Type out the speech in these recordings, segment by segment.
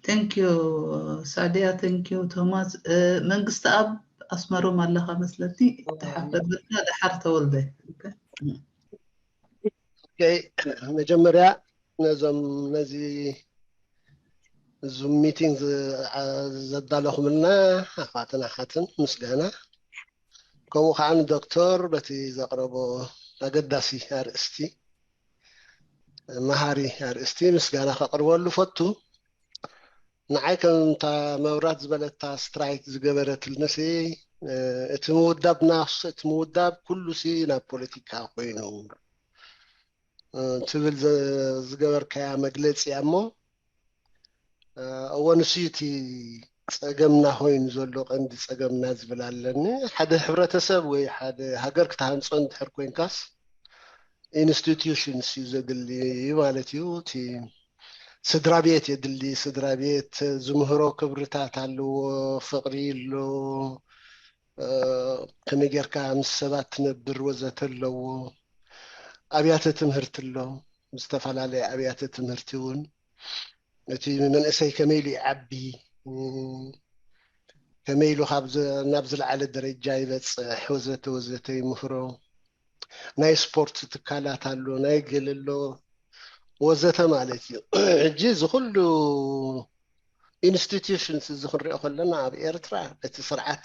Thank you ሳድያ። Thank you ቶማስ። መንግስቲ ኣብ ኣስመሮም ኣለኻ መስለኒ። ተሓፈበልና ደሓር ተወልደ። መጀመርያ ነዞም ነዚ ዙም ሚቲንግ ዘዳለኹምልና ኣሕዋትን ኣሓትን ምስጋና፣ ከምኡ ከዓ ንዶክተር በቲ ዘቕረቦ ኣገዳሲ ኣርእስቲ፣ መሃሪ ኣርእስቲ ምስጋና ከቕርበሉ ፈቱ። ንዓይ ከምታ መብራት ዝበለታ ስትራይክ ዝገበረትልንሲ፣ እቲ ምውዳብ ናፍስ እቲ ምውዳብ ኩሉሲ ናብ ፖለቲካ ኮይኑ ትብል ዝገበርካያ መግለፂ እያ። እሞ እወ ንሱ እቲ ፀገምና ኮይኑ ዘሎ ቀንዲ ፀገምና ዝብል ኣለኒ። ሓደ ሕብረተሰብ ወይ ሓደ ሃገር ክትሃንፆ እንድሕር ኮይንካስ ኢንስቲትዩሽንስ እዩ ዘድሊ ማለት እዩ። እቲ ስድራ ቤት የድሊ። ስድራ ቤት ዝምህሮ ክብርታት ኣለዎ፣ ፍቕሪ ኣሎ፣ ከመይ ጌርካ ምስ ሰባት ትነብር ወዘተ ኣለዎ። ኣብያተ ትምህርቲ ኣሎ፣ ዝተፈላለየ ኣብያተ ትምህርቲ እውን እቲ መንእሰይ ከመይ ኢሉ ይዓቢ፣ ከመይ ኢሉ ናብ ዝለዓለ ደረጃ ይበፅሕ ወዘተ ወዘተ ይምህሮ። ናይ ስፖርት ትካላት ኣሎ፣ ናይ ገለ ኣሎ ወዘተ ማለት እዩ። ሕጂ እዚ ኩሉ ኢንስቲትዩሽንስ እዚ ክንሪኦ ከለና ኣብ ኤርትራ እቲ ስርዓት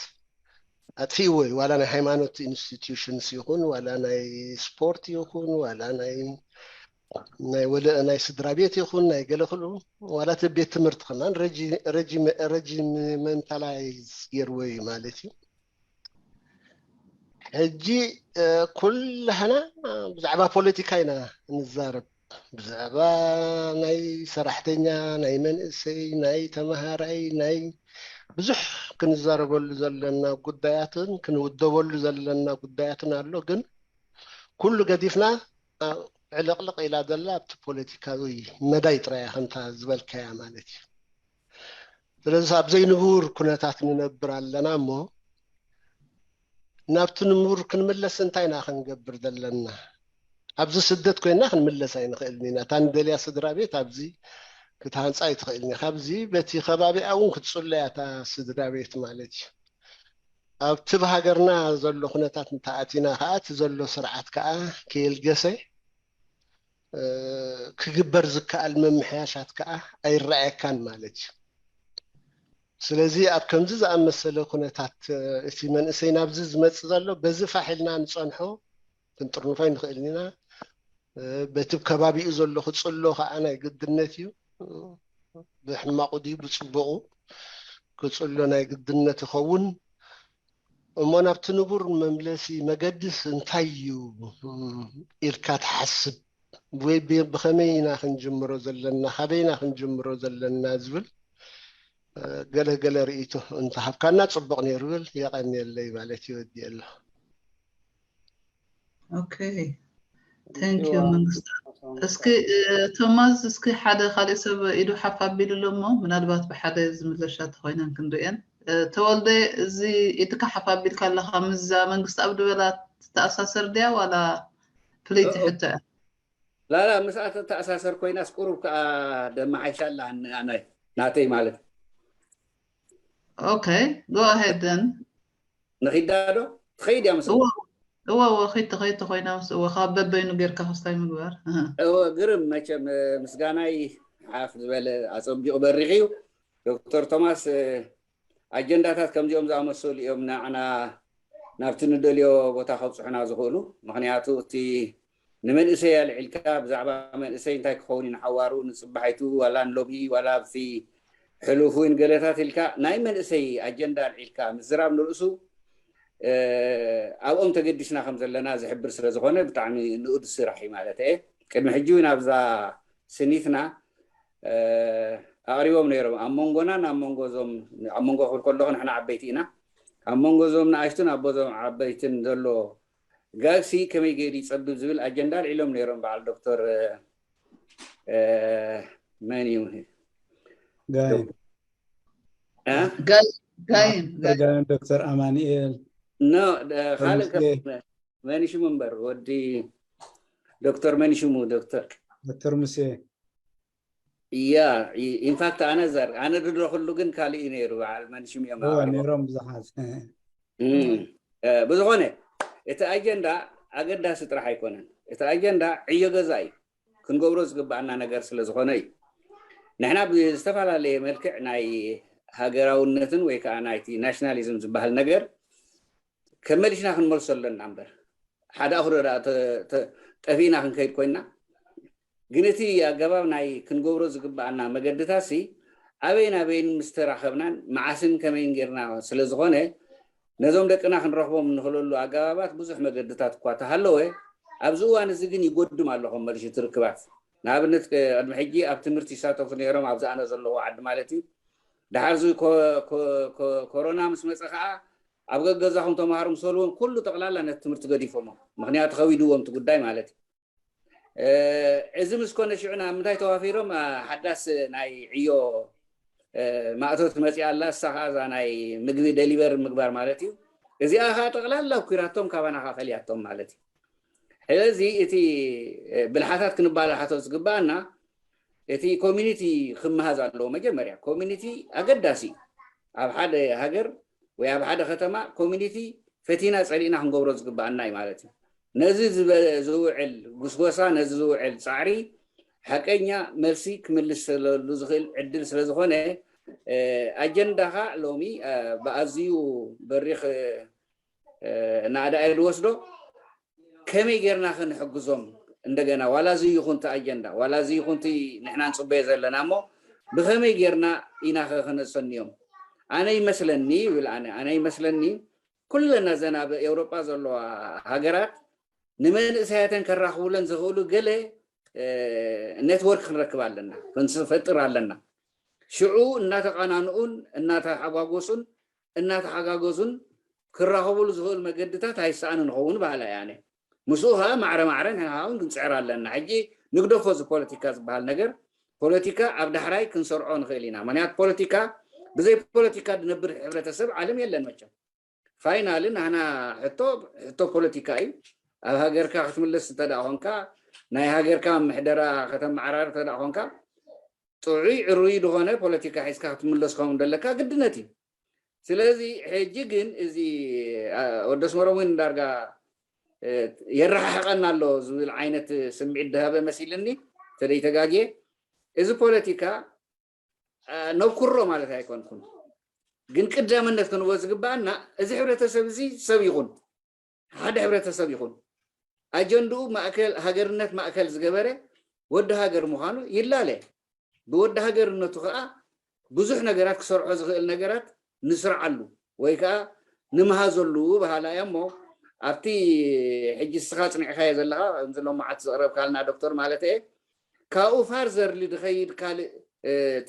ኣጥፊእዎ እዩ። ዋላ ናይ ሃይማኖት ኢንስቲትዩሽንስ ይኹን፣ ዋላ ናይ ስፖርት ይኹን፣ ዋላ ናይ ናይ ወለ ናይ ስድራ ቤት ይኹን ናይ ገለ ኩሉ፣ ዋላ እቲ ቤት ትምህርቲ ከማን ረጂመንታላይዝ ገይርዎ እዩ ማለት እዩ። ሕጂ ኩላህና ብዛዕባ ፖለቲካ ኢና ንዛረብ። ብዛዕባ ናይ ሰራሕተኛ፣ ናይ መንእሰይ፣ ናይ ተምሃራይ፣ ናይ ብዙሕ ክንዛረበሉ ዘለና ጉዳያትን ክንውደበሉ ዘለና ጉዳያትን ኣሎ። ግን ኩሉ ገዲፍና ዕልቕልቕ ኢላ ዘላ ኣብቲ ፖለቲካዊ መዳይ ጥራያ ከምታ ዝበልካያ ማለት እዩ። ስለዚ ኣብ ዘይንቡር ኩነታት ንነብር ኣለና እሞ ናብቲ ንቡር ክንምለስ እንታይ ኢና ክንገብር ዘለና? ኣብዚ ስደት ኮይና ክንምለስ ኣይንኽእልን ኢና። እታ ንደልያ ስድራ ቤት ኣብዚ ክትሃንፃ ኣይትኽእልን እያ። ካብዚ በቲ ከባቢኣ እውን ክትፅሎ እያ እታ ስድራ ቤት ማለት እዩ። ኣብቲ ብሃገርና ዘሎ ኩነታት እንተኣቲና ከዓ እቲ ዘሎ ስርዓት ከዓ ከየልገሰ ክግበር ዝከኣል መምሕያሻት ከዓ ኣይረኣየካን ማለት እዩ። ስለዚ ኣብ ከምዚ ዝኣመሰለ ኩነታት እቲ መንእሰይ ናብዚ ዝመፅእ ዘሎ በዚ ፋሕ ኢልና ንፀንሖ ክንጥርንፎ ኣይንኽእልን ኢና። በቲ ከባቢኡ ዘሎ ክፅሎ ከዓ ናይ ግድነት እዩ። ብሕማቑ ድዩ ብፅቡቑ ክፅሎ ናይ ግድነት ይኸውን። እሞ ናብቲ ንቡር መምለሲ መገድስ እንታይ እዩ ኢልካ ትሓስብ? ወይ ብኸመይ ኢና ክንጅምሮ ዘለና፣ ካበይ ኢና ክንጅምሮ ዘለና ዝብል ገለ ገለ ርእይቶ እንተሃብካና ጽቡቕ ነይሩ ብል። የቐንየለይ ማለት ይወድየ ኣለኹ። ኦኬ፣ thank you መንግስቱ። እስኪ ቶማስ፣ እስኪ ሓደ ካልእ ሰብ ኢዱ ሓፍ ኣቢሉ ኣሎ እሞ ምናልባት ብሓደ ዝምለሻ ተኾይነን ክንርእየን። ተወልደ፣ እዚ ኢድካ ሓፍ ኣቢልካ ኣለኻ፣ ምስዛ መንግስቲ ኣብ ድበላ ትተኣሳሰር ድያ ዋላ ፍልይቲ ሕቶ እያ? ላላ ምስኣ ተተኣሳሰር ኮይናስ ቁሩብ ከዓ ደመሓይሻ ኣላ። ኣናይ ናተይ ማለት። Okay, go ahead then። ንኺዳ ዶ ትኸይድ እያ ምስ እወ እወ ኺድ ትኸይድ ተኾይና ምስ እወ ካብ በበይኑ ጌርካ ክስታይ ምግባር። እወ ግርም መቸም ምስጋናይ ሓፍ ዝበለ ኣፀቢቑ በሪኽ እዩ። ዶክተር ቶማስ ኣጀንዳታት ከምዚኦም ዝኣመሰሉ እዮም ንዓና ናብቲ ንደልዮ ቦታ ከብፅሑና ዝኽእሉ። ምክንያቱ እቲ ንመንእሰይ ኣልዒልካ ብዛዕባ መንእሰይ እንታይ ክኸውን እዩ ንሓዋሩ ንፅባሒቱ ዋላ ንሎሚ ዋላ ኣብቲ ሕሉፍ እውን ገለታት ኢልካ ናይ መንእሰይ ኣጀንዳ ኣልዒልካ ምዝራብ ንርእሱ ኣብኦም ተገዲስና ከም ዘለና ዝሕብር ስለ ዝኾነ ብጣዕሚ ንኡድ ስራሕ እዩ ማለት እየ። ቅድሚ ሕጂ እውን ኣብዛ ስኒትና ኣቕሪቦም ነይሮም። ኣብ መንጎናን ኣብ መንጎ እዞም ኣብ መንጎ ክብል ከለኹ ንሕና ዓበይቲ ኢና። ኣብ መንጎ እዞም ንኣሽቱን ኣቦዞም ዓበይትን ዘሎ ጋግሲ ከመይ ገይሩ ይፀብብ ዝብል ኣጀንዳ ኣልዒሎም ነይሮም በዓል ዶክተር መን እዩ ጋይም ጋይም ጋይም ዶክተር ኣማንኤል ካልእ መን ሽሙ እምበር ወዲ ዶክተር መን ሽሙ ዶክተር ዶክተር ሙሴ እያ። ኢንፋክት ኣነ ዘር ኣነ ዝደረኽሉ ግን ካልእ እዩ ነይሩ። በዓል መንሽም እዮም እወ ኣቕሪቦም። ነይሮም ብዙሓት። እም፣ እ፣ ብዝኾነ እቲ ኣጀንዳ ኣገዳሲ ጥራሕ ኣይኮነን። እቲ ኣጀንዳ ዕዮ ገዛ እዩ፣ ክንገብሮ ዝግባኣና ነገር ስለ ዝኾነ እዩ። ንሕና ብዝተፈላለየ መልክዕ ናይ ሃገራውነትን ወይ ከዓ ናይቲ ናሽናሊዝም ዝበሃል ነገር ከመሊሽና ክንመልሶ ኣለና እምበር ሓደ ኣኽሮ ደኣ ተ- ተ- ጠፊእና ክንከይድ ኮይና። ግን እቲ ኣገባብ ናይ ክንገብሮ ዝግባኣና መገድታት ሲ ኣበይን ኣበይን ምስ ተራኸብናን መዓስን ከመይን ጌርና ስለ ዝኾነ ነዞም ደቅና ክንረኽቦም እንኽእለሉ ኣገባባት ብዙሕ መገድታት እኳ ተሃለወ ኣብዚ እዋን እዚ ግን ይጎድም ኣሎ ከም መልሽ ትርክባት። ንኣብነት ቅድሚ ሕጂ ኣብ ትምህርቲ ይሳተፉ ነይሮም ኣብዚ ኣነ ዘለዎ ዓዲ ማለት እዩ። ድሓር እዚ ኮ- ኮ- ኮ- ኮሮና ምስ መፀ ከዓ ኣብ ገገዛኹም ተምሃሩ ምስ በልዎም ኩሉ ጠቕላላ ነቲ ትምህርቲ ገዲፎሞ። ምክንያቱ ከቢድዎም እቲ ጉዳይ ማለት እዩ። እ፣ እዚ ምስ ኮነ ሽዑ ናብ ምንታይ ተዋፊሮም ሓዳስ ናይ ዕዮ ማእቶት መፅኣ ኣላ። እሳ ከዓ እዛ ናይ ምግቢ ደሊቨር ምግባር ማለት እዩ። እዚኣ ከዓ ጠቕላላ ኩራቶም ካባና ከዓ ፈልያቶም ማለት እዩ። ስለዚ እቲ ብልሓታት ክንባላሓቶ ዝግባኣና እቲ ኮሚኒቲ ክመሃዝ ኣለዎ። መጀመርያ ኮሚኒቲ ኣገዳሲ እዩ። ኣብ ሓደ ሃገር ወይ ኣብ ሓደ ከተማ ኮሚኒቲ ፈቲና ፀሊእና ክንገብሮ ዝግባኣና እዩ ማለት እዩ። ነዚ ዝበ- ዝውዕል ጉስጎሳ፣ ነዚ ዝውዕል ፃዕሪ ሓቀኛ መልሲ ክምልሰለሉ ዝኽእል ዕድል ስለ ዝኾነ ኣጀንዳኻ ሎሚ ብኣዝዩ በሪኽ ናእዳ እየ ዝወስዶ። ከመይ ጌርና ክንሕግዞም እንደገና ዋላ እዚ ይኹንቲ ኣጀንዳ ዋላ እዚ ይኹንቲ ንሕና ንፅበዮ ዘለና እሞ ብኸመይ ጌርና ኢና ከ ከነሰንዮም? ኣነ ይመስለኒ ይብል ኣነ ኣነ ይመስለኒ ኩለን እዘን ኣብ ኤውሮጳ ዘለዋ ሃገራት ንመንእሰያተን ከራኽቡለን ዝኽእሉ ገለ ኔትወርክ ክንረክብ ኣለና ክንፈጥር ኣለና። ሽዑ እናተቐናንኡን እናተሓጓጎሱን እናተሓጋገዙን ክራኸቡሉ ዝኽእሉ መገድታት ኣይሰኣን ንኸውን በሃላ እየ ኣነ። ምስኡ ከዓ ማዕረ ማዕረ ንሕና እውን ክንፅዕር ኣለና። ሕጂ ንግደፎ እዚ ፖለቲካ ዝበሃል ነገር ፖለቲካ ኣብ ዳሕራይ ክንሰርዖ ንኽእል ኢና። ምክንያቱ ፖለቲካ ብዘይ ፖለቲካ ዝነብር ሕብረተሰብ ዓለም የለን መቸም። ፋይናሊ ናህና ሕቶ ሕቶ ፖለቲካ እዩ። ኣብ ሃገርካ ክትምለስ እንተ ደኣ ኮንካ ናይ ሃገርካ ምሕደራ ከተመዓራር እንተ ደኣ ኮንካ ጥዑይ ዕሩይ ዝኾነ ፖለቲካ ሒዝካ ክትምለስ ከም ዘለካ ግድነት እዩ። ስለዚ ሕጂ ግን እዚ ወደስመሮም እውን ዳርጋ የረሓሕቐና ኣሎ ዝብል ዓይነት ስምዒት ድሃበ መሲልኒ ተደይተጋግየ። እዚ ፖለቲካ ነኩሮ ማለት ኣይኮንኩን፣ ግን ቅዳምነት ክንቦ ዝግባኣና እዚ ሕብረተሰብ እዚ ሰብ ይኹን ሓደ ሕብረተሰብ ይኹን ኣጀንድኡ ማእከል ሃገርነት ማእከል ዝገበረ ወዲ ሃገር ምዃኑ ይላለ። ብወዲ ሃገርነቱ ከዓ ብዙሕ ነገራት ክሰርሖ ዝኽእል ነገራት ንስርዓሉ ወይ ከዓ ንምሃዘሉ በሃላ እያ እሞ ኣብቲ ሕጂ እስኻ ፅኒዕካዮ ዘለኻ ከምዚ ሎማዓት ዘቕረብካልና ዶክተር ማለት እየ ካብኡ ፋርዘርሊ ዝኸይድ ካልእ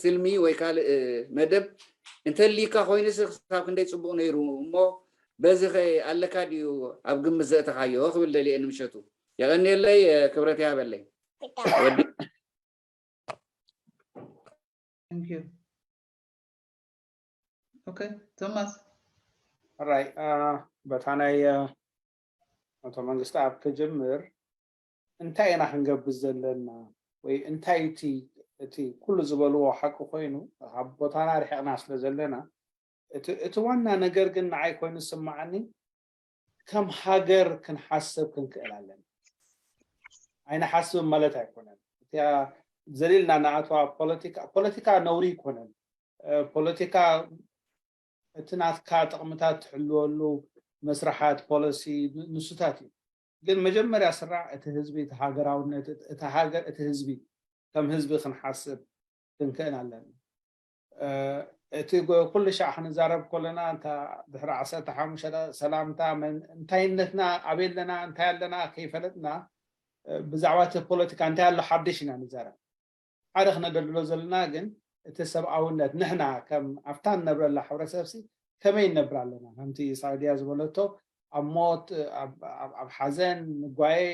ትልሚ ወይ ካልእ መደብ እንተልይካ ኮይኑስ ክሳብ ክንደይ ፅቡቕ ነይሩ እሞ በዚ ኸ ኣለካ ድዩ ኣብ ግምት ዘእተኻዮ ክብል ደልየ ንምሸቱ። የቐንየለይ፣ ክብረት ይሃበለይ። ቶማስ ራይ በታ ናይ ኣቶ መንግስቲ ኣብ ክጅምር እንታይ ኢና ክንገብር ዘለና ወይ እንታይ እቲ እቲ ኩሉ ዝበልዎ ሓቂ ኮይኑ ካብ ቦታና ርሒቕና ስለ ዘለና እቲ ዋና ነገር ግን ንዓይ ኮይኑ ዝስማዓኒ ከም ሃገር ክንሓስብ ክንክእል ኣለና። ኣይንሓስብን ማለት ኣይኮነን። እቲኣ ዘሊልና ንኣትዋ ፖለቲካ ፖለቲካ ነውሪ ይኮነን። ፖለቲካ እቲ ናትካ ጥቕምታት ትሕልወሉ መስርሓት ፖለሲ ንሱታት እዩ። ግን መጀመርያ ስራዕ እቲ ህዝቢ እቲ ሃገራውነት እቲ ሃገር እቲ ህዝቢ ከም ህዝቢ ክንሓስብ ክንክእል ኣለና። እቲ ኩሉ ሻዕ ክንዛረብ ከለና ድሕሪ ዓሰርተ ሓሙሽተ ሰላምታ እንታይነትና ኣበይ ኣለና እንታይ ኣለና ከይፈለጥና ብዛዕባ እቲ ፖለቲካ እንታይ ኣሎ ሓድሽ ኢና ንዛረብ። ሓደ ክነደልድሎ ዘለና ግን እቲ ሰብኣውነት ንሕና ከም ኣብታ ንነብረላ ሕብረተሰብሲ ከመይ ንነብር ኣለና ከምቲ ሳዕድያ ዝበለቶ ኣብ ሞት ኣብ ሓዘን ንጓየ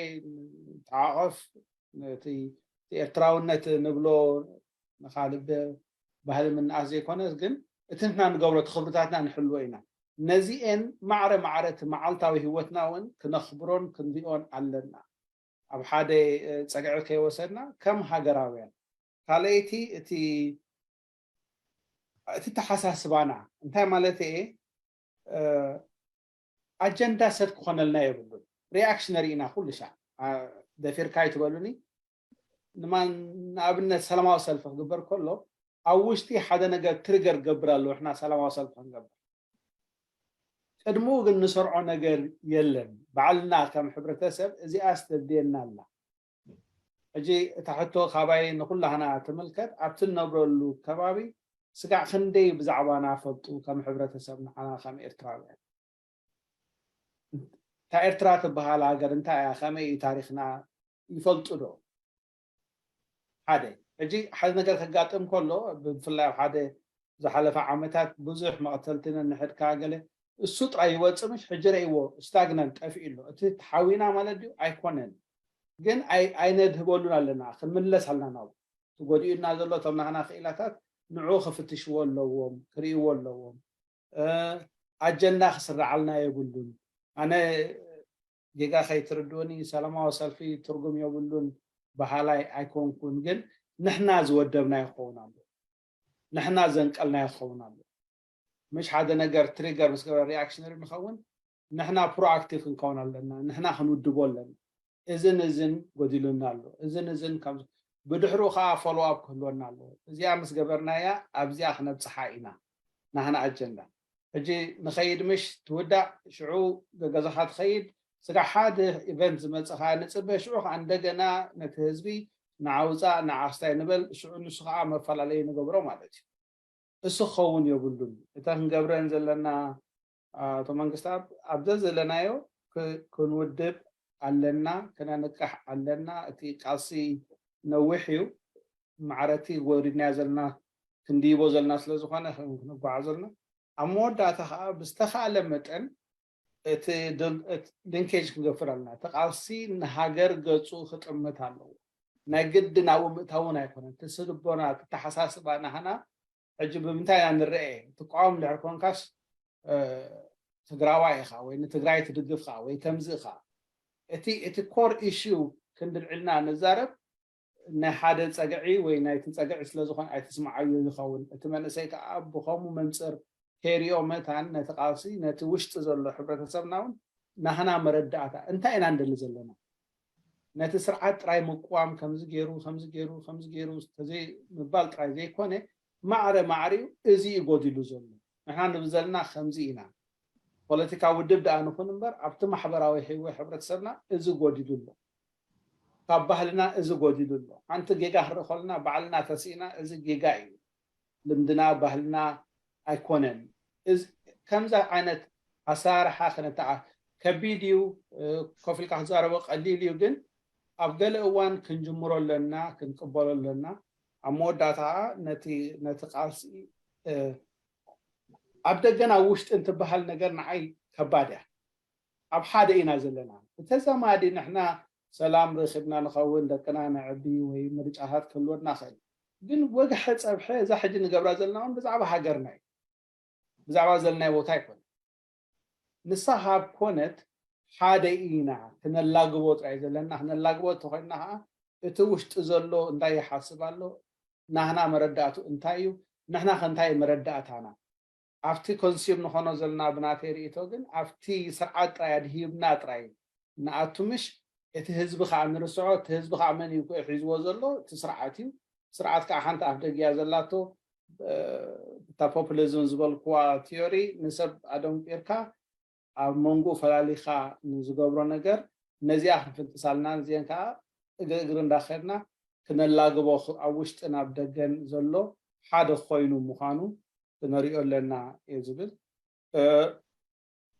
ተዓቐፍ እቲ ኤርትራውነት ንብሎ ንካልእ ባህሊ ምንኣስ ዘይኮነስ ግን እቲ ንሕና ንገብሮ እቲ ክብርታትና ንሕልዎ ኢና። ነዚኤን ማዕረ ማዕረ እቲ መዓልታዊ ህይወትና እውን ክነኽብሮን ክንሪኦን ኣለና። ኣብ ሓደ ፀግዒ ከይወሰድና ከም ሃገራውያን ካልኣይቲ እቲ እቲ ተሓሳስባና እንታይ ማለት እየ ኣጀንዳ ሰብ ክኾነልና የብሉን። ሪኣክሽነሪ ኢና ኩሉ ሻዕ። ደፊርካ ይትበሉኒ ንማን ንኣብነት ሰላማዊ ሰልፊ ክግበር ከሎ ኣብ ውሽጢ ሓደ ነገር ትሪገር ገብር ኣለዎ ንሕና ሰላማዊ ሰልፊ ክንገብር። ቅድምኡ ግን ንሰርዖ ነገር የለን። ባዕልና ከም ሕብረተሰብ እዚኣ ስተድልየና ኣላ። ሕጂ እታ ሕቶ ካባይ ንኩላህና ትምልከት። ኣብቲ ንነብረሉ ከባቢ ስጋዕ ክንደይ ብዛዕባና ፈልጡ ከም ሕብረተሰብ ንዓና ከም ኤርትራውያን? እታ ኤርትራ ትበሃል ሃገር እንታይ እያ? ከመይ እዩ ታሪኽና? ይፈልጡ ዶ? ሓደ ሕጂ ሓደ ነገር ከጋጥም ከሎ ብፍላይ ኣብ ሓደ ዝሓለፈ ዓመታት ብዙሕ መቕተልቲ ነንሕድካ ገለ እሱ ጥራይ ይወፅእ ምሽ ሕጂ ረእይዎ ስታግነንት ጠፊኡ ኣሎ። እቲ ተሓዊና ማለት ድዩ? ኣይኮነን። ግን ኣይነድህበሉን ኣለና። ክንምለስ ኣለና ናብ ትጎዲኡና ዘሎ እቶም ናህና ክኢላታት ንዑ ክፍትሽዎ ኣለዎም፣ ክርእይዎ ኣለዎም። ኣጀንዳ ክስርዓልና የብሉን። ኣነ ጌጋ ከይትርድኡኒ ሰላማዊ ሰልፊ ትርጉም የብሉን በሃላይ ኣይኮንኩን። ግን ንሕና ዝወደብናዮ ክኸውን ኣሎ። ንሕና ዘንቀልናዮ ክኸውን ኣሎ። ምሽ ሓደ ነገር ትሪገር ምስ ገበረ ሪኣክሽነሪ ንኸውን። ንሕና ፕሮኣክቲቭ ክንከውን ኣለና። ንሕና ክንውድቦ ኣለና። እዝን እዝን ጎዲሉና ኣሎ። እዝን እዝን ከም ብድሕሩ ከዓ ፎሎኣፕ ክህልወና ኣለዎ። እዚኣ ምስ ገበርናያ ኣብዚኣ ክነብፅሓ ኢና። ናህና ኣጀንዳ ሕጂ ንኸይድ ምሽ ትውዳእ ሽዑ ገገዛኻ ትኸይድ። ስጋ ሓደ ኢቨንት ዝመፅኻ ንፅበ ሽዑ ከዓ እንደገና ነቲ ህዝቢ ንዓውፃእ ንዓስታይ ንበል። ሽዑ ንሱ ከዓ መፈላለዩ ንገብሮ ማለት እዩ። እሱ ክኸውን የብሉን። እተ ክንገብረን ዘለና ኣቶ መንግስታብ ኣብዘ ዘለናዮ ክንውድብ ኣለና፣ ክነንቅሕ ኣለና። እቲ ቃልሲ ነዊሕ እዩ። ማዕረቲ ወሪድናዮ ዘለና ክንድይቦ ዘለና ስለ ዝኾነ ክንጓዓዞ ኣለና። ኣብ መወዳእታ ከዓ ብዝተኻእለ መጠን እቲ ሊንኬጅ ክንገፍር ኣለና። እቲ ቃልሲ ንሃገር ገፁ ክጥምት ኣለዎ። ናይ ግድን ኣብኡ ምእታውን ኣይኮነን። እቲ ስልቦና፣ እቲ ተሓሳስባ ናህና ሕጂ ብምንታይ ኢና ንረአ? ትቃወም ድሕር ኮንካስ ትግራዋይ ኢኻ ወይ ንትግራይ ትድግፍ ኻ ወይ ከምዚ ኢኻ። እቲ እቲ ኮር ኢሹ ክንድልዕልና ንዛረብ ናይ ሓደ ፀግዒ ወይ ናይቲ ፀግዒ ስለ ዝኾነ ኣይትስምዓዮ ይኸውን። እቲ መንእሰይ ከዓ ብኸምኡ መንፅር ከይሪኦ መታን ነቲ ቃልሲ ነቲ ውሽጢ ዘሎ ሕብረተሰብና እውን ናህና መረዳእታ እንታይ ኢና ንደሊ ዘለና? ነቲ ስርዓት ጥራይ ምቅዋም ከምዚ ገይሩ ከምዚ ገይሩ ከምዚ ገይሩ ተዘይ ምባል ጥራይ ዘይኮነ ማዕረ ማዕሪኡ እዚ እዩ ጎዲሉ ዘሎ። ንሕና ንብል ዘለና ከምዚ ኢና። ፖለቲካ ውድብ ደኣ ንኹን እምበር ኣብቲ ማሕበራዊ ህይወት ሕብረተሰብና እዚ ጎዲሉ ኣሎ። ካብ ባህልና እዚ ጎዲሉ ኣሎ። ሓንቲ ጌጋ ክርኢ ከለና ባዕልና ተስኢና እዚ ጌጋ እዩ፣ ልምድና ባህልና ኣይኮነን። ከምዚ ዓይነት ኣሰራርሓ ክነተዓ ከቢድ እዩ። ኮፍ ኢልካ ክትዛረቦ ቀሊል እዩ፣ ግን ኣብ ገለ እዋን ክንጅምሮ ኣለና፣ ክንቅበሎ ኣለና። ኣብ መወዳእታ ነቲ ነቲ ቃልሲ ኣብ ደገን ኣብ ውሽጥን ትበሃል ነገር ንዓይ ከባድ እያ። ኣብ ሓደ ኢና ዘለና። ብተዛማዲ ንሕና ሰላም ረኺብና ንኸውን፣ ደቅና ነዕቢ ወይ ምርጫታት ክህልወና ኽእል። ግን ወግሐ ጸብሐ እዛ ሕጂ ንገብራ ዘለና እውን ብዛዕባ ሃገርና እዩ። ብዛዕባ ዘለናይ ቦታ ኣይኮነ። ንሳ ካብ ኮነት ሓደ ኢና፣ ክነላግቦ ጥራይ ዘለና። ክነላግቦ እንተኾይንና ከዓ እቲ ውሽጢ ዘሎ እንታይ ይሓስብ ኣሎ፣ ናህና መረዳእቱ እንታይ እዩ፣ ንሕና ከ እንታይ መረዳእታና ኣብቲ ኮንሲዩም ንኾኖ ዘለና ብናተይ ርእይቶ ግን ኣብቲ ስርዓት ጥራይ ኣድሂብና ጥራይ ንኣቱ ምሽ እቲ ህዝቢ ከዓ ንርስዖ። እቲ ህዝቢ ከዓ መን እዩ ሒዝዎ ዘሎ? እቲ ስርዓት እዩ። ስርዓት ከዓ ሓንቲ ኣፍ ደጊያ ዘላቶ እታ ፖፑሊዝም ዝበልክዋ ቲዮሪ ንሰብ ኣደንቂርካ ኣብ መንጎ ፈላሊኻ ንዝገብሮ ነገር ነዚኣ ክንፍንጥሳልና እዚአን ከዓ እግሪ እግሪ እንዳኸድና ክነላግቦ ኣብ ውሽጥን ኣብ ደገን ዘሎ ሓደ ኮይኑ ምዃኑ ክነሪኦ ኣለና እየ ዝብል።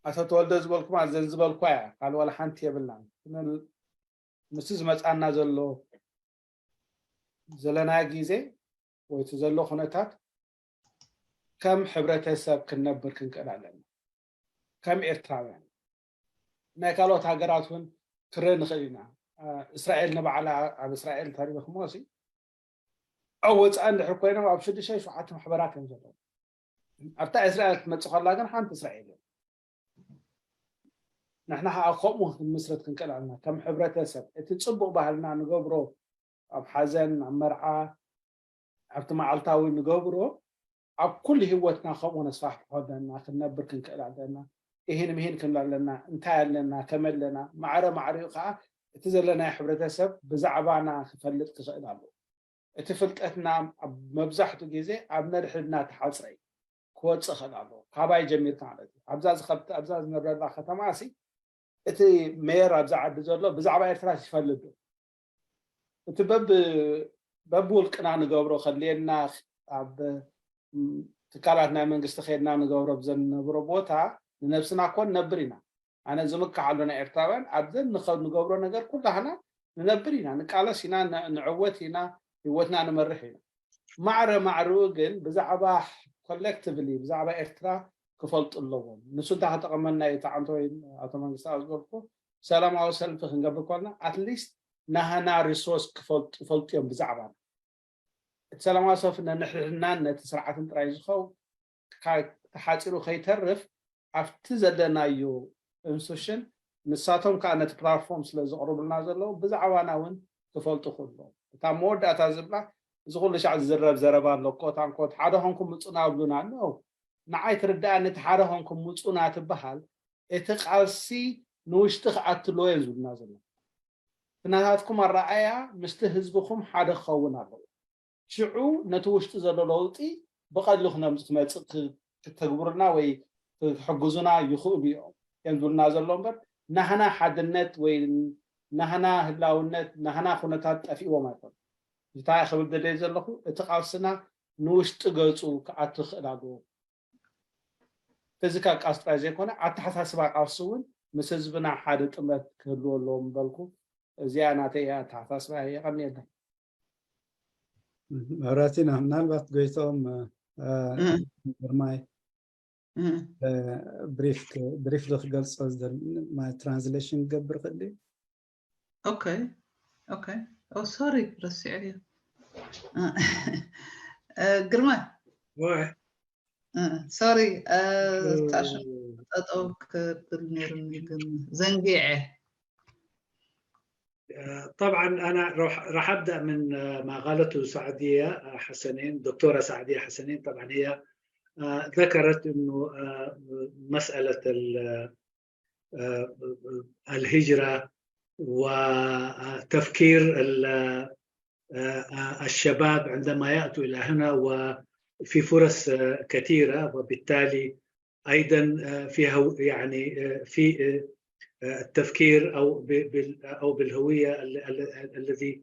ኣቶ ተወልደ ዝበልኩማ ዘን ዝበልኳ እያ፣ ካልእ ዋላ ሓንቲ የብልናን። ምስቲ ዝመፃና ዘሎ ዘለና ግዜ ወይ እቲ ዘሎ ኩነታት ከም ሕብረተሰብ ክንነብር ክንክእል ኣለና። ከም ኤርትራውያን ናይ ካልኦት ሃገራት እውን ክረ ንኽእል ኢና። እስራኤል ንባዕላ ኣብ እስራኤል ተሪኽሞ ሲ ኣብ ወፃኢ እንድሕር ኮይኖም ኣብ ሽዱሽተ ሸውዓተ ማሕበራት እዮም ዘለዉ። ኣብታ እስራኤል ክትመፅእ ከላ ግን ሓንቲ እስራኤል እዮም። ንሕና ከዓ ከምኡ ክንምስረት ክንክእል ኣለና። ከም ሕብረተሰብ እቲ ፅቡቅ ባህልና ንገብሮ ኣብ ሓዘን ኣብ መርዓ ኣብቲ መዓልታዊ ንገብሮ ኣብ ኩሉ ህይወትና ከምኡ ነስፋሕፍሖ ኣለና። ክንነብር ክንክእል ኣለና። ይህን ምሂን ክንብል ኣለና። እንታይ ኣለና፣ ከመይ ኣለና፣ ማዕረ ማዕሪኡ ከዓ እቲ ዘለናዮ ሕብረተሰብ ብዛዕባና ክፈልጥ ክኽእል ኣለዎ። እቲ ፍልጠትና ኣብ መብዛሕትኡ ግዜ ኣብ ነድሕድና ተሓፅረ እዩ ክወፅእ ክኽእል ኣለዎ። ካባይ ጀሚርካ ማለት እዩ። ኣብዛ ዝኸብት ኣብዛ ዝነብረላ ከተማ ሲ እቲ ሜየር ኣብዛ ዓዲ ዘሎ ብዛዕባ ኤርትራ ይፈልጥ ዶ? እቲ በብ በብውልቅና ንገብሮ ከድልየና ኣብ ትካላት ናይ መንግስቲ ከድና ንገብሮ ብዘንነብሮ ቦታ ንነብስና እኮ ንነብር ኢና። ኣነ ዝምካሓሉ ናይ ኤርትራውያን ኣብዘን ንገብሮ ነገር ኩላህና ንነብር ኢና፣ ንቃለስ ኢና፣ ንዕወት ኢና፣ ህይወትና ንመርሕ ኢና። ማዕረ ማዕርኡ ግን ብዛዕባ ኮሌክቲቭሊ ብዛዕባ ኤርትራ ክፈልጡ ኣለዎም። ንሱ እንታይ ክጠቐመና እዩ? እቲ ዓንቶ ወይ ኣቶ መንግስቲ ዝበልኩ ሰላማዊ ሰልፊ ክንገብር ከለና ኣትሊስት ናህና ሪሶርስ ክፈልጡ ይፈልጡ እዮም ብዛዕባና። እቲ ሰላማዊ ሰልፊ ነንሕድሕድናን ነቲ ስርዓትን ጥራይ ዝኸውን ተሓፂሩ ከይተርፍ ኣብቲ ዘለናዮ ኢንስቲቱሽን ንሳቶም ከዓ ነቲ ፕላትፎርም ስለ ዘቕርቡልና ዘለዉ ብዛዕባና እውን ክፈልጡ ክእሎም። እታ መወዳእታ ዝብላ እዚ ኩሉ ሻዕ ዝዝረብ ዘረባ ኣሎ ኮት ኣንኮት ሓደ ኾንኩም ምፁና ኣብሉና ኖ ንዓይ ትርዳእኒ እቲ ሓደ ኾንኩም ምፁና ትበሃል እቲ ቃልሲ ንውሽጢ ክኣትልዎ እዮም ዝብሉና ዘሎ። እቲ ናታትኩም ኣረኣያ ምስቲ ህዝብኹም ሓደ ክኸውን ኣለዎ። ሽዑ ነቲ ውሽጢ ዘሎ ለውጢ ብቐሊሉ ክነምፅ ክመፅእ ክተግብሩና ወይ ክሕግዙና ይኽእሉ እዮም እዮም ዝብሉና ዘሎ እምበር ናህና ሓድነት ወይ ናህና ህላውነት ናህና ኩነታት ጠፊእዎም ኣይኮኑ። እንታይ ክብል ደለየ ዘለኹ እቲ ቃልስና ንውሽጢ ገፁ ክኣቱ ክእል ኣለዎ። ፊዚካል ቃልሲ ጥራይ ዘይኮነ ኣተሓሳስባ ቃልሲ እውን ምስ ህዝብና ሓደ ጥምረት ክህልዎ ኣለዎም በልኩ። እዚኣ ናተይ ኣተሓሳስባ የቐንየለይ። መብራህቲና ምናልባት ጎይቶም ግርማይ ብሪፍሊ ክገልፆ ትራንስሌሽን ክገብር ክእል። ኦኬ ኦኬ ኦ ሶሪ ረሲዐ ግርማይ ሶሪ ጠጠው ክብል ነይሩኒ ግን ዘንጊዐ طبعا انا راح ابدا من ما قالته سعديه حسنين، دكتوره سعديه حسنين. طبعا هي ذكرت انه مساله الهجره وتفكير الشباب عندما ياتوا الى هنا وفي فرص كثيره، وبالتالي ايضا في يعني في التفكير او او بالهويه الذي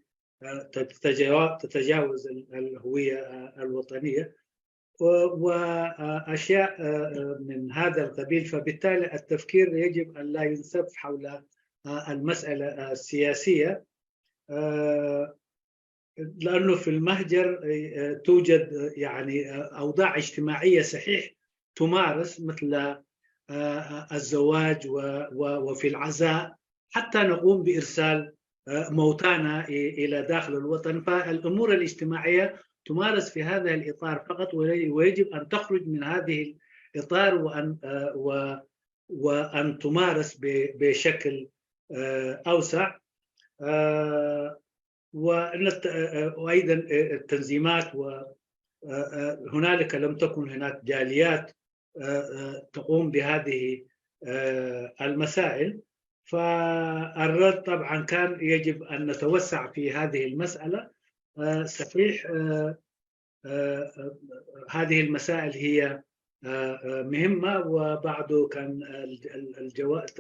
تتجاوز الهويه الوطنيه واشياء من هذا القبيل. فبالتالي التفكير يجب ان لا ينسف حول المساله السياسيه، لانه في المهجر توجد يعني اوضاع اجتماعيه صحيح تمارس مثل الزواج وفي العزاء حتى نقوم بارسال موتانا الى داخل الوطن. فالامور الاجتماعيه تمارس في هذا الاطار فقط، ويجب ان تخرج من هذه الاطار وان وان تمارس بشكل اوسع. وايضا التنظيمات، وهنالك لم تكن هناك جاليات تقوم بهذه المسائل. فالرد طبعا كان يجب ان نتوسع في هذه المساله. صحيح، هذه المسائل هي مهمه، وبعده كان الجوائز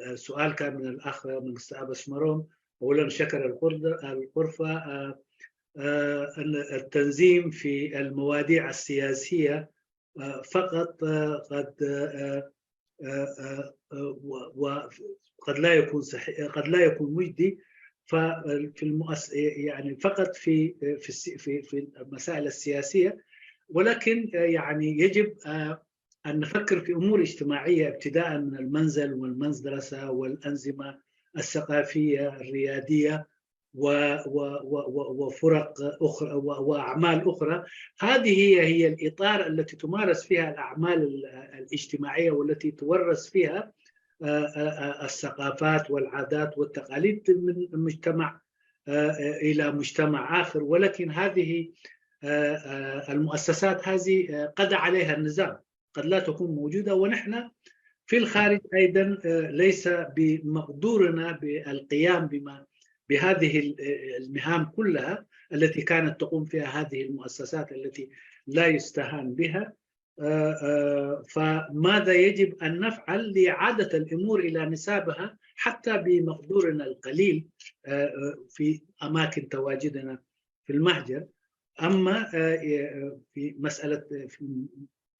السؤال كان من الاخ من استعب اسمرون. اولا شكر الغرفه. التنظيم في المواضيع السياسيه فقط قد وقد لا يكون صحيح، قد لا يكون مجدي. ففي المؤس يعني فقط في في في في المسائل السياسيه، ولكن يعني يجب ان نفكر في امور اجتماعيه ابتداء من المنزل والمنزله والانظمه الثقافيه الرياديه وفرق اخرى واعمال اخرى. هذه هي هي الاطار التي تمارس فيها الاعمال الاجتماعيه والتي تورث فيها الثقافات والعادات والتقاليد من مجتمع آه، إلى مجتمع آخر، ولكن هذه آه، آه، المؤسسات هذه آه، قضى عليها النظام، قد لا تكون موجودة، ونحن في الخارج أيضا آه، ليس بمقدورنا بالقيام بما بهذه ال- آه، المهام كلها التي كانت تقوم فيها هذه المؤسسات التي لا يستهان بها. آه، آه، فماذا يجب أن نفعل لإعادة الأمور إلى نسابها حتى بمقدورنا القليل آه، آه، في أماكن تواجدنا في المهجر؟ أما آه، آه، في مسألة آه، في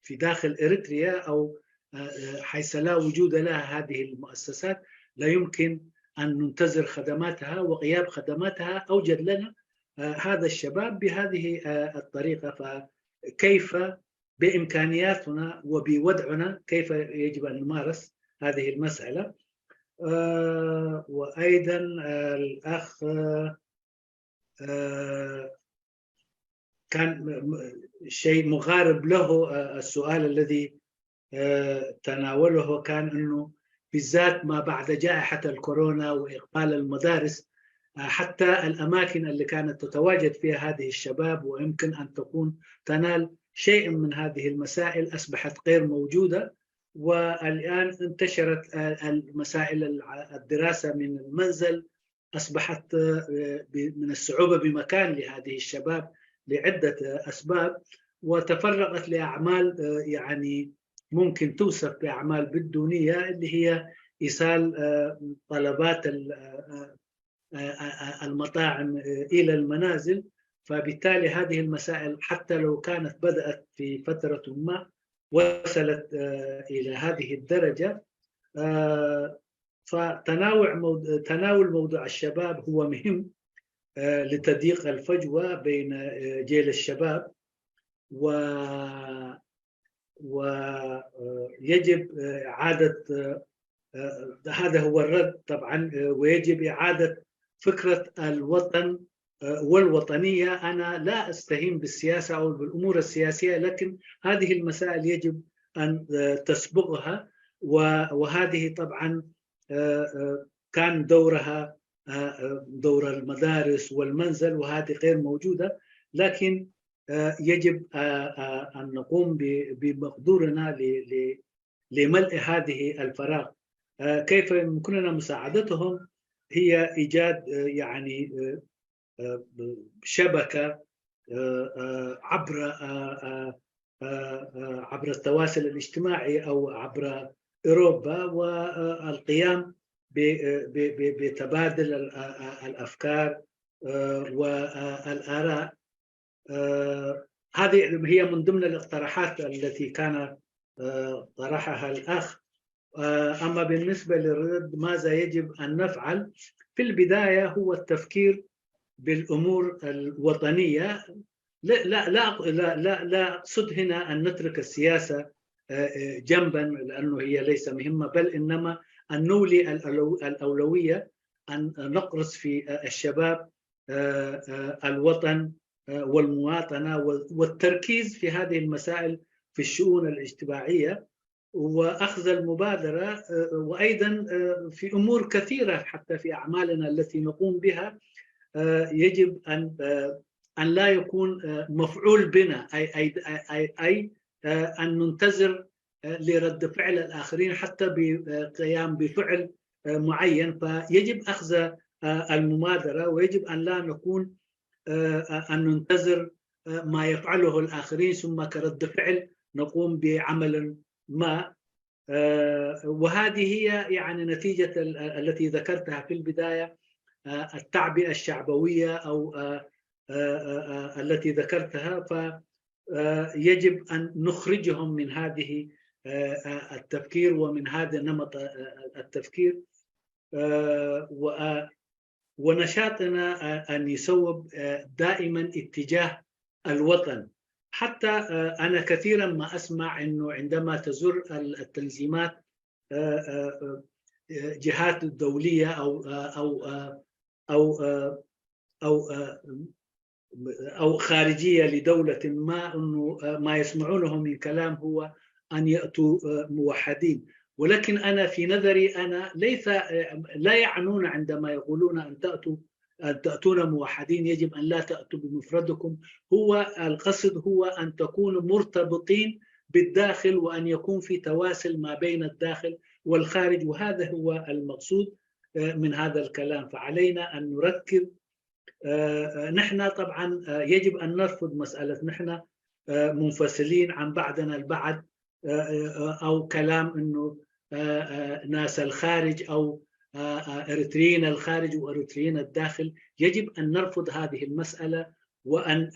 في داخل إريتريا أو آه، آه، حيث لا وجود لها هذه المؤسسات، لا يمكن أن ننتظر خدماتها، وغياب خدماتها أوجد لنا آه، هذا الشباب بهذه آه، الطريقة. فكيف بإمكانياتنا وبوضعنا كيف يجب أن نمارس هذه المسألة؟ آه، وأيضا آه، الأخ آه، آه، كان م- م- شيء مغارب له آه، السؤال الذي آه، تناوله كان أنه بالذات ما بعد جائحة الكورونا وإقبال المدارس آه، حتى الأماكن اللي كانت تتواجد فيها هذه الشباب ويمكن أن تكون تنال شيء من هذه المسائل أصبحت غير موجودة. والآن انتشرت آه، المسائل الع- الدراسة من المنزل أصبحت آه، ب- من الصعوبة بمكان لهذه الشباب لعدة آه، أسباب، وتفرغت لأعمال آه، يعني ممكن توصف بأعمال بالدونية، اللي هي إيصال آه، طلبات ال- آه، آه، آه، المطاعم آه، إلى المنازل. فبالتالي هذه المسائل حتى لو كانت بدأت في فترة ما وصلت آه، إلى هذه الدرجة. آه، فتناوع مود- تناول موضوع الشباب هو مهم آه، لتضييق الفجوة بين آه، جيل الشباب و ويجب إعادة هذا هو الرد طبعا، ويجب إعادة فكرة الوطن والوطنية. أنا لا أستهين بالسياسة أو بالأمور السياسية، لكن هذه المسائل يجب أن تسبقها، وهذه طبعا كان دورها دور المدارس والمنزل، وهذه غير موجودة، لكن يجب أن نقوم بمقدورنا لملء هذه الفراغ. كيف يمكننا مساعدتهم؟ هي إيجاد يعني شبكة عبر عبر التواصل الاجتماعي أو عبر أوروبا، والقيام بتبادل الأفكار والآراء. هذه هي من ضمن الاقتراحات التي كان طرحها الأخ. أما بالنسبة للرد، ماذا يجب أن نفعل؟ في البداية هو التفكير بالأمور الوطنية. لا لا لا لا لا, لا أقصد هنا أن نترك السياسة جنبا لأنه هي ليس مهمة، بل إنما أن نولي الأولوية أن نقرص في الشباب الوطن والمواطنة والتركيز في هذه المسائل في الشؤون الاجتماعية، وأخذ المبادرة وأيضا في أمور كثيرة حتى في أعمالنا التي نقوم بها يجب أن أن لا يكون مفعول بنا، أي أي أي أي أن ننتظر لرد فعل الآخرين حتى بقيام بفعل معين. فيجب أخذ المبادرة، ويجب أن لا نكون أن ننتظر ما يفعله الآخرين ثم كرد فعل نقوم بعمل ما. وهذه هي يعني نتيجة التي ذكرتها في البداية، التعبئة الشعبوية أو التي ذكرتها. فيجب أن نخرجهم من هذه التفكير ومن هذا نمط التفكير، ونشاطنا أن يصوب دائما اتجاه الوطن. حتى أنا كثيرا ما أسمع أنه عندما تزور التنظيمات جهات دولية أو أو أو أو أو خارجية لدولة ما، أنه ما يسمعونه من كلام هو أن يأتوا موحدين. ولكن أنا في نظري أنا ليس لا يعنون عندما يقولون أن تأتوا أن تأتون موحدين، يجب أن لا تأتوا بمفردكم. هو القصد هو أن تكونوا مرتبطين بالداخل، وأن يكون في تواصل ما بين الداخل والخارج، وهذا هو المقصود من هذا الكلام. فعلينا أن نركز، نحن طبعا يجب أن نرفض مسألة نحن منفصلين عن بعضنا البعض، أو كلام أنه ناس الخارج أو إريتريين الخارج وإريتريين الداخل. يجب أن نرفض هذه المسألة وأن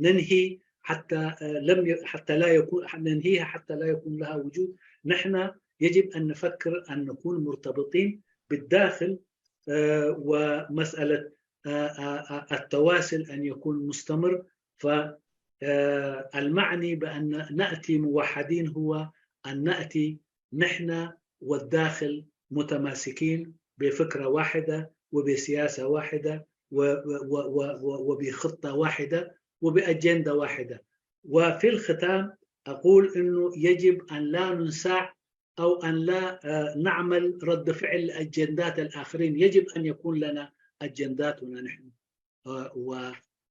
ننهي حتى لم حتى لا يكون ننهيها حتى لا يكون لها وجود. نحن يجب أن نفكر أن نكون مرتبطين بالداخل، ومسألة التواصل أن يكون مستمر. فالمعني بأن نأتي موحدين هو أن نأتي نحن والداخل متماسكين بفكرة واحدة وبسياسة واحدة وبخطة واحدة وبأجندة واحدة. وفي الختام أقول أنه يجب أن لا ننساع أو أن لا نعمل رد فعل لأجندات الآخرين. يجب أن يكون لنا أجنداتنا نحن،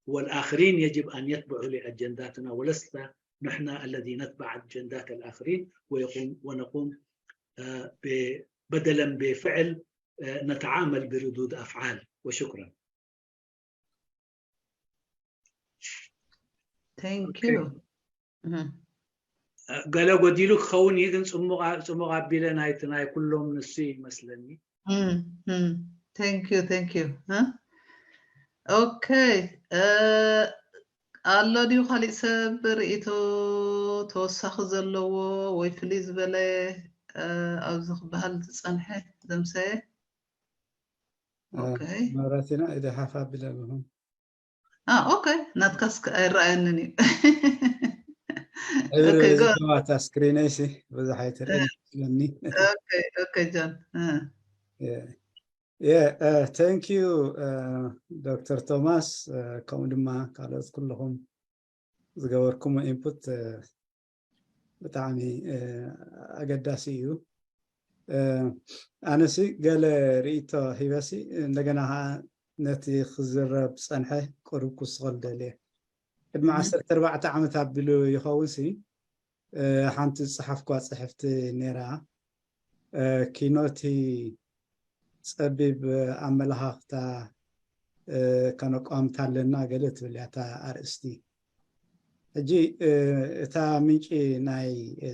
والآخرين يجب أن يتبعوا لأجنداتنا، ولسنا نحن الذي نتبع أجندات الآخرين ويقوم ونقوم بدلا بفعل نتعامل بردود أفعال. وشكرا. Thank you. ገለ ጎዲሉ ክኸውን እዩ፣ ግን ጽሙቕ ኣቢለ ናይቲ ናይ ኩሎም ንሱ ይመስለኒ። Thank you, thank you. Okay. ኣሎ ድዩ ካሊእ ሰብ ርእይቶ ተወሳኺ ዘለዎ ወይ ፍልይ ዝበለ ኣብዚ ክበሃል ዝጸንሐ ዘምሰየ? መብራህትና ኢደ ሓፍ ኣቢለ ኣለኹ። ኦኬ፣ ናትካስ ኣይረኣየንን እዩ። እታ ስክሪነይ ሲ ብዙሕ ኣይትርእን ስለኒ። ኦኬ ጆን። Thank you ዶክተር ቶማስ፣ ከምኡ ድማ ካልኦት ኩልኹም ዝገበርኩሞ ኢንፑት ብጣዕሚ ኣገዳሲ እዩ። ኣነሲ ገለ ርእይቶ ሂበሲ እንደገና ከዓ ነቲ ክዝረብ ዝፀንሐ ቅሩብ ክውስኸሉ ደልየ። ቅድሚ ዓሰርተ ኣርባዕተ ዓመት ኣቢሉ ይኸውን ሲ ሓንቲ ዝፀሓፍኳ ፅሕፍቲ ነይራ። ኪኖቲ ፀቢብ ኣመለኻኽታ ከነቋምታ ኣለና ገለ ትብል እያ እታ ኣርእስቲ። ሕጂ እታ ምንጪ ናይ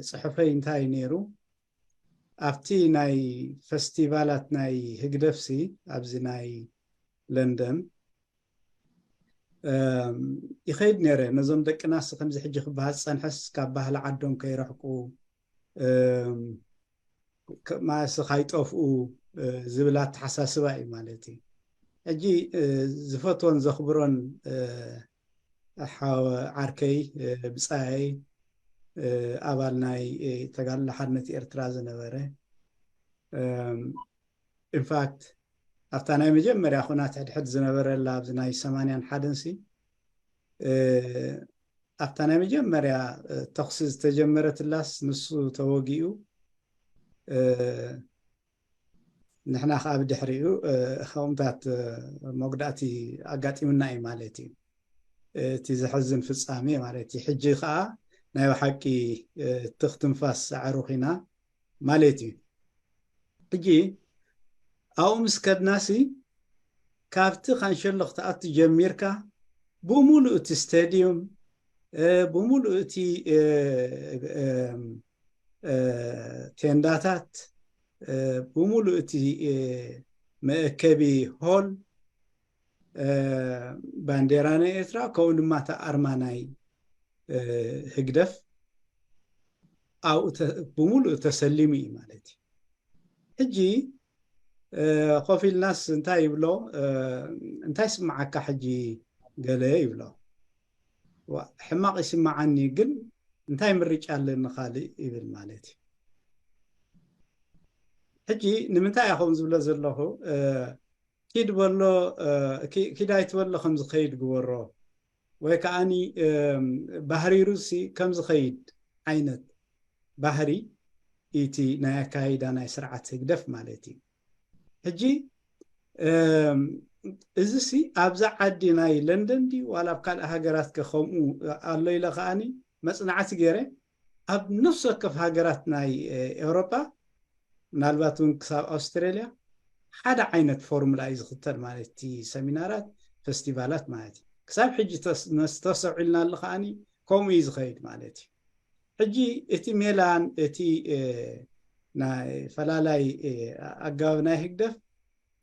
ፅሑፈይ እንታይ ነይሩ? ኣብቲ ናይ ፈስቲቫላት ናይ ህግደፍሲ ኣብዚ ናይ ለንደን ይኸይድ ነይረ። ነዞም ደቅናስ ከምዚ ሕጂ ክበሃል ዝፀንሐስ ካብ ባህሊ ዓዶም ከይረሕቁ ማእሲ ካይጠፍኡ ዝብል ኣተሓሳስባ እዩ ማለት እዩ። ሕጂ ዝፈትዎን ዘኽብሮን ዓርከይ ብፃየይ ኣባል ናይ ተጋድሎ ሓርነት ኤርትራ ዝነበረ ኢንፋክት ኣብታ ናይ መጀመርያ ኩናት ሕድሕድ ዝነበረላ ኣብዚ ናይ ሰማንያን ሓደን ሲ ኣብታ ናይ መጀመርያ ተኹሲ ዝተጀመረትላስ ንሱ ተወጊኡ ንሕና ከዓ ብድሕሪኡ ከምኡታት መጉዳእቲ ኣጋጢሙና እዩ ማለት እዩ። እቲ ዘሕዝን ፍፃሜ ማለት እዩ። ሕጂ ከዓ ናይ ብሓቂ ትኽ ትንፋስ ኣዕሩኽ ኢና ማለት እዩ። ሕጂ ኣብኡ ምስ ከድናሲ ካብቲ ካንሸሎ ክትኣቱ ጀሚርካ ብሙሉእ እቲ ስቴድዩም ብሙሉእ እቲ ቴንዳታት ብሙሉእ እቲ መእከቢ ሆል ባንዴራ ናይ ኤርትራ ከምኡ ድማ እቲ ኣርማ ናይ ህግደፍ ኣብኡ ብሙሉእ ተሰሊሙ እዩ ማለት እዩ። ሕጂ ኮፍ ኢልናስ እንታይ ይብሎ እንታይ ስምዓካ ሕጂ ገለ ይብሎ። ሕማቕ ይስምዓኒ ግን እንታይ ምርጫ ኣለኒ ካልእ ይብል ማለት እዩ። ሕጂ ንምንታይ እየ ከምኡ ዝብሎ ዘለኹ ኪድ በሎ ኪድ ኣይትበሎ ከም ዝኸይድ ግበሮ ወይ ከዓኒ ባህሪሩሲ ከም ዝኸይድ ዓይነት ባህሪ እቲ ናይ ኣካይዳ ናይ ስርዓት ህግደፍ ማለት እዩ። ሕጂ እዚ ሲ ኣብዛ ዓዲ ናይ ለንደን ድዩ ዋላ ኣብ ካልእ ሃገራት ከ ከምኡ ኣሎ ኢለ ከኣኒ መጽናዕቲ ገይረ ኣብ ነፍሲ ወከፍ ሃገራት ናይ ኤውሮጳ ምናልባት እውን ክሳብ ኣውስትራልያ ሓደ ዓይነት ፎርሙላ እዩ ዝኽተል ማለት እቲ ሰሚናራት ፈስቲቫላት ማለት እዩ። ክሳብ ሕጂ ተስተውዕልና ኣሎ ከዓኒ ከምኡ እዩ ዝኸይድ ማለት እዩ። ሕጂ እቲ ሜላን እቲ ናይ ፈላላይ ኣገባብ ናይ ህግደፍ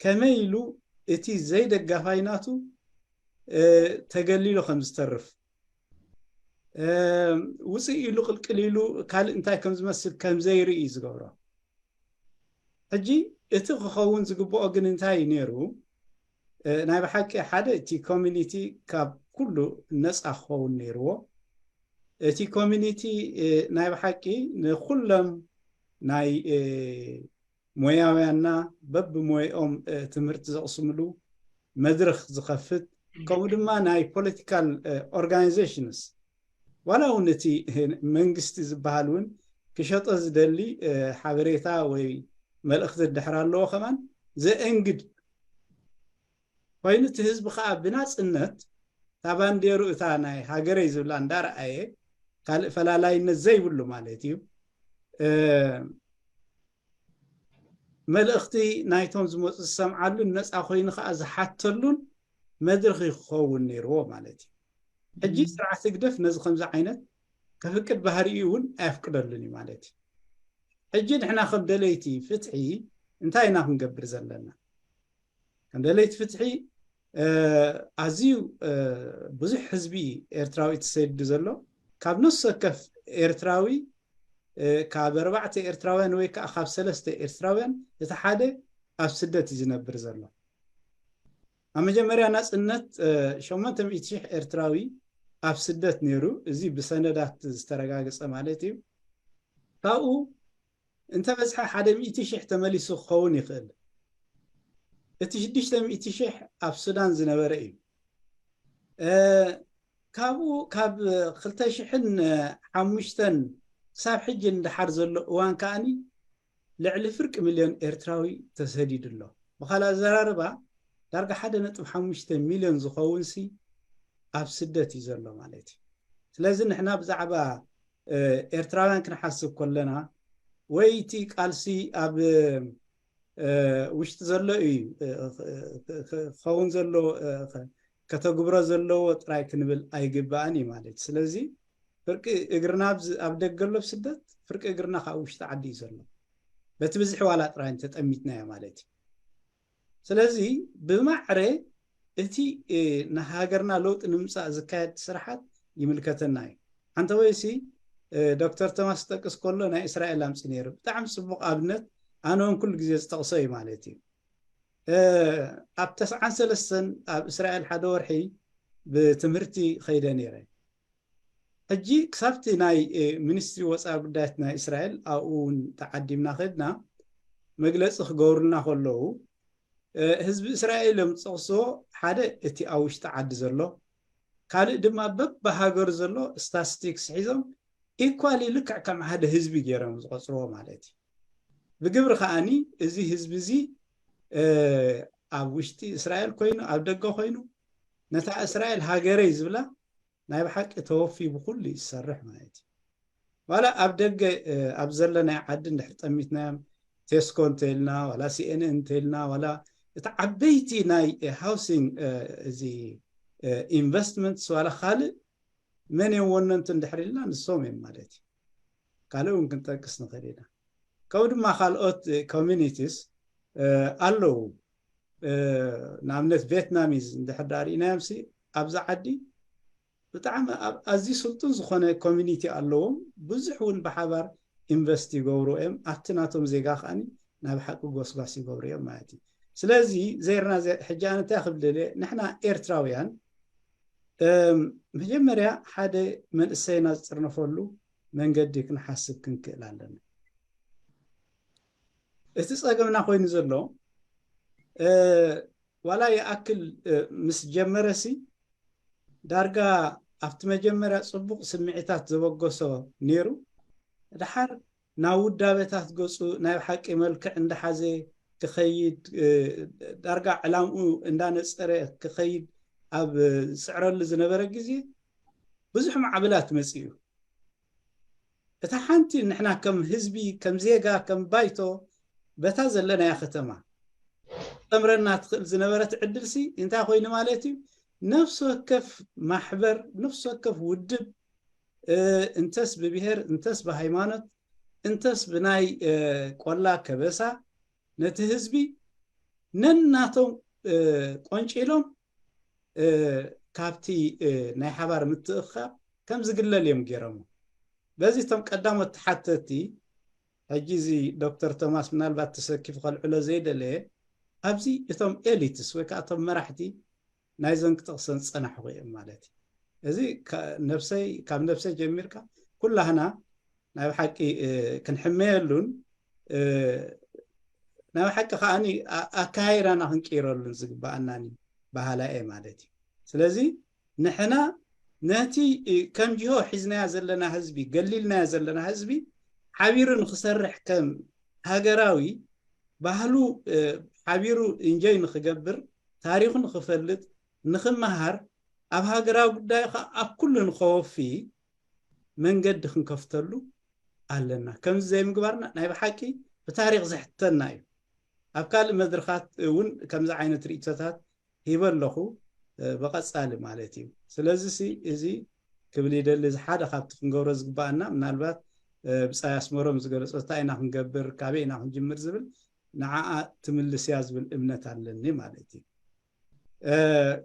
ከመይ ኢሉ እቲ ዘይደጋፋይ ናቱ ተገሊሉ ከም ዝተርፍ ውፅእ ኢሉ ቅልቅል ኢሉ ካልእ እንታይ ከም ዝመስል ከም ዘይርኢ እዩ ዝገብሮ። ሕጂ እቲ ክኸውን ዝግብኦ ግን እንታይ እዩ ነይሩ? ናይ ብሓቂ ሓደ እቲ ኮሚኒቲ ካብ ኩሉ ነፃ ክኸውን ነይርዎ። እቲ ኮሚኒቲ ናይ ብሓቂ ንኩሎም ናይ ሞያውያንና በብሞይኦም ትምህርቲ ዘቕስምሉ መድረኽ ዝኸፍት ከምኡ ድማ ናይ ፖለቲካል ኦርጋናይዜሽንስ ዋላ እውን እቲ መንግስቲ ዝበሃል እውን ክሸጦ ዝደሊ ሓበሬታ ወይ መልእኽቲ ድሕር ኣለዎ ከማን ዘእንግድ ኮይኑ እቲ ህዝቢ ከዓ ብናፅነት እታ ባንዴሩ እታ ናይ ሃገረይ ዝብላ እንዳረኣየ ካልእ ፈላላይነት ዘይብሉ ማለት እዩ። መልእኽቲ ናይቶም ዝመፁ ዝሰምዓሉን ነፃ ኮይኑ ከዓ ዝሓተሉን መድረኽ ክኸውን ነይርዎ ማለት እዩ። ሕጂ ስርዓት ህግደፍ ነዚ ከምዚ ዓይነት ከፍቅድ ባህሪኡ እውን ኣየፍቅደሉን እዩ ማለት እዩ። ሕጂ ንሕና ከም ደለይቲ ፍትሒ እንታይ ኢና ክንገብር ዘለና? ከም ደለይቲ ፍትሒ ኣዝዩ ብዙሕ ህዝቢ ኤርትራዊ ተሰዲዱ ዘሎ ካብ ነፍሲ ወከፍ ኤርትራዊ ካብ ኣርባዕተ ኤርትራውያን ወይ ከዓ ካብ ሰለስተ ኤርትራውያን እቲ ሓደ ኣብ ስደት እዩ ዝነብር ዘሎ። ኣብ መጀመርያ ናፅነት ሸሞንተ ሚእቲ ሺሕ ኤርትራዊ ኣብ ስደት ነይሩ። እዚ ብሰነዳት ዝተረጋገፀ ማለት እዩ። ካብኡ እንተበዝሐ ሓደ ሚእቲ ሺሕ ተመሊሱ ክኸውን ይኽእል። እቲ ሽዱሽተ ሚእቲ ሺሕ ኣብ ሱዳን ዝነበረ እዩ። ካብኡ ካብ ክልተ ሽሕን ሓሙሽተን ክሳብ ሕጂ ንደሓር ዘሎ እዋን ከዓኒ ልዕሊ ፍርቂ ሚልዮን ኤርትራዊ ተሰዲዱ ኣሎ። ብኻልእ ኣዘራርባ ዳርጋ ሓደ ነጥቢ ሓሙሽተ ሚልዮን ዝኸውን ሲ ኣብ ስደት እዩ ዘሎ ማለት እዩ። ስለዚ ንሕና ብዛዕባ ኤርትራውያን ክንሓስብ ከለና ወይ እቲ ቃልሲ ኣብ ውሽጢ ዘሎ እዩ ክኸውን ዘለዎ ከተግብሮ ዘለዎ ጥራይ ክንብል ኣይግባእን እዩ ማለት። ስለዚ ፍርቂ እግርና ኣብ ደገ ኣሎ ስደት፣ ፍርቂ እግርና ካብ ውሽጢ ዓዲ እዩ ዘሎ። በቲ ብዝሒ ዋላ ጥራይ እንተጠሚትናዮ ማለት እዩ። ስለዚ ብማዕረ እቲ ንሃገርና ለውጢ ንምምፃእ ዝካየድ ስራሓት ይምልከተና እዩ። ሓንተ ወይሲ ዶክተር ቶማስ ክጠቅስ ከሎ ናይ እስራኤል ኣምፂ ነይሩ። ብጣዕሚ ፅቡቕ ኣብነት ኣነ እውን ኩሉ ግዜ ዝጠቕሶ እዩ ማለት እዩ። ኣብ ተስዓን ሰለስተን ኣብ እስራኤል ሓደ ወርሒ ብትምህርቲ ኸይደ ነይረ። ሕጂ ክሳብቲ ናይ ሚኒስትሪ ወፃኢ ጉዳያት ናይ እስራኤል ኣብኡ እውን ተዓዲምና ኸድና መግለፂ ክገብሩልና ከለዉ ህዝቢ እስራኤል እዮም ዝጠቕስዎ። ሓደ እቲ ኣብ ውሽጢ ዓዲ ዘሎ ካልእ ድማ በብሃገሩ ዘሎ ስታስቲክስ ሒዞም ኢኳሊ ልክዕ ከም ሓደ ህዝቢ ገይሮም ዝቆፅርዎ ማለት እዩ። ብግብሪ ከዓኒ እዚ ህዝቢ እዚ ኣብ ውሽጢ እስራኤል ኮይኑ ኣብ ደገ ኮይኑ ነታ እስራኤል ሃገረይ ዝብላ ናይ ብሓቂ ተወፊ ብኩሉ ይሰርሕ ማለት እዩ። ዋላ ኣብ ደገ ኣብ ዘለናይ ዓዲ እንድሕር ጠሚትናዮም ቴስኮ እንተልና ዋላ ሲኤንኤን እንተልና ዋላ እቲ ዓበይቲ ናይ ሃውሲንግ እዚ ኢንቨስትመንትስ ዋላ ካልእ መን እዮም ወነንቱ እንድሕር ኢልና ንሶም እዮም ማለት እዩ። ካልእ እውን ክንጠቅስ ንኽእል ኢና። ከምኡ ድማ ካልኦት ኮሚኒቲስ ኣለዉ። ንኣብነት ቬትናሚዝ እንድሕር ዳ ርኢናዮም ሲ ኣብዛ ዓዲ ብጣዕሚ ኣዝዩ ስልጡን ዝኾነ ኮሚኒቲ ኣለዎም። ብዙሕ እውን ብሓባር ኢንቨስት ይገብሩ እዮም። ኣብቲ ናቶም ዜጋ ከዓኒ ናብ ሓቂ ጎስጓስ ይገብሩ እዮም ማለት እዩ። ስለዚ ዜርና ሕጂ ኣነ እንታይ ክብል ደልየ ንሕና ኤርትራውያን መጀመርያ ሓደ መንእሰይና ዝጥርነፈሉ መንገዲ ክንሓስብ ክንክእል ኣለና። እቲ ፀገምና ኮይኑ ዘሎ ዋላ ይኣክል ምስ ጀመረሲ ዳርጋ ኣብቲ መጀመርያ ፅቡቕ ስምዒታት ዘበገሶ ነይሩ። ድሓር ናብ ውዳበታት ገፁ ናይ ሓቂ መልክዕ እንዳሓዘ ክኸይድ ዳርጋ ዕላምኡ እንዳነፀረ ክኸይድ ኣብ ዝፅዕረሉ ዝነበረ ግዜ ብዙሕ ማዕብላት መፅኡ። እታ ሓንቲ ንሕና ከም ህዝቢ ከም ዜጋ ከም ባይቶ በታ ዘለናያ ከተማ ጠምረና ትኽእል ዝነበረት ዕድልሲ እንታይ ኮይኑ ማለት እዩ? ነፍሲ ወከፍ ማሕበር ነፍሲ ወከፍ ውድብ እንተስ ብብሔር እንተስ ብሃይማኖት እንተስ ብናይ ቆላ ከበሳ ነቲ ህዝቢ ነናቶም ቆንጪሎም ካብቲ ናይ ሓባር ምትእኽኻብ ከም ዝግለል እዮም ገይሮሞ። በዚ እቶም ቀዳሞት ተሓተቲ ሕጂ እዚ ዶክተር ቶማስ ምናልባት ተሰኪፉ ከልዕሎ ዘይደለየ ኣብዚ እቶም ኤሊትስ ወይ ከዓ እቶም መራሕቲ ናይዘን ክጠቕሰን ዝፀናሕኹ እዮም ማለት እዩ። እዚ ነብሰይ ካብ ነብሰይ ጀሚርካ ኩላህና ናይ ብሓቂ ክንሕመየሉን ናይ ብሓቂ ከዓኒ ኣካይዳና ክንቅይረሉን ዝግበኣናኒ ባህላኤ ማለት እዩ። ስለዚ ንሕና ነቲ ከም ጅሆ ሒዝናያ ዘለና ህዝቢ ገሊልናያ ዘለና ህዝቢ ሓቢሩ ንክሰርሕ ከም ሃገራዊ ባህሉ ሓቢሩ እንጆይ ንክገብር ታሪኹ ንክፈልጥ ንክመሃር ኣብ ሃገራዊ ጉዳይ ከዓ ኣብ ኩሉ ንከወፊ መንገዲ ክንከፍተሉ ኣለና። ከምዚ ዘይምግባርና ናይ ብሓቂ ብታሪኽ ዘሕተና እዩ። ኣብ ካልእ መድረኻት እውን ከምዚ ዓይነት ርእቶታት ሂበ ኣለኹ ብቐጻሊ ማለት እዩ። ስለዚ እዚ ክብል ይደሊ እዚ ሓደ ካብቲ ክንገብሮ ዝግባኣና ምናልባት ብጻይ ኣስመሮም ዝገለጾ እንታይ ኢና ክንገብር ካበይ ኢና ክንጅምር ዝብል ንዓኣ ትምልስ እያ ዝብል እምነት ኣለኒ ማለት እዩ።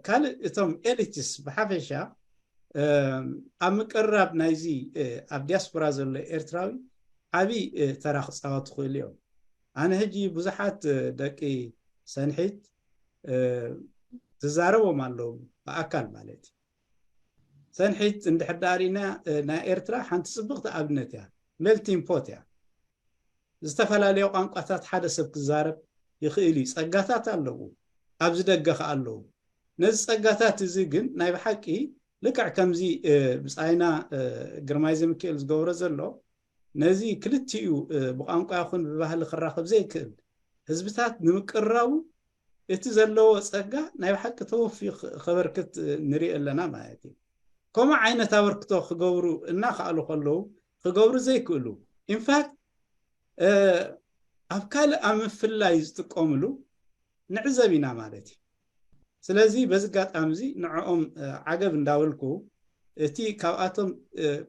ካልእ እቶም ኤሊትስ ብሓፈሻ ኣብ ምቅርራብ ናይዚ ኣብ ዲያስፖራ ዘሎ ኤርትራዊ ዓብዪ ተራ ክፃወቱ ክእሉ እዮም። ኣነ ሕጂ ብዙሓት ደቂ ሰንሒት ትዛረቦም ኣለዉ ብኣካል ማለት እዩ። ሰንሒት እንድሕር ዳኣ ርኢና ናይ ኤርትራ ሓንቲ ፅብቕቲ ኣብነት እያ። ሜልቲንግ ፖት እያ። ዝተፈላለዮ ቋንቋታት ሓደ ሰብ ክዛረብ ይኽእል እዩ። ጸጋታት ኣለዉ፣ ኣብዚ ደገ ከኣ ኣለዉ። ነዚ ጸጋታት እዚ ግን ናይ ብሓቂ ልክዕ ከምዚ ብጻይና ግርማይ ዘምክኤል ዝገብሮ ዘሎ ነዚ ክልቲኡ ብቋንቋ ይኹን ብባህሊ ክራኸብ ዘይክእል ህዝብታት ንምቅርራቡ እቲ ዘለዎ ጸጋ ናይ ብሓቂ ተወፊ ከበርክት ንርኢ ኣለና ማለት እዩ። ከምኡ ዓይነት ኣበርክቶ ክገብሩ እናኸኣሉ ከለዉ ክገብሩ ዘይክእሉ ኢንፋክት ኣብ ካልእ ኣብ ምፍላይ ዝጥቀምሉ ንዕዘብ ኢና ማለት እዩ። ስለዚ በዚ ኣጋጣሚ እዚ ንዕኦም ዓገብ እንዳበልኩ እቲ ካብኣቶም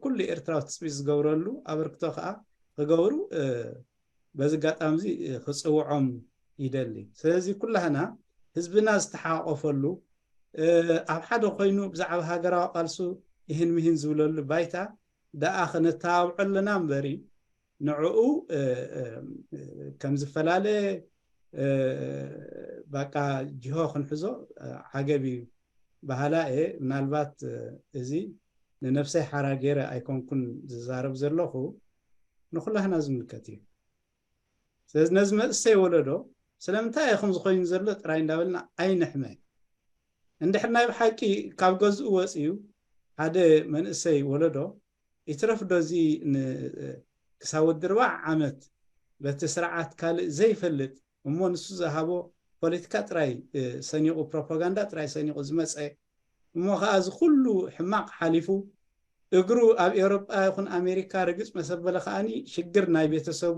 ኩሉ ኤርትራዊ ትፅቢት ዝገብረሉ ኣበርክቶ ከዓ ክገብሩ በዚ ኣጋጣሚ እዚ ክፅውዖም ይደሊ። ስለዚ ኩላህና ህዝብና ዝተሓቆፈሉ ኣብ ሓደ ኮይኑ ብዛዕባ ሃገራዊ ቃልሱ ይህን ምሂን ዝብለሉ ባይታ ደኣ ክነተባብዖ ኣለና እምበሪ ንዕኡ ከም ዝፈላለ ባቃ ጅሆ ክንሕዞ ዓገብ እዩ በሃላ እየ። ምናልባት እዚ ንነብሰይ ሓራ ገይረ ኣይኮንኩን ዝዛረብ ዘለኹ ንኩላህና ዝምልከት እዩ። ስለዚ ነዚ መንእሰይ ወለዶ ስለምንታይ እዩ ከምዚ ኮይኑ ዘሎ ጥራይ እንዳበልና ኣይንሕመ። እንድሕር ናይ ብሓቂ ካብ ገዝኡ ወፅዩ ሓደ መንእሰይ ወለዶ ይትረፍ ዶ እዚ ክሳብ ወዲ ኣርባዓ ዓመት በቲ ስርዓት ካልእ ዘይፈልጥ እሞ ንሱ ዝሃቦ ፖለቲካ ጥራይ ሰኒቑ ፕሮፓጋንዳ ጥራይ ሰኒቑ ዝመፀ እሞ ከዓ እዚ ኩሉ ሕማቕ ሓሊፉ እግሩ ኣብ ኤውሮጳ ይኹን ኣሜሪካ ርግፅ መሰበለ ከዓኒ ሽግር ናይ ቤተሰቡ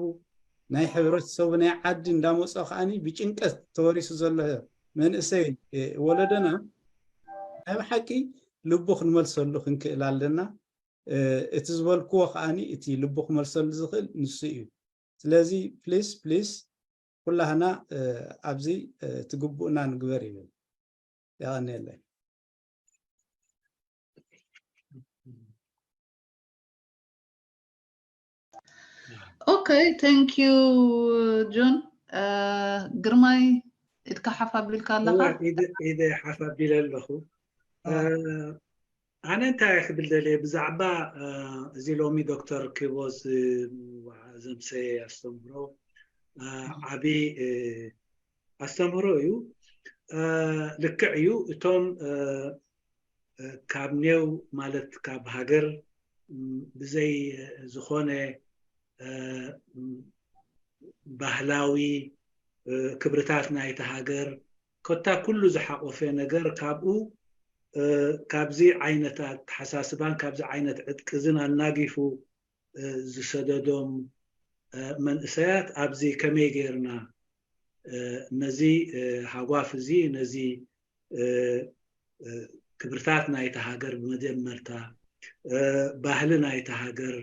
ናይ ሕብረተሰቡ ናይ ዓዲ እንዳመፆ ከዓኒ ብጭንቀት ተወሪሱ ዘሎ መንእሰይ ወለደና ናይ ብሓቂ ልቡ ክንመልሰሉ ክንክእል ኣለና። እቲ ዝበልክዎ ከዓኒ እቲ ልቡ ክመልሰሉ ዝኽእል ንሱ እዩ። ስለዚ ፕሊስ ፕሊስ ኩላህና ኣብዚ እቲ ግቡእና ንግበር ይብል። የቐንየለይ። Okay, thank you ጆን። ግርማይ ኢድካ ሓፍ ኣቢልካ ኣለኻ? ኢደ ሓፍ ኣቢለ ኣለኹ። ኣነ እንታይ ክብል ደልየ ብዛዕባ እዚ ሎሚ ዶክተር ኪቦ ዘምሰየ ኣስተምህሮ ዓቢ ኣስተምህሮ እዩ። ልክዕ እዩ። እቶም ካብ ኔው ማለት ካብ ሃገር ብዘይ ዝኾነ ባህላዊ ክብርታት ናይቲ ሃገር፣ ኮታ ኩሉ ዝሓቆፈ ነገር ካብኡ፣ ካብዚ ዓይነት ኣተሓሳስባን ካብዚ ዓይነት ዕጥቅዝን ኣናጊፉ ዝሰደዶም መንእሰያት ኣብዚ ከመይ ጌርና ነዚ ሃጓፍ እዚ፣ ነዚ ክብርታት ናይቲ ሃገር፣ ብመጀመርታ ባህሊ ናይቲ ሃገር፣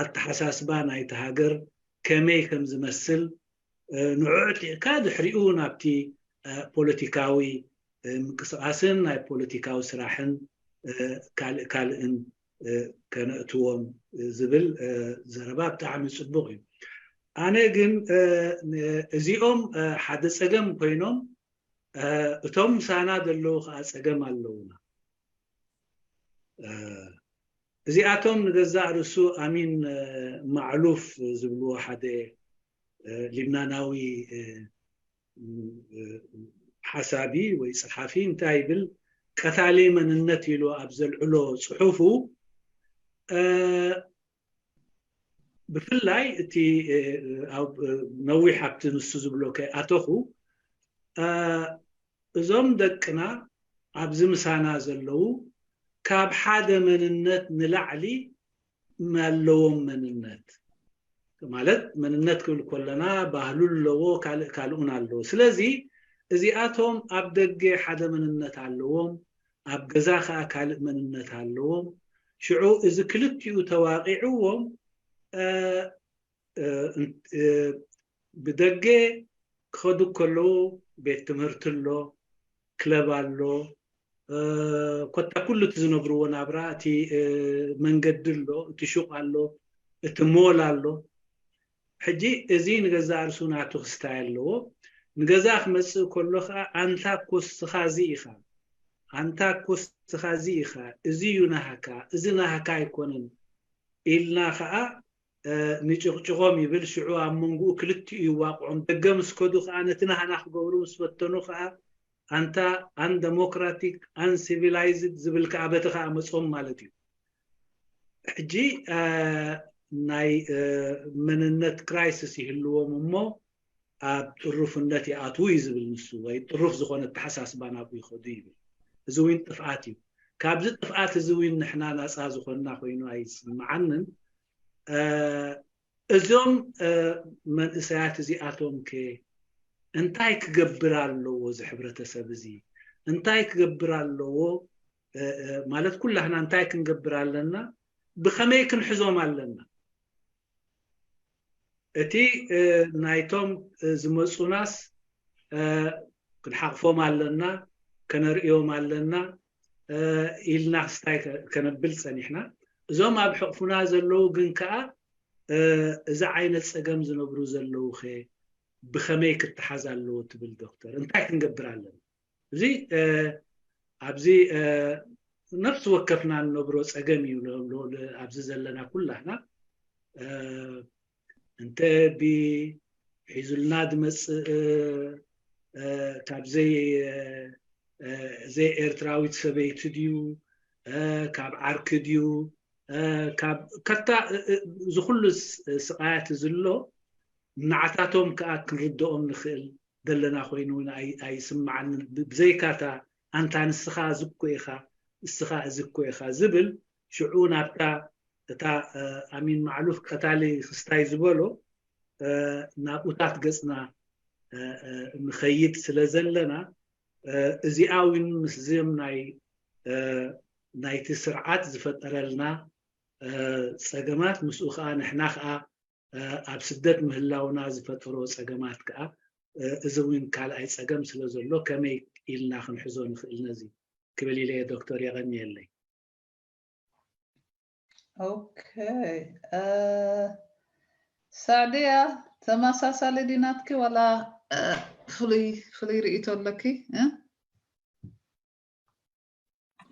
ኣተሓሳስባ ናይቲ ሃገር ከመይ ከም ዝመስል ንዑ ዕጢቕካ ድሕሪኡ ናብቲ ፖለቲካዊ ምንቅስቃስን ናይ ፖለቲካዊ ስራሕን ካልእ ካልእን ከነእትዎም ዝብል ዘረባ ብጣዕሚ ጽቡቕ እዩ። ኣነ ግን እዚኦም ሓደ ጸገም ኮይኖም እቶም ምሳና ዘለዉ ከዓ ጸገም ኣለዉና። እዚኣቶም ንገዛእ ርእሱ ኣሚን ማዕሉፍ ዝብልዎ ሓደ ሊብናናዊ ሓሳቢ ወይ ጸሓፊ እንታይ ይብል? ቀታሊ መንነት ኢሉ ኣብ ዘልዕሎ ጽሑፉ ብፍላይ እቲ ነዊሕ ኣብቲ ንሱ ዝብሎ ከይኣተኹ እዞም ደቅና ኣብዚ ምሳና ዘለዉ ካብ ሓደ መንነት ንላዕሊ ኣለዎም መንነት ማለት መንነት ክብል ከለና ባህሉ ኣለዎ ካልእ ካልኡን ኣለዎ። ስለዚ እዚኣቶም ኣብ ደገ ሓደ መንነት ኣለዎም፣ ኣብ ገዛ ከዓ ካልእ መንነት ኣለዎም። ሽዑ እዚ ክልቲኡ ተዋቂዕዎም ብደገ ክኸዱ ከለዉ ቤት ትምህርቲ ኣሎ፣ ክለብ ኣሎ፣ ኮታ ኩሉ እቲ ዝነብርዎ ናብራ እቲ መንገዲ ኣሎ፣ እቲ ሹቕ ኣሎ፣ እቲ ሞል ኣሎ። ሕጂ እዚ ንገዛእ ርእሱ ናቱ ክስታይ ኣለዎ። ንገዛ ክመጽእ ከሎ ከዓ ኣንታ እኮ እስኻ እዚ ኢኻ፣ ኣንታ እኮ እስኻ እዚ ኢኻ፣ እዚ እዩ ናህካ፣ እዚ ናህካ ኣይኮነን ኢልና ከዓ ንጭቕጭቖም ይብል። ሽዑ ኣብ መንጎኡ ክልቲኡ ይዋቕዖም። ደገ ምስ ከዱ ከዓ ነቲ ናህና ክገብሩ ምስ ፈተኑ ከዓ ኣንታ undemocratic, uncivilized ዝብል ከዓ በቲ ከዓ መፅኦም ማለት እዩ። ሕጂ ናይ መንነት ክራይሲስ ይህልዎም እሞ ኣብ ጥሩፍነት ይኣትዉ እዩ ዝብል ንሱ፣ ወይ ጥሩፍ ዝኾነ ኣተሓሳስባ ናብኡ ይኸዱ ይብል። እዚ እውን ጥፍኣት እዩ። ካብዚ ጥፍኣት እዚ እውን ንሕና ናፃ ዝኾንና ኮይኑ ኣይስምዓንን። እዞም መንእሰያት እዚኣቶም ከ እንታይ ክገብር ኣለዎ? እዚ ሕብረተሰብ እዚ እንታይ ክገብር ኣለዎ? ማለት ኩላህና እንታይ ክንገብር ኣለና? ብኸመይ ክንሕዞም ኣለና? እቲ ናይቶም ዝመፁናስ ክንሓቕፎም ኣለና፣ ከነርእዮም ኣለና ኢልና ክስታይ ከነብል ፀኒሕና። እዞም ኣብ ሕቕፉና ዘለዉ ግን ከዓ እዚ ዓይነት ፀገም ዝነብሩ ዘለዉ ኸ ብኸመይ ክተሓዝ ኣለዎ ትብል ዶክተር? እንታይ ክንገብር ኣለና? እዚ ኣብዚ ነፍሲ ወከፍና እንነብሮ ፀገም እዩ። ኣብዚ ዘለና ኩላህና እንተ ቢ ሒዙልና ዝመፅእ ካብ ዘይ ዘይ ኤርትራዊት ሰበይቲ ድዩ፣ ካብ ዓርኪ ድዩ፣ ካብ ከታ እዚ ኩሉ ስቃያት ዝሎ ንዓታቶም ከዓ ክንርድኦም ንኽእል ዘለና ኮይኑ እውን ኣይስምዓንን። ብዘይካታ ኣንታ ንስኻ እዚ እኮ ኢኻ፣ ንስኻ እዚ እኮ ኢኻ ዝብል ሽዑ ናብታ እታ ኣሚን ማዕሉፍ ቀታሊ ክስታይ ዝበሎ ናብኡታት ገፅና ንኸይድ ስለ ዘለና እዚኣ እውን ምስዚም ናይ ናይቲ ስርዓት ዝፈጠረልና ፀገማት ምስኡ ከዓ ንሕና ከዓ ኣብ ስደት ምህላውና ዝፈጠሮ ፀገማት ከዓ እዚ እውን ካልኣይ ፀገም ስለ ዘሎ ከመይ ኢልና ክንሕዞ ንኽእል ነዚ ክብል ኢለ ዶክተር የቐንየለይ። ኦኬ ሳዕድያ ተመሳሳሊ ድዩ ናትኪ ዋላ ፍሉይ ፍሉይ ርእይቶ ኣለኪ?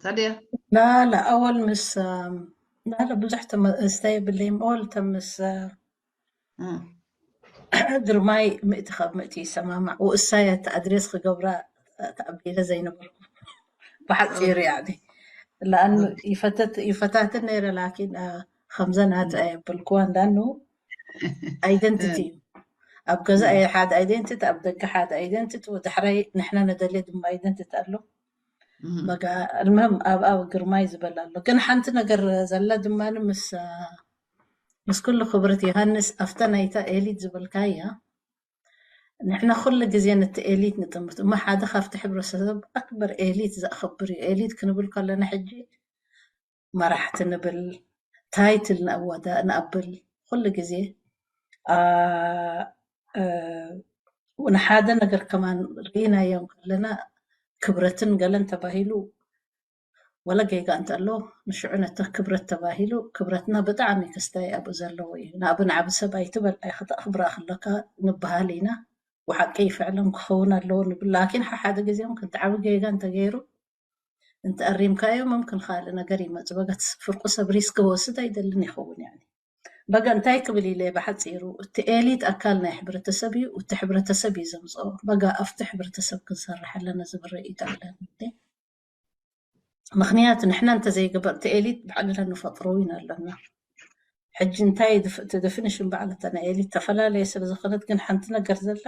ሳዕድያ ላላ ኣወል ምስ ላላ ብዙሕ ተመስተ የብለይም ኣወል ተምስ ግርማይ ምእቲ ካብ ምእቲ ይሰማማዕ ወእሳያ እቲ ኣድሬስ ክገብራ ተኣቢለ ዘይነበርኩ ብሓፂሩ ያኒ ለኣኑ ይፈታትን ነይረ ላኪን ከምዘን ኣተ የብልክዋን ዳኑ ኣይደንቲቲ እዩ ኣብ ገዛ ሓደ ኣይደንቲቲ፣ ኣብ ደገ ሓደ ኣይደንቲቲ፣ ወዳሕራይ ንሕና ንደልዮ ድማ ኣይደንቲቲ ኣሎ። በቃ፣ المهم ኣብ ኣብ ግርማይ ዝበል ኣሎ። ግን ሓንቲ ነገር ዘላ ድማ ምስ ምስ ኩሉ ክብረት ዮሃንስ፣ ኣብታ ናይታ ኤሊት ዝበልካያ፣ ንሕና ኩሉ ግዜ ነቲ ኤሊት ንጥምት እሞ፣ ሓደ ካብቲ ሕብረተሰብ ኣክበር ኤሊት ዘኽብር እዩ። ኤሊት ክንብል ከለና ሕጂ መራሕቲ ንብል፣ ታይትል ንኣዋዳ ንኣብል ኩሉ ግዜ ንሓደ ነገር ከማን ርኢናዮም ከለና፣ ክብረትን ገለን ተባሂሉ፣ ወላ ጌጋ እንተሎ፣ ንሽዑ ነቲ ክብረት ተባሂሉ፣ ክብረትና ብጣዕሚ ክስታይ ኣብኡ ዘለዎ እዩ። ንኣብ ንዓቢ ሰብ ኣይትበል ኣይክተኽብራ ከለካ ንበሃል ኢና። ብሓቂ ይፍዕሎም ክኸውን ኣለዎ ንብል። ላኪን ሓሓደ ግዜ እውን ክንትዓቢ ጌጋ እንተገይሩ፣ እንተኣሪምካዮ፣ መምክን ካልእ ነገር ይመጽእ። በገት ፍርቁ ሰብ ሪስክ ክወስድ ኣይደልን ይኸውን። ያኒ በገ እንታይ ክብል ኢለ ብሓጺሩ፣ እቲ ኤሊት ኣካል ናይ ሕብረተሰብ እዩ፣ እቲ ሕብረተሰብ እዩ ዘምጽኦ። በጋ ኣብቲ ሕብረተሰብ ክንሰርሕ ኣለና ዝብል ርእይቶ ኣለኒ። ምክንያቱ ንሕና እንተዘይገበር እቲ ኤሊት ባዕልና ንፈጥሮ ኢና ኣለና። ሕጂ እንታይ እቲ ዴፊኒሽን ባዕሉ እታ ናይ ኤሊት ተፈላለየ ስለ ዝኾነት፣ ግን ሓንቲ ነገር ዘላ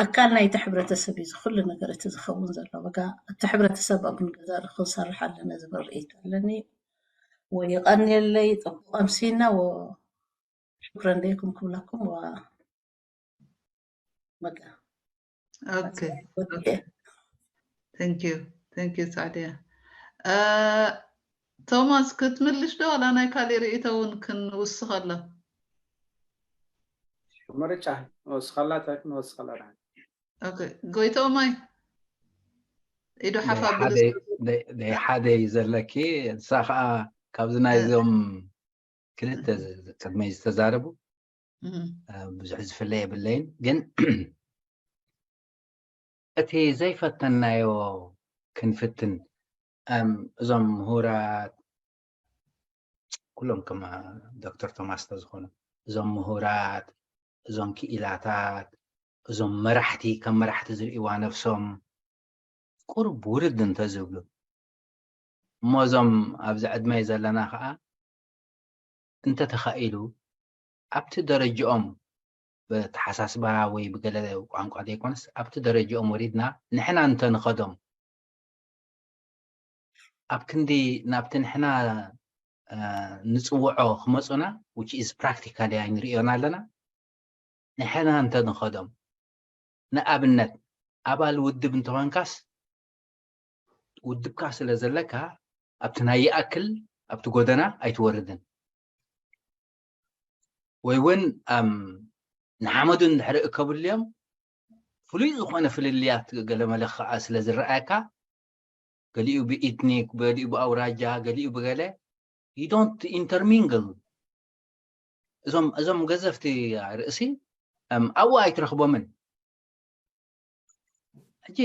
ኣካል ናይቲ ሕብረተሰብ እዩ ኩሉ ነገር እቲ ዝኸውን ዘሎ። በጋ እቲ ሕብረተሰብ ኣብ ንገዛእ ክንሰርሕ ኣለና ዝብል ርእይቶ ኣለኒ። ወይቐንየለይ ጽቡቕ ኣምሲና ወ ሽክረን ለይኩም ክብለኩም ወ በቃ ኦኬ ኦኬ። Thank you thank you ሳዕድያ። ቶማስ ክትምልሽ ዶ ዋላ ናይ ካሊእ ርእይቶ እውን ክንውስኸላ? ምርጫ ንወስኸላ እንታይ ክንወስኸላ? ጎይተኦማይ ኢዱ ሓፍ ኣቢሉ ደይ ሓደ እዩ ዘለኪ። ንሳ ከዓ ካብዚ ናይዞም ክልተ ቅድመይ ዝተዛረቡ ብዙሕ ዝፍለ የብለይን፣ ግን እቲ ዘይፈተናዮ ክንፍትን እዞም ምሁራት ኩሎም ከም ዶክተር ቶማስ ተዝኾኑ እዞም ምሁራት እዞም ክኢላታት እዞም መራሕቲ ከም መራሕቲ ዝርእይዋ ነብሶም ቁሩብ ውርድ እንተዝብሉ እሞ እዞም ኣብዚ ዕድመ ዘለና ከዓ እንተተኻኢሉ ኣብቲ ደረጅኦም ብተሓሳስባ ወይ ብገለ ቋንቋ ዘይኮነስ ኣብቲ ደረጅኦም ወሪድና ንሕና እንተንኸዶም ኣብ ክንዲ ናብቲ ንሕና ንፅውዖ ክመፁና which is practically ኣይንሪኦን ኣለና። ንሕና እንተንኸዶም ንኣብነት ኣባል ውድብ እንተኾንካስ ውድብካ ስለ ዘለካ ኣብቲ ናይ ይኣክል ኣብቲ ጎደና ኣይትወርድን ወይ እውን ንሓመዱ እንድሕሪ እከብልዮም ፍሉይ ዝኾነ ፍልልያት ገለመለ ከዓ ስለ ዝረኣየካ ገሊኡ ብኢትኒክ ገሊኡ ብኣውራጃ ገሊኡ ብገለ you don't intermingle እዞም እዞም ገዘፍቲ ርእሲ ኣብኡ ኣይትረኽቦምን። ሕጂ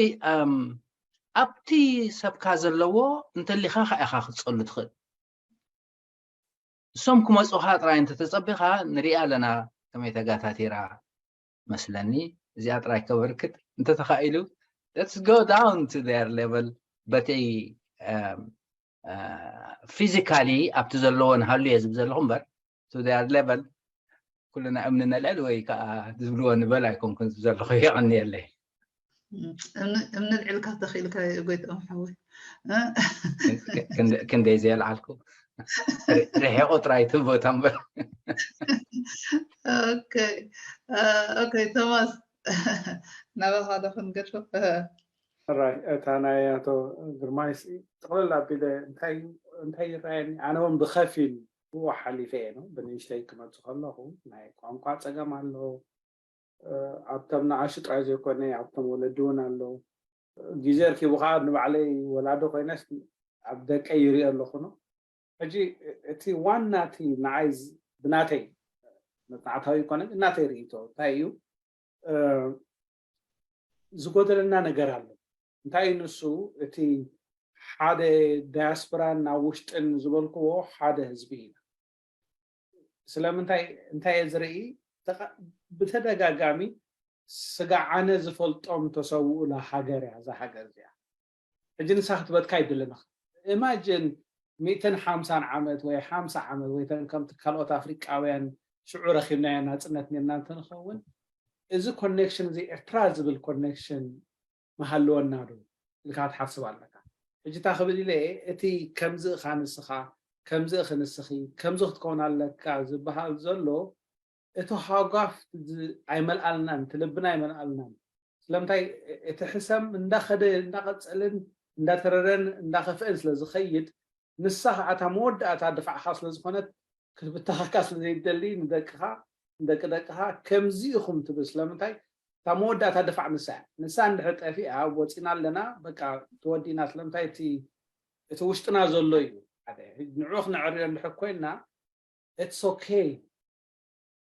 ኣብቲ ሰብካ ዘለዎ እንተሊኻ ኢኻ ክትጸሉ ትኽእል። እሶም ክመፁኻ ጥራይ እንተተፀቢኻ ንሪኣ ኣለና ከመይ ተጋታቲራ መስለኒ። እዚኣ ጥራይ ከበርክት እንተተኻኢሉ let's go down to their level በቲ physically ኣብቲ ዘለዎ ንሃሉ እየ ዝብ ዘለኹ እምበር to their level ኩልና እምኒ ነልዕል ወይ ከዓ ዝብልዎ ንበል ኣይኮንኩን ዝብ ዘለኹ። የቐንየለይ። እምኒ ልዕልካ ተኽኢልካ ጎይትኦም ሓወይ። ክንደይ ዘየልዓልኩ ርሒቑ ጥራይ እቲ ቦታ እምበር። ኦኬ ቶማስ ናባኻ ዶ ክንገድፎ? ራይ እታ ናይ ኣቶ ግርማይ ጥቕልል ኣቢለ እንታይ ይረኣየኒ ኣነ እውን ብኸፊል ብኡ ሓሊፈ እየ ነው ብንእሽተይ ክመፁ ከለኹ ናይ ቋንቋ ፀገም ኣሎ ኣብቶም ንኣሽጡ ጥራይ ዘይኮነ ኣብቶም ወለዲ እውን ኣሎ ግዜ ርኪቡ ከዓ ንባዕለይ ወላዲ ኮይነስ ኣብ ደቀይ ይሪኦ ኣለኹ ነው ሕጂ እቲ ዋና እቲ ንዓይ ብናተይ መፅናዕታዊ ይኮነ እናተይ ርእይቶ እንታይ እዩ ዝጎደለና ነገር ኣሎ እንታይ እዩ ንሱ እቲ ሓደ ዳያስፖራን ናብ ውሽጥን ዝበልክዎ ሓደ ህዝቢ ኢና ስለምንታይ እንታይ እየ ዝርኢ ብተደጋጋሚ ስጋዓነ ዝፈልጦም ተሰውኡላ ሃገር እያ እዛ ሃገር እዚኣ ሕጂ ንሳ ክትበትካ ይድለና ኢማጅን ሚእትን ሓምሳን ዓመት ወይ ሓምሳ ዓመት ወይ ተን ከምቲ ካልኦት ኣፍሪቃውያን ሽዑ ረኺብናዮ ናፅነት ኔርና እንትንኸውን እዚ ኮኔክሽን እዚ ኤርትራ ዝብል ኮኔክሽን መሃልወና ዶ ኢልካ ትሓስብ ኣለካ። ሕጂ እታ ክብል ኢለ እቲ ከምዚ እኻ ንስኻ ከምዚ እኺ ንስኺ ከምዚ ክትከውን ኣለካ ዝበሃል ዘሎ እቲ ሃጓፍ ዝ- ኣይመልኣልናን፣ እቲ ልብና ኣይመልኣልናን። ስለምንታይ እቲ ሕሰም እንዳኸደ እንዳቐጸልን እንዳተረረን እንዳኸፍአን ስለ ዝኸይድ ንሳ ከዓ እታ መወዳእታ ድፋዕኻ ስለ ዝኾነት ክትብተኸካ ስለ ዘይደሊ ንደቅኻ ንደቂ ደቅኻ ከምዚ ኢኹም ትብል። ስለምንታይ እታ መወዳእታ ድፋዕ ንሳ እያ። ንሳ እንድሕር ጠፊኣ ወፂና ኣለና በቃ ተወዲና። ስለምንታይ እቲ እቲ ውሽጥና ዘሎ እዩ። ሓደ ንዕኡ ክነዕርዮ እንድሕር ኮይና it's okay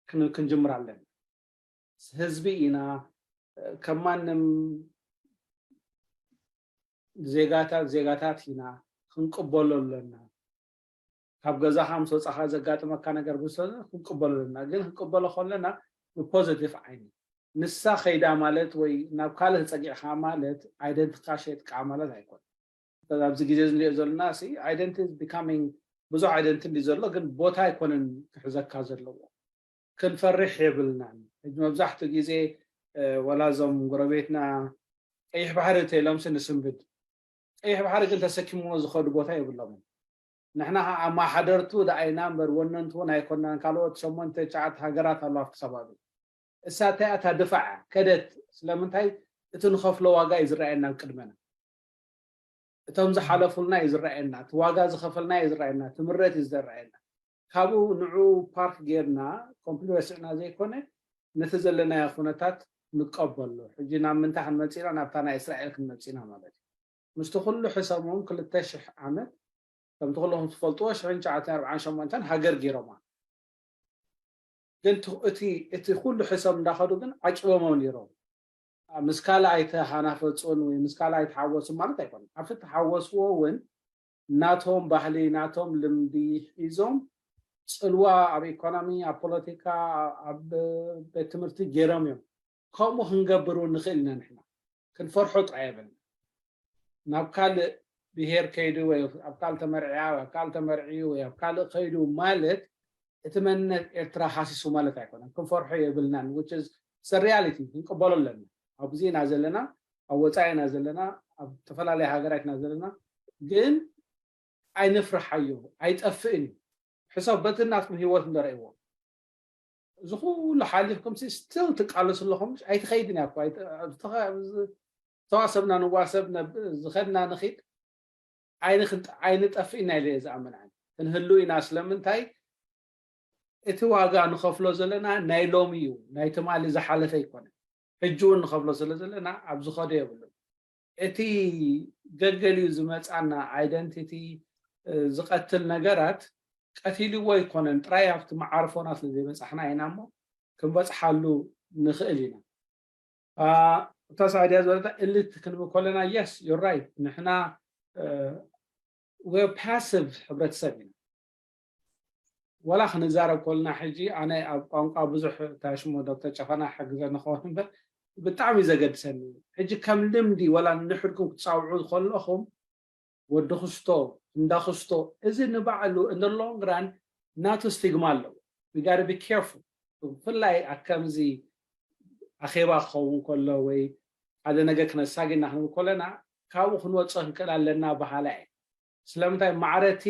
ክንጅምር ኣለና። ህዝቢ ኢና፣ ከም ማንም ዜጋታት ዜጋታት ኢና፣ ክንቅበሎ ኣለና። ካብ ገዛኻ ምስ ወፃኻ ዘጋጥመካ ነገር ብሰ ክንቅበሎ ኣለና። ግን ክንቅበሎ ከለና ብፖዘቲቭ ዓይኒ። ንሳ ከይዳ ማለት ወይ ናብ ካልእ ተፀጊዕካ ማለት ኣይደንትካ ሸጥካ ማለት ኣይኮን። ኣብዚ ግዜ ንሪኦ ዘለና ሲ identity is becoming ብዙሕ identity ዘሎ ግን ቦታ ኣይኮነን ክሕዘካ ዘለዎ። ክንፈርሕ የብልናን። ሕጂ መብዛሕትኡ ግዜ ወላ እዞም ጎረቤትና ቀይሕ ባሕሪ እንተኢሎምሲ ንስንብድ። ቀይሕ ባሕሪ ግን ተሰኪምዎ ዝኸዱ ቦታ የብሎምን። ንሕና ከዓ ኣማሓደርቱ ደኣ ኢና እምበር ወነንቱ እውን ኣይኮናን። ካልኦት ሸሞንተ ትሽዓተ ሃገራት ኣለዋ ኣብቲ ከባቢ። እሳ እንታይ እያ እታ ድፋዕ ከደት? ስለምንታይ እቲ ንኸፍሎ ዋጋ እዩ ዝረኣየና ኣብ ቅድመና። እቶም ዝሓለፉልና እዩ ዝረኣየና፣ እቲ ዋጋ ዝኸፈልናዮ እዩ ዝረኣየና፣ እቲ ምረት እዩ ዝረኣየና። ካብኡ ንዑ ፓርክ ጌርና ኮምፕሊት ረሲዕና ዘይኮነ ነቲ ዘለናዮ ኩነታት ንቀበሎ። ሕጂ ናብ ምንታይ ክንመፅእ ኢና? ናብታ ናይ እስራኤል ክንመፅእ ኢና ማለት እዩ። ምስቲ ኩሉ ሕሰሞም ክልተ ሽሕ ዓመት ከምቲ ኩለኹም ትፈልጥዎ ሽሕን ትሽዓተ ኣርብዓን ሸሞንተን ሃገር ገይሮማ። ግን እቲ እቲ ኩሉ ሕሰም እንዳኸዱ ግን ዓቂቦሞ ነይሮም። ምስ ካልእ ኣይተሃናፈፁን ወይ ምስ ካልእ ኣይተሓወሱን ማለት ኣይኮነን። ኣብቲ ተሓወስዎ እውን ናቶም ባህሊ ናቶም ልምዲ ሒዞም ፅልዋ ኣብ ኢኮኖሚ ኣብ ፖለቲካ ኣብ ቤት ትምህርቲ ገይሮም እዮም። ከምኡ ክንገብር እውን ንኽእል ኢና ንሕና። ክንፈርሖ ጥራይ የብልና። ናብ ካልእ ብሄር ከይዱ ወይ ኣብ ካልእ ተመርዕያ ወይ ኣብ ካልእ ተመርዕዩ ወይ ኣብ ካልእ ከይዱ ማለት እቲ መንነት ኤርትራ ሃሲሱ ማለት ኣይኮነን። ክንፈርሖ የብልናን። Which is it's a reality ክንቅበሎ ኣለና። ኣብዚ ኢና ዘለና፣ ኣብ ወፃኢ ኢና ዘለና፣ ኣብ ዝተፈላለየ ሃገራት ኢና ዘለና። ግን ኣይንፍርሓዮ፣ ኣይጠፍእን እዩ። ሕሰብ በቲ ናትኩም ህይወት እንደረእይዎ እዚ ኩሉ ሓሊፍኩም ሲ ስቲል ትቃለሱ ኣለኹም። ኣይትኸይድን እያ እኮ። ኣይተ- ኣብ ዝተኸ- ዝተዋሰብና ንዋሰብ ነብ- ዝኸድና ንኺድ ኣይንኽንጠ- ኣይንጠፍእና ኢለ እየ ዝኣምን። ኣነ ክንህሉ ኢና። ስለምንታይ እቲ ዋጋ ንኸፍሎ ዘለና ናይ ሎሚ እዩ፣ ናይ ትማሊ ዝሓለፈ ኣይኮነን። ሕጂ እውን ንኸፍሎ ስለ ዘለና ኣብ ዝኸዶ የብሉን። እቲ ገገሊኡ ዝመፃና ኣይደንቲቲ ዝቐትል ነገራት ቀቲልዎ ኣይኮነን፣ ጥራይ ኣብቲ መዓርፎና ስለ ዘይበፃሕና ኢና እሞ ክንበፅሓሉ ንኽእል ኢና። እታ ሳዕድያ ዝበለታ እልት ክንብል ከለና yes you're right ንሕና we're passive ሕብረተሰብ ኢና። ወላ ክንዛረብ ከለና ሕጂ ኣነ ኣብ ቋንቋ ብዙሕ ታሽሞ ዶክተር ጨፈና ሓግዘ ንኸውን እምበር ብጣዕሚ ዘገድሰኒ ሕጂ ከም ልምዲ ወላ ንሕድኩም ክትፃውዑ ከለኹም ወዲ ክስቶ እንዳ ክስቶ እዚ ንባዕሉ እንደ long run ናቱ ስቲግማ ኣለዎ። We gotta be careful ብፍላይ ኣብ ከምዚ ኣኼባ ክኸውን ከሎ ወይ ሓደ ነገር ክነሳግና ክንብል ከለና ካብኡ ክንወፅኦ ክንክእል ኣለና በሃላ እየ። ስለምንታይ ማዕረቲ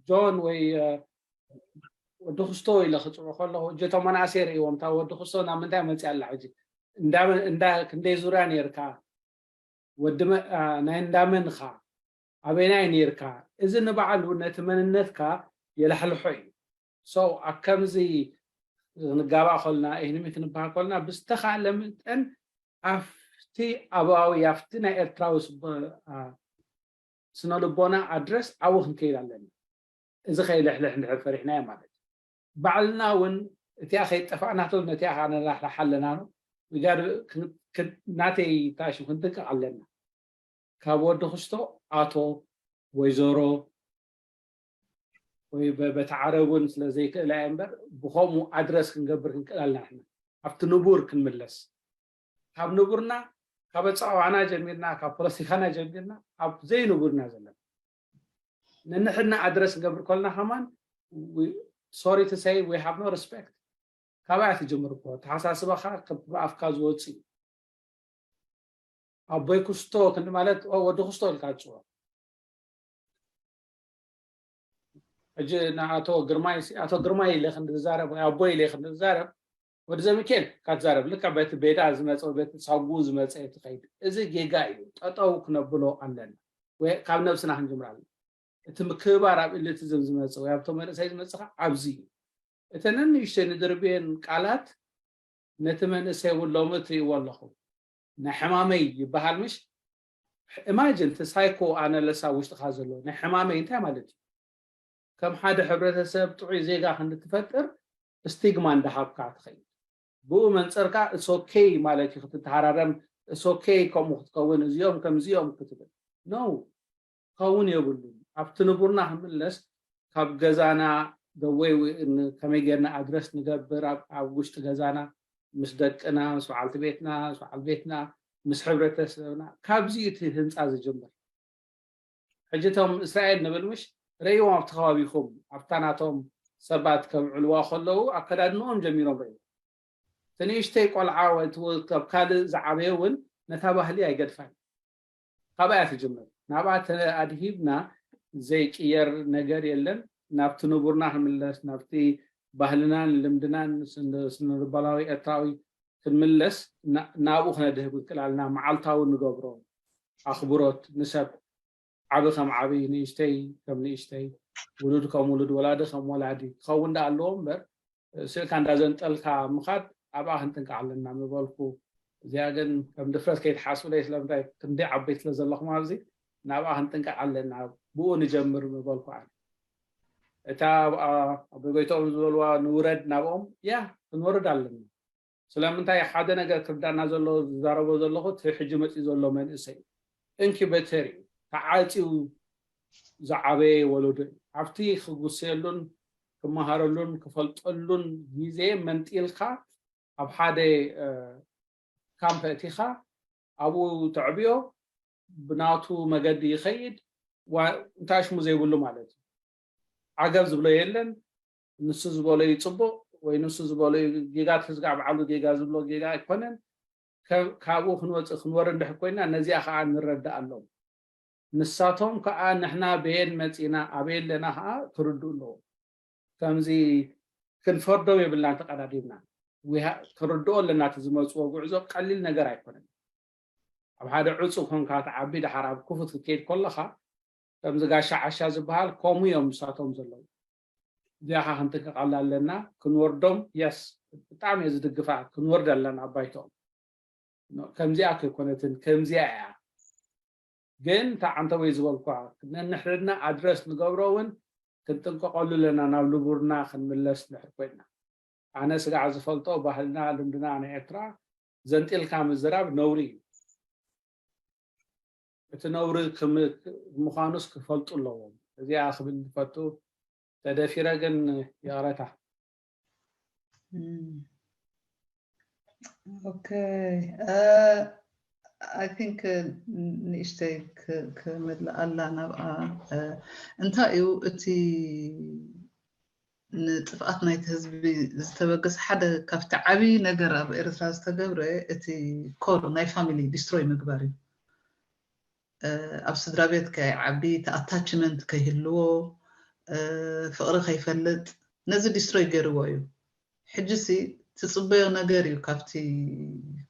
ጆን ወይ ወዲ ክስቶ ኢለ ክፅውዑ ከለኹ እጀቶም መናእሰይ ርእዎም እታ ወዲ ክስቶ ናብ ምንታይ መፅያ ኣላ ሕጂ እንዳ ክንደይ ዙርያ ነርካ ወዲ ናይ እንዳመንኻ ኣበይናይ ነርካ እዚ ንባዕሉ ነቲ መንነትካ የላሕልሖ እዩ። So ኣብ ከምዚ ክንጋባእ ከልና ኢህንሚ ክንበሃል ከልና ብዝተኻለ መጠን ኣብቲ ኣባዊ ኣብቲ ናይ ኤርትራዊ ስነ ልቦና ኣድረስ ኣብኡ ክንከይድ ኣለና። እዚ ከይልሕልሕ እንድሕር ፈሪሕናዮ ማለት እዩ። ባዕልና እውን እቲኣ ከይጠፋእናቶ ነቲኣ ከዓ ነላሕልሓ ኣለና ነው። ናተይ ታሽም ክንጥንቀቕ ኣለና። ካብ ወዲ ክስቶ ኣቶ ወይዘሮ ወይ በቲ ዓረብ እውን ስለ ዘይክእላ እየ እምበር ብኸምኡ ኣድረስ ክንገብር ክንክእል ኣለና። ንሕና ኣብቲ ንቡር ክንምለስ ካብ ንቡርና ካብ ኣፀዋዋዕና ጀሚርና ካብ ፖለቲካና ጀሚርና ኣብ ዘይንቡርና ዘለና ነንሕድና ኣድረስ ክንገብር ከለና ከማን sorry to say we have no respect ካባያ ትጅምር እኮ ተሓሳስባኻ ከብ ኣፍካ ዝወፅእ እዩ። ኣቦይ ክስቶ ክንዲ ማለት ወዲ ክስቶ ኢልካ ትፅውዖ። ሕጂ ንኣቶ ግርማይ ኣቶ ግርማይ ኢለ ክንዲ ዝዛረብ ወይ ኣቦይ ኢለ ክንዲ ዝዛረብ ወዲ ዘሚኬል ካትዛረብ ልካ በቲ ቤዳ ዝመፀ በቲ ሳጉ ዝመፀ ትኸይድ። እዚ ጌጋ እዩ። ጠጠው ክነብሎ ኣለና። ወይ ካብ ነብስና ክንጅምር ኣለና። እቲ ምክብባር ኣብ ኤሊቲዝም ዝመፅእ ወይ ኣብቶም መንእሰይ ዝመፅእ ከዓ ኣብዚ እዩ። እተን ንእሽተይ ንድርብየን ቃላት ነቲ መንእሰይ እውን ሎሚ እትርእይዎ ኣለኹም። ናይ ሕማመይ ይበሃል ምሽ? ኢማጅን እቲ ሳይኮ ኣናለሳ ውሽጥኻ ዘሎ ናይ ሕማመይ እንታይ ማለት እዩ? ከም ሓደ ሕብረተሰብ ጥዑይ ዜጋ ክንድትፈጥር ስቲግማ እንዳሃብካ ትኸይድ። ብኡ መንፅርካ እሶኬይ ማለት እዩ ክትተሃራረም፣ እሶኬይ ከምኡ ክትከውን እዚኦም ከምዚኦም ክትብል ነው። ክኸውን የብሉን። ኣብቲ ንቡርና ክምለስ ካብ ገዛና ደወይ ከመይ ጌርና ኣድረስ ንገብር ኣብ ውሽጢ ገዛና ምስ ደቅና ምስ በዓልቲ ቤትና ምስ በዓል ቤትና ምስ ሕብረተሰብና ካብዚ እቲ ህንፃ ዝጅምር። ሕጂ እቶም እስራኤል ንብል ምሽ ረእይዎም ኣብቲ ከባቢኹም ኣብታ ናቶም ሰባት ከብዕልዋ ከለዉ ኣከዳድንኦም ጀሚሮም ረእዩ። እቲ ንእሽተይ ቆልዓ ወይ ካብ ካልእ ዝዓበየ እውን ነታ ባህሊ ኣይገድፋን። ካብኣ እያ ትጅምር። ናብኣ ተኣድሂብና ዘይቅየር ነገር የለን። ናብቲ ንቡርና ክንምለስ ናብቲ ባህልናን ልምድናን ስነልባላዊ ኤርትራዊ ክንምለስ ናብኡ ክነድህብ ክንክእል ኣለና። መዓልታዊ ንገብሮ ኣኽብሮት ንሰብ ዓቢ ከም ዓቢ ንእሽተይ ከም ንእሽተይ ውሉድ ከም ውሉድ ወላዲ ከም ወላዲ ክኸውን ዳ ኣለዎ እምበር ስእልካ እንዳዘንጠልካ ምኻድ ኣብኣ ክንጥንቀቕ ኣለና ምበልኩ። እዚኣ ግን ከም ድፍረት ከይትሓስብለይ ስለምንታይ ክንደይ ዓበይቲ ስለ ዘለኹም ኣብዚ ናብኣ ክንጥንቀቕ ኣለና ብኡ ንጀምር ምበልኩ ኣነ። እታ ኣቦይ ጎይትኦም ዝበልዋ ንውረድ ናብኦም ያ ክንወርድ ኣለና። ስለምንታይ ሓደ ነገር ክርዳና ዘሎ ዝዛረቦ ዘለኹ እቲ ሕጂ መፂኡ ዘሎ መንእሰይ ኢንኩቤተር እዩ ተዓፅዩ ዝዓበየ ወለዶ እዩ ኣብቲ ክጉሰየሉን ክመሃረሉን ክፈልጠሉን ግዜ መንጢልካ ኣብ ሓደ ካምፕ እቲኻ ኣብኡ ተዕብዮ ብናቱ መገዲ ይኸይድ እንታይ ሽሙ ዘይብሉ ማለት እዩ ዓገብ ዝብሎ የለን ንሱ ዝበሎ እዩ ፅቡቅ ወይ ንሱ ዝበሎ እዩ ጌጋ ትዝጋዕ በዓሉ ጌጋ ዝብሎ ጌጋ ኣይኮነን ካብኡ ክንወፅእ ክንወርድ እንድሕር ኮይና ነዚኣ ከዓ ንረዳእ ኣሎም ንሳቶም ከዓ ንሕና በየን መፂና ኣበየ ኣለና ከዓ ክርድኡ ኣለዎም ከምዚ ክንፈርዶም የብልናን ተቀዳዲምና ክንርድኦ ኣለና እቲ ዝመፅዎ ጉዕዞ ቀሊል ነገር ኣይኮነን ኣብ ሓደ ዕፁ ኮንካ ትዓቢ ድሓር ኣብ ክፉት ክትከይድ ከለካ ከምዚ ጋሻ ዓሻ ዝበሃል ከምኡ እዮም ንሳቶም ዘለዉ እዚኣ ከዓ ክንጥንቀቃላ ኣለና ክንወርዶም የስ ብጣዕሚ እየ ዝድግፋ ክንወርድ ኣለና ኣባይትኦም ከምዚኣ ከይኮነትን ከምዚኣ እያ ግን እታ ዓንተወይ ዝበልኳ ነንሕድና ኣድረስ ንገብሮ እውን ክንጥንቀቀሉ ኣለና ናብ ንቡርና ክንምለስ ንድሕር ኮይና ኣነ ስጋዕ ዝፈልጦ ባህልና ልምድና ናይ ኤርትራ ዘንጢልካ ምዝራብ ነውሪ እዩ እቲ ነውሪ ምዃኑስ ክፈልጡ ኣለዎም እዚኣ ክብል ዝፈቱ ተደፊረ ግን ይቕረታ okay I think ንእሽተይ ክምልኣላ ናብኣ እንታይ እዩ እቲ ንጥፍኣት ናይቲ ህዝቢ ዝተበገሰ ሓደ ካብቲ ዓብዪ ነገር ኣብ ኤርትራ ዝተገብረ እቲ ኮር ናይ ፋሚሊ ዲስትሮይ ምግባር እዩ ኣብ ስድራ ቤት ከይዓቢ እቲ ኣታችመንት ከይህልዎ ፍቕሪ ከይፈልጥ ነዚ ዲስትሮይ ገይርዎ እዩ ሕጂሲ ትፅበዮ ነገር እዩ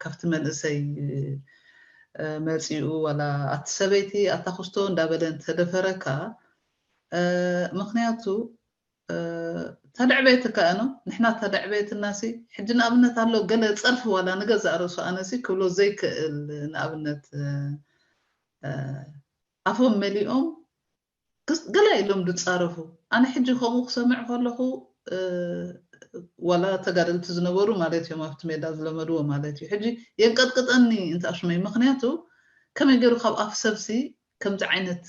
ካብቲ መንእሰይ መፂኡ ዋላ ኣቲ ሰበይቲ ኣታ ክስቶ እንዳበለ እንተደፈረካ ምክንያቱ ተደዕበየትካ እኖ ንሕና ተደዕበየትናሲ ሕጂ ንኣብነት ኣሎ ገለ ፀርፊ ዋላ ንገዛእ ርእሱ ኣነሲ ክብሎ ዘይክእል ንኣብነት ኣፎም መሊኦም ገለ ኢሎም ዝፃረፉ ኣነ ሕጂ ከምኡ ክሰምዕ ከለኹ ዋላ ተጋደልቲ ዝነበሩ ማለት እዮም ኣብቲ ሜዳ ዝለመድዎ ማለት እዩ ሕጂ የንቀጥቅጠኒ እንተ ኣሽመይ ምክንያቱ ከመይ ገይሩ ካብ ኣፍ ሰብሲ ከምዚ ዓይነት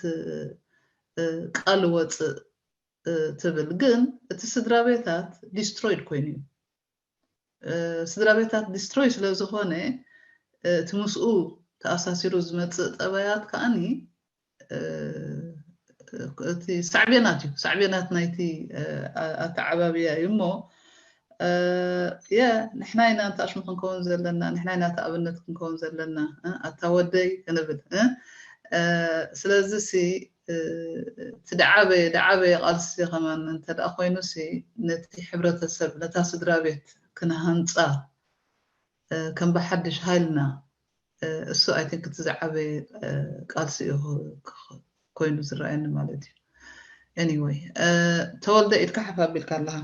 ቃል ወፅእ ትብል ግን እቲ ስድራ ቤታት ዲስትሮይድ ኮይኑ እዩ ስድራ ቤታት ዲስትሮይ ስለ ዝኾነ እቲ ምስኡ ተኣሳሲሩ ዝመፅእ ጠባያት ከዓኒ እቲ ሳዕቤናት እዩ ሳዕቤናት ናይቲ ኣተዓባብያ እዩ እሞ የ ንሕና ኢና እንተ ኣሽሙ ክንከውን ዘለና፣ ንሕና ኢና እንተ ኣብነት ክንከውን ዘለና። ኣታ ወደይ ክንብል። ስለዚ ሲ እቲ ደዓበየ ደዓበየ ቃልሲ ከማን እንተ ደኣ ኮይኑ ሲ ነቲ ሕብረተሰብ፣ ነታ ስድራ ቤት ክንሃንፃ ከም ብሓድሽ ሃይልና እሱ ኣይ ቲንክ እቲ ዝዓበየ ቃልሲ እዩ ኮይኑ ዝረኣየኒ ማለት እዩ። Anyway ተወልደ ኢድካ ሓፍ ኣቢልካ ኣለኻ።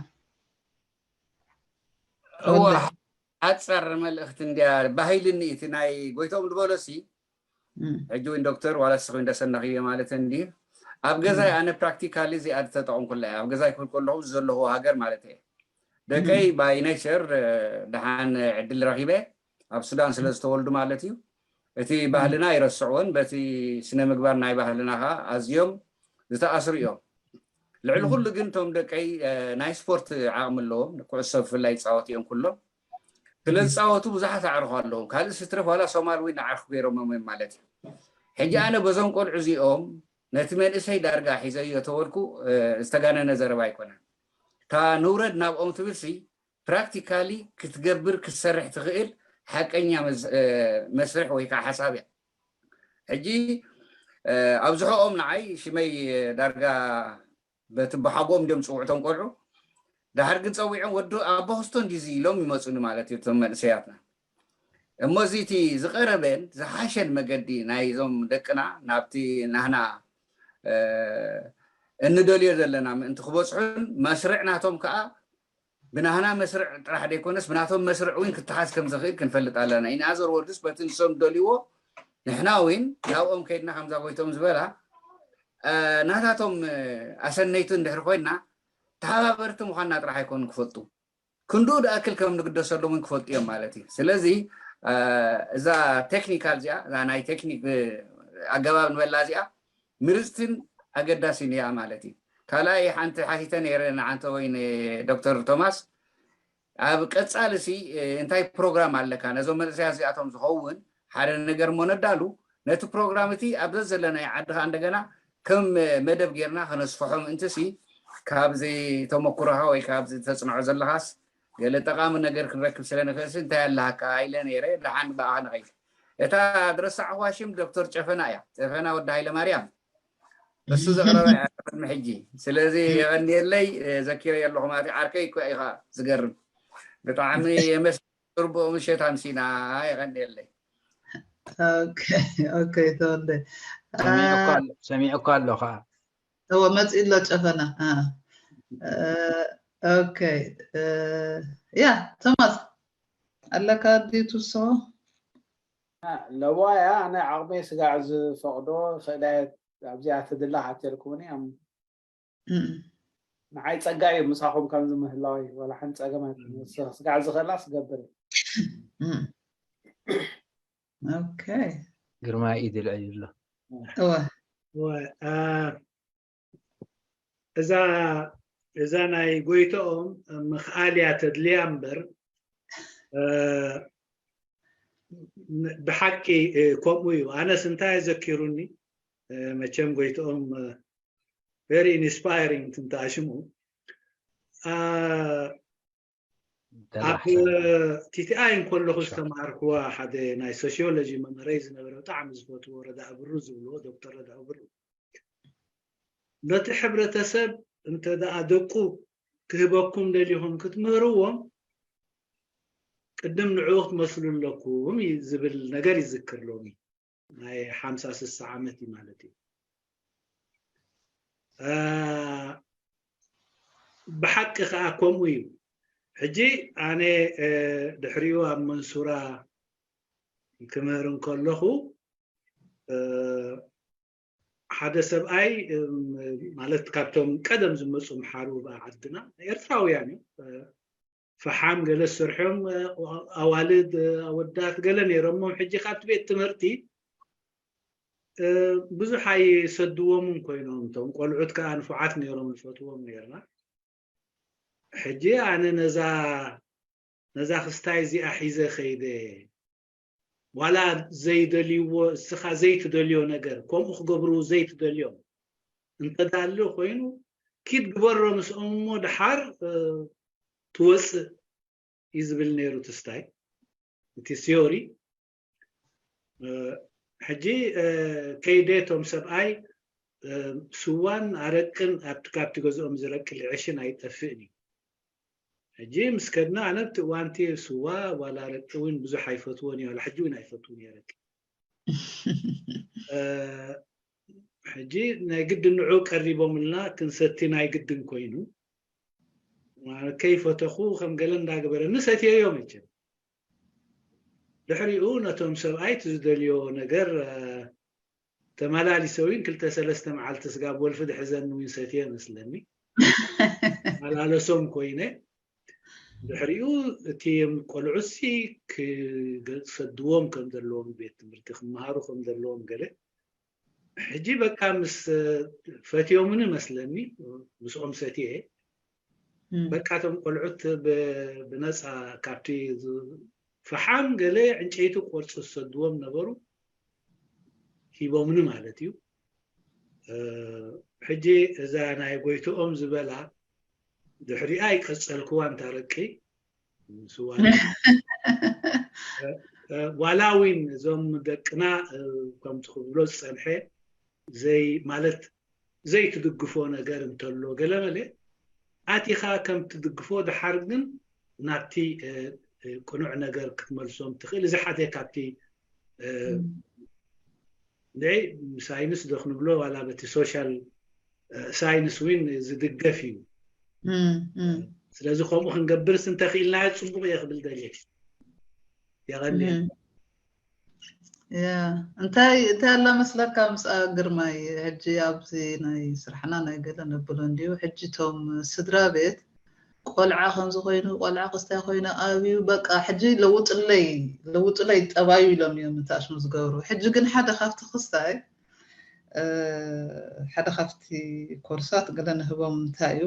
እወ ሓፀር መልእኽቲ እንድያ ባሂልኒ እቲ ናይ ጎይቶም ዝበሎ ሲ ሕጂ እውን ዶክተር ዋላ ስኺ እንዳሰናኺ ማለት እንዲ ኣብ ገዛይ ኣነ ፕራክቲካሊ እዚኣ ዝተጠቐምኩላ እያ። ኣብ ገዛይ ክብል ከለኹ ዘለኹ ሃገር ማለት እየ። ደቀይ ባይ ኔቸር ደሓን ዕድል ረኺበ ኣብ ሱዳን ስለ ዝተወልዱ ማለት እዩ። እቲ ባህልና ይረስዕዎን በቲ ስነ ምግባር ናይ ባህልና ከዓ ኣዝዮም ዝተኣስሩ እዮም። ልዕሊ ኩሉ ግን እቶም ደቀይ ናይ ስፖርት ዓቕሚ ኣለዎም። ኩዕሶ ብፍላይ ይፃወቱ እዮም ኩሎም። ስለ ዝፃወቱ ብዙሓት ኣዕርኹ ኣለዎም። ካልእ ስትረፍ ዋላ ሶማል ዊን ኣዕርኹ ገይሮሞም እዮም ማለት እዩ። ሕጂ ኣነ በዞም ቆልዑ እዚኦም ነቲ መንእሰይ ዳርጋ ሒዘዮ ተበልኩ ዝተጋነነ ዘረባ ኣይኮነን። እታ ንውረድ ናብኦም ትብል ሲ ፕራክቲካሊ ክትገብር ክትሰርሕ ትኽእል ሓቀኛ መስርሕ ወይ ከዓ ሓሳብ እያ። ሕጂ ኣብዝሖኦም ንዓይ ሽመይ ዳርጋ በቲ ብሓጎም ድዮም ዝፅውዑ እቶም ቆልዑ። ድሓር ግን ፀዊዖም ወዲ ኣቦ ክስቶ እንዲዚ ኢሎም ይመፁኒ ማለት እዩ እቶም መንእሰያትና። እሞ እዚ እቲ ዝቐረበን ዝሓሸን መገዲ ናይዞም ደቅና ናብቲ ናህና እንደልዮ ዘለና ምእንቲ ክበፅሑን መስርዕ ናቶም ከዓ ብናህና መስርዕ ጥራሕ ዘይኮነስ ብናቶም መስርዕ እውን ክተሓዝ ከም ዝኽእል ክንፈልጥ ኣለና። ኢንኣዘር ወርድስ በቲ ንሶም ደልይዎ ንሕና እውን ናብኦም ከይድና ከምዛ ጎይቶም ዝበላ ናታቶም ኣሰነይቲ እንድሕር ኮይና ተሓባበርቲ ምዃንና ጥራሕ ኣይኮኑን ክፈልጡ ክንድኡ ድኣክል ከም ንግደሰሎም እውን ክፈልጡ እዮም ማለት እዩ። ስለዚ እዛ ቴክኒካል እዚኣ ናይ ቴክኒክ ኣገባብ ንበላ እዚኣ ምርፅትን ኣገዳሲን እያ ማለት እዩ። ካልኣይ ሓንቲ ሓቲተ ነይረ ንዓንተ ወይ ንዶክተር ቶማስ ኣብ ቀፃሊ ሲ እንታይ ፕሮግራም ኣለካ ነዞም መንእሰያት እዚኣቶም ዝኸውን ሓደ ነገር እሞ ነዳሉ ነቲ ፕሮግራም እቲ ኣብ ዘዘለናይ ዓዲ ከዓ እንደገና ከም መደብ ጌርና ከነስፍሖ ምእንቲ ሲ ካብዚ ተመኩሮኻ ወይ ካብዚ ተፅንዖ ዘለኻስ ገለ ጠቓሚ ነገር ክንረክብ ስለ ንኽእል ሲ እንታይ ኣለሃካ ኢለ ነይረ። ደሓን ብኣኻ ንኸይድ። እታ ዝረሳዕኹዋ ሽም ዶክተር ጨፈና እያ። ጨፈና ወዲ ሃይለ ማርያም እሱ ዘቕረበ እያ ቅድሚ ሕጂ። ስለዚ የቐንየለይ ዘኪረዮ ኣለኹ ማለት ዓርከይ እኮ ኢኻ። ዝገርም ብጣዕሚ የመስ ርቡእ ምሸት ኣምሲና። የቐንየለይ። ኦኬ ተወልደ ሰሚዑ እኮ ኣሎ ከዓ እወ መፂኡ ኣሎ ጨፈና። ኦኬ ያ ቶማስ ኣለካ ድዩ ትውስኾ? ለዋያ ኣነ ዓቕመይ ስጋዕ ዝፈቕዶ ክእላይ ኣብዚኣ ትድላ ሓተልኩኒ ንዓይ ጸጋ እዩ ምሳኹም ከምዚ ምህላወይ ዋላ ሓንቲ ጸገም ኣይኮነ ስጋዕ ዝኽእላ ስገብር ኦኬ ግርማ ኢድ ልዕል ኣሎ እወ እዛ እዛ ናይ ጎይቶኦም ምኽኣል እያ ተድልያ እምበር ብሓቂ ከምኡ እዩ። ኣነስ እንታይ ዘኪሩኒ መቸም ጎይቶኦም very inspiring ትንተኣሽሙ ኣብ ቲቲኣይ እንከለኹ ዝተማሃርክዋ ሓደ ናይ ሶሲዮሎጂ መምህረይ ዝነበረ ብጣዕሚ ዝፈትዎ ረዳእ ብሩ ዝብልዎ ዶክተር ረዳእ ብሩ ነቲ ሕብረተሰብ እንተ ደኣ ደቁ ክህበኩም ደሊኹም ክትምህርዎም ቅድም ንዕኡ ክትመስሉ ኣለኩም ዝብል ነገር ይዝክር ሎሚ ናይ ሓምሳ ስሳ ዓመት እዩ ማለት እዩ ብሓቂ ከዓ ከምኡ እዩ ሕጂ ኣነ ድሕሪኡ ኣብ መንሱራ ክምህር እንከለኹ ሓደ ሰብኣይ ማለት ካብቶም ቀደም ዝመፁ ምሓሩ ዓድና ኤርትራውያን እዩ ፈሓም ገለ ዝሰርሖም ኣዋልድ ኣወዳት ገለ ነይሮሞም ሕጂ ካብቲ ቤት ትምህርቲ ብዙሕ ኣይሰድዎምን ኮይኖም እቶም ቆልዑት ከዓ ንፉዓት ነይሮም ንፈትዎም ነይርና ሕጂ ኣነ ነዛ ነዛ ክስታይ እዚኣ ሒዘ ከይደ ዋላ ዘይደልይዎ እስኻ ዘይትደልዮ ነገር ከምኡ ክገብሩ ዘይትደልዮም እንተዳሎ ኮይኑ ኪድ ግበሮ ምስኦም እሞ ድሓር ትወፅእ እዩ ዝብል ነይሩ ትስታይ። እቲ ቲዮሪ ሕጂ ከይደ እቶም ሰብኣይ ስዋን ኣረቅን ኣብቲ ካብቲ ገዝኦም ዝረቂ ልዕሽን ኣይጠፍእን እዩ። ሕጂ ምስ ከድና ኣነ ኣብቲ እዋንቲ ስዋ ዋላ ኣረቂ እውን ብዙሕ ኣይፈትዎን እዩ። ዋላ ሕጂ እውን ኣይፈትውን እየ ኣረቂ። ሕጂ ናይ ግድን ንዑ ቀሪቦምልና ክንሰቲ ናይ ግድን ኮይኑ ከይፈተኹ ከም ገለ እንዳገበረኒ ሰትየዮ። መቸም ድሕሪኡ ነቶም ሰብኣይ እቲ ዝደልዮ ነገር ተመላሊሰ እውን ክልተ ሰለስተ መዓልቲ ስጋብ ወልፊ ድሕዘኒ እውን ሰትየ መስለኒ። መላለሶም ኮይነ ድሕሪኡ እቲ ቆልዑሲ ክሰድዎም ከም ዘለዎም ቤት ትምህርቲ ክመሃሩ ከም ዘለዎም ገለ ሕጂ በቃ ምስ ፈትዮምኒ መስለኒ ምስኦም ሰትየ በቃ እቶም ቆልዑት ብነፃ ካብቲ ፈሓም ገለ ዕንጨይቲ ቆርፂ ዝሰድዎም ነበሩ ሂቦምኒ ማለት እዩ። ሕጂ እዛ ናይ ጎይትኦም ዝበላ ድሕሪኣ ይቀፀልክዋ እንታረቂ ዋላ እውን እዞም ደቅና ከምቲ ክብሎ ዝፀንሐ ዘይ ማለት ዘይትድግፎ ነገር እንተሎ ገለመለ ኣቲኻ ከም ትድግፎ ድሓር ግን ናብቲ ቅኑዕ ነገር ክትመልሶም ትኽእል። እዚ ሓደ ካብቲ ሳይንስ ዶ ክንብሎ ዋላ በቲ ሶሻል ሳይንስ እውን ዝድገፍ እዩ። ስለዚ ከምኡ ክንገብርስ እንተኽኢልናዮ ፅቡቕ እየ ክብል ደልየ። የቐንየ። እንታይ እንታይ ኣላ መስለካ ምስኣ ግርማይ ሕጂ ኣብዚ ናይ ስራሕና ናይ ገለ ነብሎ እንድዩ ሕጂ እቶም ስድራ ቤት ቆልዓ ከምዚ ኮይኑ ቆልዓ ክስታይ ኮይኑ ኣብዩ በቃ ሕጂ ለውጥለይ ለውጥለይ ጠባዩ ኢሎም እዮም እንታሽሙ ዝገብሩ ሕጂ ግን ሓደ ካብቲ ክስታይ ሓደ ካብቲ ኮርሳት ገለ ንህቦም እንታይ እዩ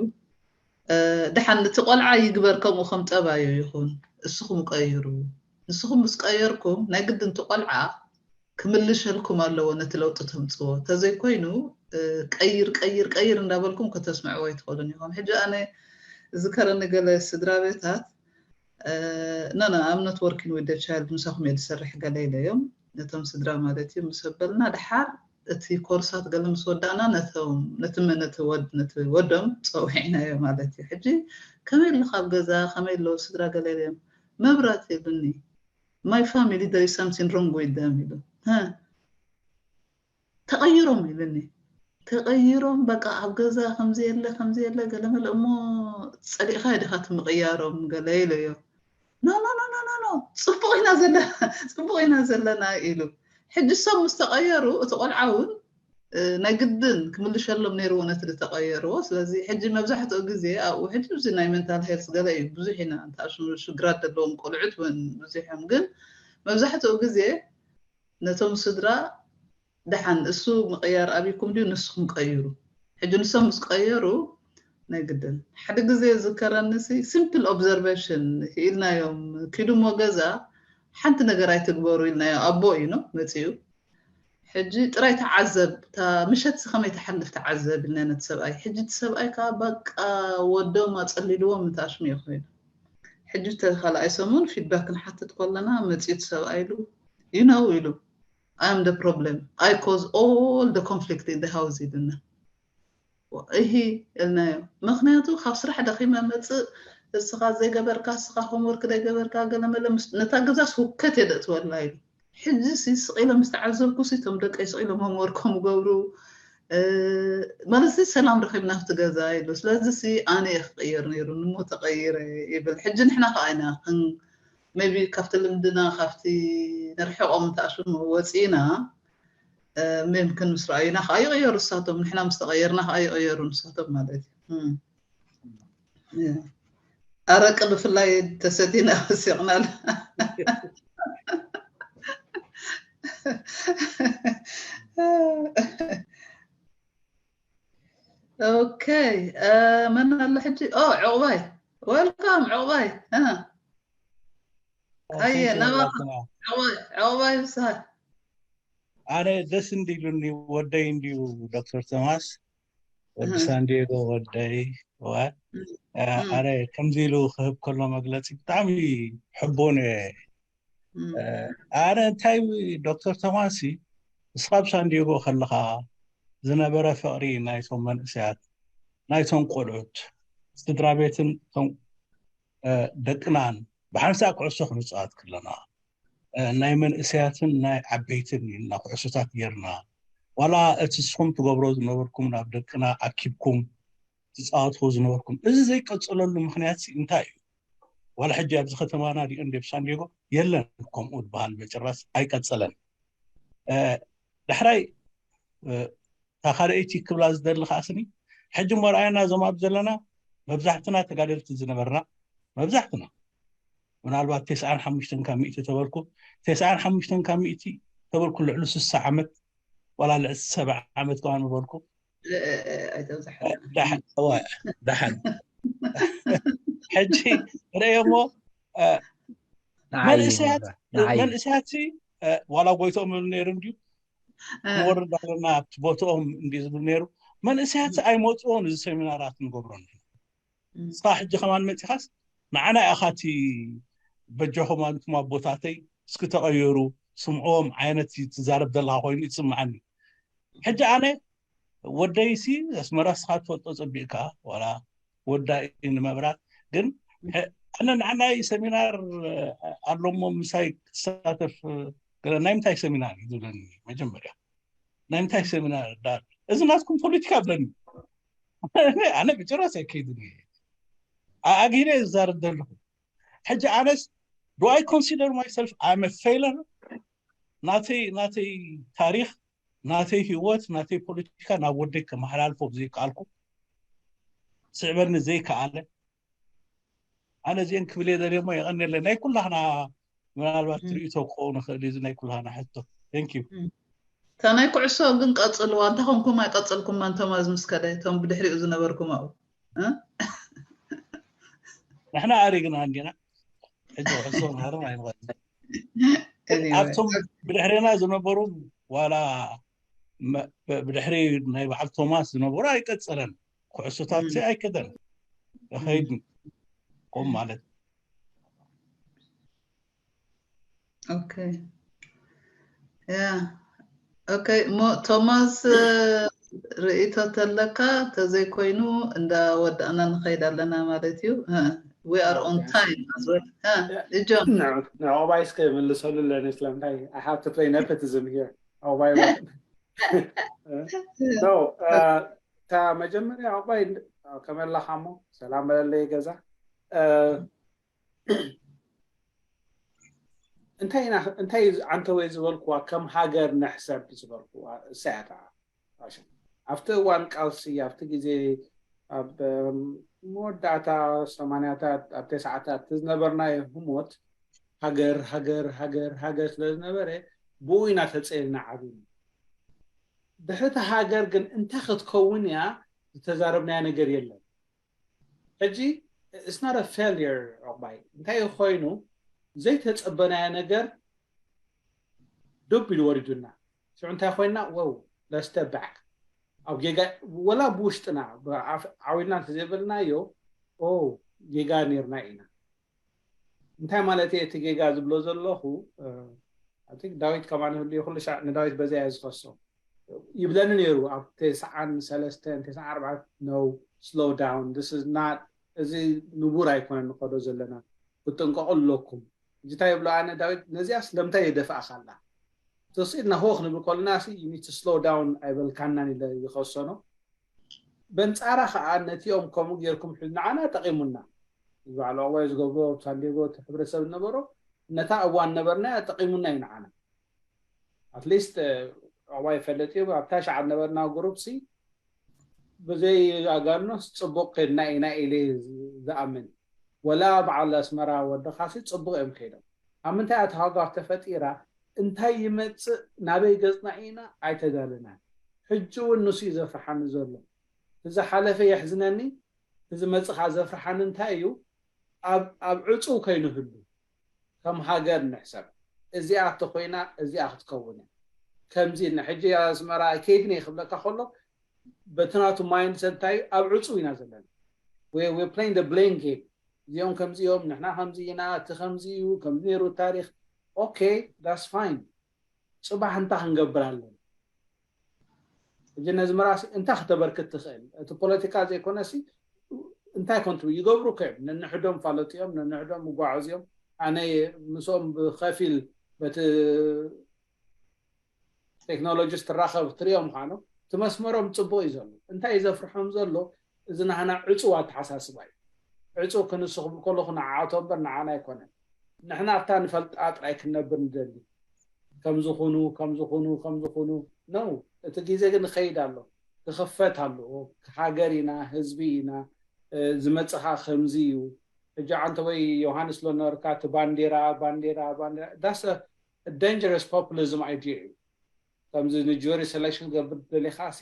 ድሓን እቲ ቆልዓ ይግበር ከምኡ ከም ጠባዩ ይኹን እስኹም ቀይሩ ንስኹም ምስ ቀየርኩም ናይ ግድን እቲ ቆልዓ ክምልሸልኩም ኣለዎ ነቲ ለውጢ ተምፅዎ ተዘይኮይኑ ቀይር ቀይር ቀይር እንዳበልኩም ከተስምዕዎ ኣይትኽእሉን ኢኹም ሕጂ ኣነ ዝከረኒ ገለ ስድራ ቤታት no no I'm not working with the child ምሳኹም እየ ዝሰርሕ ገለ ኢለዮም ነቶም ስድራ ማለት እዩ ምስ ኣበልና ድሓር እቲ ኮርሳት ገለ ምስ ወዳእና ነቶም ነቲ መ- ነቲ ወድ ነቲ ወዶም ፀውዒናዮ ማለት እዩ ሕጂ ከመይ ኣለካ ኣብ ገዛ ከመይ ኣለዉ ስድራ ገለ ኢለዮም መብራት የብልኒ my family there is something wrong with them ኢሉ ተቐይሮም ኢሉኒ ተቐይሮም በቃ ኣብ ገዛ ከምዚ የለ ከምዚ የለ ገለመለ እሞ ፀሊእካ ዲካ ትምቕያሮም ገለ ኢለዮ no no no no no no ፅቡቕ ኢና ዘለና ፅቡቕ ኢና ዘለና ኢሉ ሕጂ እሶም ምስ ተቐየሩ እቲ ቆልዓ እውን ናይ ግድን ክምልሸሎም ነይርዎ ነቲ ዝተቐየርዎ ስለዚ ሕጂ መብዛሕትኡ ግዜ ኣብኡ ሕጂ እዚ ናይ mental health ገለ እዩ ብዙሕ ኢና እንተኣሽሙ ሽግራት ዘለዎም ቆልዑት እውን ብዙሕ እዮም ግን መብዛሕትኡ ግዜ ነቶም ስድራ ደሓን እሱ ምቕያር ኣብይኩም ድዩ ንስኹም ቀይሩ ሕጂ ንሶም ምስ ቀየሩ ናይ ግድን ሓደ ግዜ ዝከረኒ ሲ simple observation ኢልናዮም ኪዱ እሞ ገዛ ሓንቲ ነገር ኣይትግበሩ ኢልናዮ ኣቦ እዩ ነው መፅኡ ሕጂ ጥራይ ተዓዘብ እታ ምሸት ሲ ከመይ ትሓልፍ ተዓዘብ ኢልና ነቲ ሰብኣይ ሕጂ እቲ ሰብኣይ ከዓ በቃ ወዶም ኣፀሊልዎም እንተኣሽሙ እዩ ኮይኑ ሕጂ እቲ ካልኣይ ሰሙን feedback ክንሓትት ከለና መፅኡ እቲ ሰብኣይ ኢሉ you know ኢሉ I am the problem I cause all the conflict in the house ኢሉና እሂ እልናዮ ምክንያቱ ካብ ስራሕ ደኺመ መፅእ እስኻ ዘይገበርካ እስኻ homework ዘይገበርካ ገለመለ ነታ ገዛስ ሁከት የደእትወላ ኢሉ ሕጂ ሲ ስቕ ኢለ ምስ ተዓዘብኩ ሲ እቶም ደቀይ ስቕ ኢሎም homeworkom ይገብሩ ማለት ሰላም ረኺብና ኣብቲ ገዛ ኢሉ ስለዚ ሲ ኣነ እየ ክቕየር ነይሩ ንሞ ተቐይረ ይብል ሕጂ ንሕና ከዓ ኢና maybe ካብቲ ልምድና ካብቲ ንርሕቆም እንተኣሽሙ ወፂእና ምምክን ምስ ረኣዩና ከዓ ይቕየሩ ንሳቶም ንሕና ምስ ተቐየርና ከዓ ይቕየሩ ንሳቶም ማለት እዩ ኣረቂ ብፍላይ ተሰቲና ወሲቕናል ኦኬ መን ኣሎ ሕጂ ኦ ዕቑባይ welcome ዕቑባይ ኣየ ናባኻ ዕቑባይ ዕቑባይ ብስሃት ኣነ ደስ እንዲሉኒ ወደይ እንዲዩ ዶክተር ቶማስ ወዲ ሳንዲየጎ ወደይ ዋ ኣረ ከምዚ ኢሉ ክህብ ከሎ መግለፂ ብጣዕሚ ሕቡን እየ። ኣረ እንታይ ዶክተር ቶማስ፣ ንስኻ ኣብ ሳንዲዮጎ ከለኻ ዝነበረ ፍቕሪ ናይቶም መንእሰያት፣ ናይቶም ቆልዑት፣ ስድራ ቤትን እቶም ደቅናን ብሓንሳእ ኩዕሶ ክንፃወት ከለና፣ ናይ መንእሰያትን ናይ ዓበይትን ኢልና ኩዕሶታት ጌርና፣ ዋላ እቲ ንስኹም ትገብሮ ዝነበርኩም ናብ ደቅና ኣኪብኩም ትፃወትዎ ዝነበርኩም፣ እዚ ዘይቀፀለሉ ምክንያት እንታይ እዩ? ዋላ ሕጂ ኣብዚ ከተማና ሪኦ እንደ ሳንዲጎ የለን፣ ከምኡ ዝበሃል በጭራሽ ኣይቀፀለን። ዳሕራይ እታ ካልኣይቲ ክብላ ዝደሊ ከዓስኒ፣ ሕጂ እሞ ረኣየና፣ እዞም ኣብ ዘለና መብዛሕትና ተጋደልቲ ዝነበርና፣ መብዛሕትና፣ ምናልባት ተስዓን ሓሙሽተን ካብ ሚእቲ ተበልኩ፣ ተስዓን ሓሙሽተን ካብ ሚእቲ ተበልኩ፣ ልዕሊ ስሳ ዓመት ዋላ ልዕሊ ሰብዓ ዓመት ከማን ምበልኩ። ደሓን ሕጂ ርእዮ እሞ መንእሰያት መንእሰያት ዋላ ጎይቶም ነይሩ እንድዩ ንወርድ ኣለና ኣብቲ ቦትኦም እንዲ ዝብል ነይሩ። መንእሰያት ኣይመፅኦን እዚ ሰሚናራት ንገብሮ ንስኻ ሕጂ ከማን መፂኻስ ንዓና ኢኻ እቲ በጃኹም ኣንቱም ኣቦታተይ እስኪ ተቐየሩ ስምዕዎም ዓይነት ትዛረብ ዘለኻ ኮይኑ ይስምዓኒ። ሕጂ ኣነ ወደይሲ ኣስመራ እስኻ ትፈልጦ ፀቢቕካ ዋላ ወዳኢ ንመብራት ግን ኣነ ንዓናይ ሰሚናር ኣሎሞ ምሳይ ክትሳተፍ ናይ ምንታይ ሰሚናር እዩ ዝብለኒ መጀመርያ ናይ ምንታይ ሰሚናር ዳር እዚ ናትኩም ፖለቲካ ብለኒ ኣነ ብጭራሽ ኣይከይድን ኣጊነ ዝዛረብ ዘለኹ ሕጂ ኣነስ do I consider myself I'm a failure ናተይ ናተይ ታሪኽ ናተይ ህይወት ናተይ ፖለቲካ ናብ ወደይ ከመሓላልፎ ዘይከኣልኩ ስዕበኒ ዘይከኣለ ኣነ እዚአን ክብል እየ ደልየ እሞ የቐንየለይ ናይ ኩላህና ምናልባት ትርኢቶ ክኸውን ይኽእል እዩ ናይ ኩላህና ሕቶ thank you እታ ናይ ኩዕሶ ግን ቀፅልዋ እንተ ኾንኩም ኣይቀፅልኩም እንቶም ኣዝ ምስ ከደ እቶም ብድሕሪኡ ዝነበርኩም ኣብኡ ንሕና ኣሪግና እንዲና ሕጂ ክዕሶ ምሃርም ኣይንኽእል ኣብቶም ብድሕሬና ዝነበሩ ዋላ ብድሕሪ ናይ በዓል ቶማስ ዝነበሩ ኣይቀፀለን ኩዕሶታት ኣይከደን ኸይድ ቆም ማለት ኦኬ ያ ኦኬ እሞ ቶማስ ርእቶ ተለካ ተዘይኮይኑ እንዳ ወዳእና ንኸይድ ኣለና ማለት እዩ we are on time as well እጆን ንዕባይ እስከ ምልሰሉ ኣለኒ ስለምንታይ I have to play nepotism here ዕባይ እታ መጀመርያ ዕባይ ከመላኻ ሞ ሰላም በለለይ ገዛ እንታይ ኢና እንታይ ዓንተወይ ዝበልኩዋ ከም ሃገር ንሕሰብ ዝበልኩዋ እሳያታ ኣብቲ እዋን ቃልሲ ኣብቲ ግዜ ኣብ መወዳእታ ሰማንያታት ኣብ ተስዓታት ዝነበርናዮ ህሞት ሃገር ሃገር ሃገር ሃገር ስለ ዝነበረ ብኡ ኢና ተፀልና ዓብና ድሕርቲ ሃገር ግን እንታይ ክትከውን እያ ዝተዛረብናዮ ነገር የለን ሕጂ it's not a failure ዕቑባይ እንታይ ኮይኑ ዘይተፀበናዮ ነገር ዱብ ኢሉ ወሪዱና ሽዑ እንታይ ኮይና wow let's step back ኣብ ጌጋ ወላ ብውሽጥና ዓዊልና እንተዘይበልናዮ ጌጋ ነርና ኢና እንታይ ማለት እየ እቲ ጌጋ ዝብሎ ዘለኹ ዳዊት ከማን ህሉ ኩሉ ሻዕ ንዳዊት በዚያ እየ ዝኸሶ ይብለኒ ነይሩ ኣብ ተስዓን ሰለስተን ተስዓን ኣርባዕተን no slow down this is not እዚ ንቡር ኣይኮነን ንኸዶ ዘለና ክትጥንቀቑ ኣለኩም ሕጂ እንታይ ይብሎ ኣነ ዳዊት ነዚኣ ስለምንታይ የደፍኣኻ ኣላ ተስኢልና ሆ ክንብል ከለና ሲ you need to slow down ኣይበልካናን ኢለ ይኸሰኖ በንፃራ ከዓ ነቲኦም ከምኡ ጌርኩም ንዓና ጠቂሙና በዓል ዕቑባይ ዝገብሮ ኣብ ሳንዲጎ እቲ ሕብረተሰብ ዝነበሮ ነታ እዋን ነበርናያ ጠቂሙና እዩ ንዓና ኣትሊስት ዕቑባይ ይፈልጥ እዩ ኣብታ ሸዓ ነበርና ግሩፕ ሲ ብዘይ ኣጋኖስ ፅቡቅ ከድና ኢና ኢለ ዝኣምን ወላ በዓል ኣስመራ ወድኻሲ ፅቡቅ እዮም ከይዶም ኣብ ምንታይ ኣተሃጓፍ ተፈጢራ እንታይ ይመፅእ ናበይ ገፅና ኢና ኣይተዳለናን ሕጂ እውን ንሱ እዩ ዘፍርሓኒ ዘሎ እቲ ዝሓለፈ የሕዝነኒ እቲ ዝመፅእ ከዓ ዘፍርሓኒ እንታይ እዩ ኣብ ዕፁው ከይንህሉ ከም ሃገር ንሕሰብ እዚኣ ተኮይና እዚኣ ክትከውን እያ ከምዚ ሕጂ ኣስመራ ከይድን እየ ክብለካ ከሎ በቲ ናቱ ማይንድሰት እንታይ እዩ ኣብ ዕፁው ኢና ዘለና we we playing the blame game። እዚኦም ከምዚ እዮም፣ ንሕና ከምዚ ኢና፣ እቲ ከምዚ እዩ፣ ከምዚ ነይሩ ታሪኽ። Okay, that's fine። ጽባሕ እንታይ ክንገብር ኣለና? ሕጂ ነዚ መራሲ እንታይ ክተበርክት ትኽእል? እቲ ፖለቲካ ዘይኮነሲ እንታይ ኮንትሪ ይገብሩ እኮ እዮም። ነንሕዶም ፋለጡ እዮም፣ ነንሕዶም ይጓዓዙ እዮም። ኣነ ምስኦም ብኸፊል በቲ ቴክኖሎጂስ ትራኸብ ትሪኦ ምዃኑ እቲ መስመሮም ጽቡቕ እዩ ዘሎ። እንታይ እዩ ዘፍርሖም ዘሎ? እዚ ናህና ዕጹው ኣተሓሳስባ እዩ። ዕጹው ክንሱ ክብል ከለኹ ንዓኣቶም እምበር ንዓና ኣይኮነን። ንሕና ኣብታ ንፈልጣ ጥራይ ክንነብር ንደሊ። ከምዝኹኑ ከምዝኹኑ ከምዝኹኑ ነው። እቲ ግዜ ግን ይኸይድ ኣሎ፣ ክኽፈት ኣለዎ። ሃገር ኢና፣ ህዝቢ ኢና፣ ዝመፅኻ ከምዚ እዩ። ሕጂ ዓንተ ወይ ዮሃንስ ሎነርካ እቲ ባንዴራ ባንዴራ ባንዴራ that's dangerous populism idea እዩ። ከምዚ ንጁሪ ሴሌክሽን ገብር ደሊኻ ሲ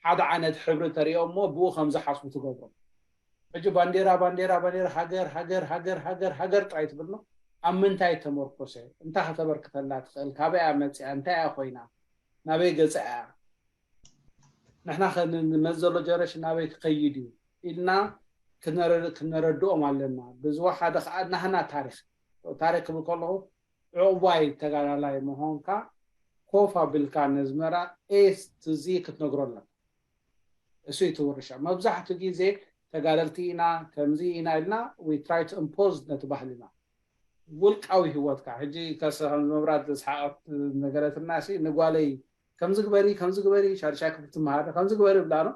ሓደ ዓይነት ሕብሪ ተሪኦ እሞ ብኡ ከም ዝሓስቡ ትገብሮም። ሕጂ ባንዴራ ባንዴራ ባንዴራ ሃገር ሃገር ሃገር ሃገር ሃገር ጥራይ ትብል ነው። ኣብ ምንታይ ተመርኮሰ? እንታይ ከተበርክተላ ትኽእል? ካበይ እያ መፅያ? እንታይ እያ ኮይና? ናበይ ገፃ እያ? ንሕና ከ ን- ንመዚ ዘሎ ጀነሬሽን ናበይ ክኸይድ እዩ ኢልና ክነረ- ክነረድኦም ኣለና። ብዝወሓደ ከዓ ናህና ታሪኽ ታሪኽ ክብል ከለኹ ዕቑባይ ተጋዳላይ ምዃንካ ኮፍ ኣቢልካ ነዝመራ ኤስ ትዚ ክትነግሮ ኣለካ። እሱ እዩ እቲ ውርሻ። መብዛሕትኡ ግዜ ተጋደልቲ ኢና ከምዚ ኢና ኢልና we try to impose ነቲ ባህልና ውልቃዊ ህይወትካ። ሕጂ ከሰ ከም መብራት ዝስሓቐት ነገረትና ሲ ንጓለይ ከምዚ ግበሪ ከምዚ ግበሪ ሻድሻይ ክፍል ትመሃሪ ከምዚ ግበሪ ብላ ነው።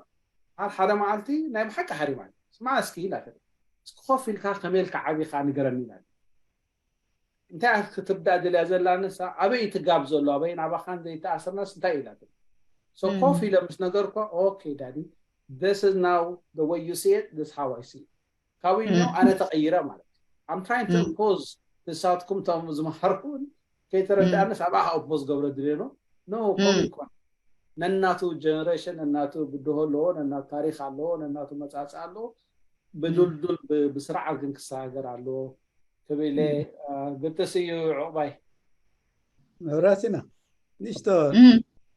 ኣብ ሓደ መዓልቲ ናይ ብሓቂ ሃሪማ ስማ እስኪ ኢላተ እስኪ ኮፍ ኢልካ ከመይ ኢልካ ዓቢኻ ንገረኒ ኢላ። እንታይ ክትርዳእ ደልያ ዘላ ንሳ ኣበይ ትጋብ ዘሎ ኣበይ ናባኻን ዘይተኣሰርናስ እንታይ ኢላ። So ኮፍ ኢለ ምስ ነገርኳ okay daddy this is now the way you see it this is how I see it ካብኡ ኢሉ ኣነ ተቐይረ ማለት እዩ። I'm trying to impose ንሳትኩም እቶም ዝመሃርኩን ከይተረዳእንስ ኣብኣ impose ገብረ ድልየ ነው። No ከምኡ ይኮን። ነናቱ ጀነሬሽን ነናቱ ብድሆ ኣለዎ፣ ነናቱ ታሪኽ ኣለዎ፣ ነናቱ መጻጽእ ኣለዎ። ብዱልዱል ብ- ብስርዓት ግን ክሰጋገር ኣለዎ ክብል ኢለ። ግጥስ እዩ ዕቑባይ። መብራቲና ንሽቶ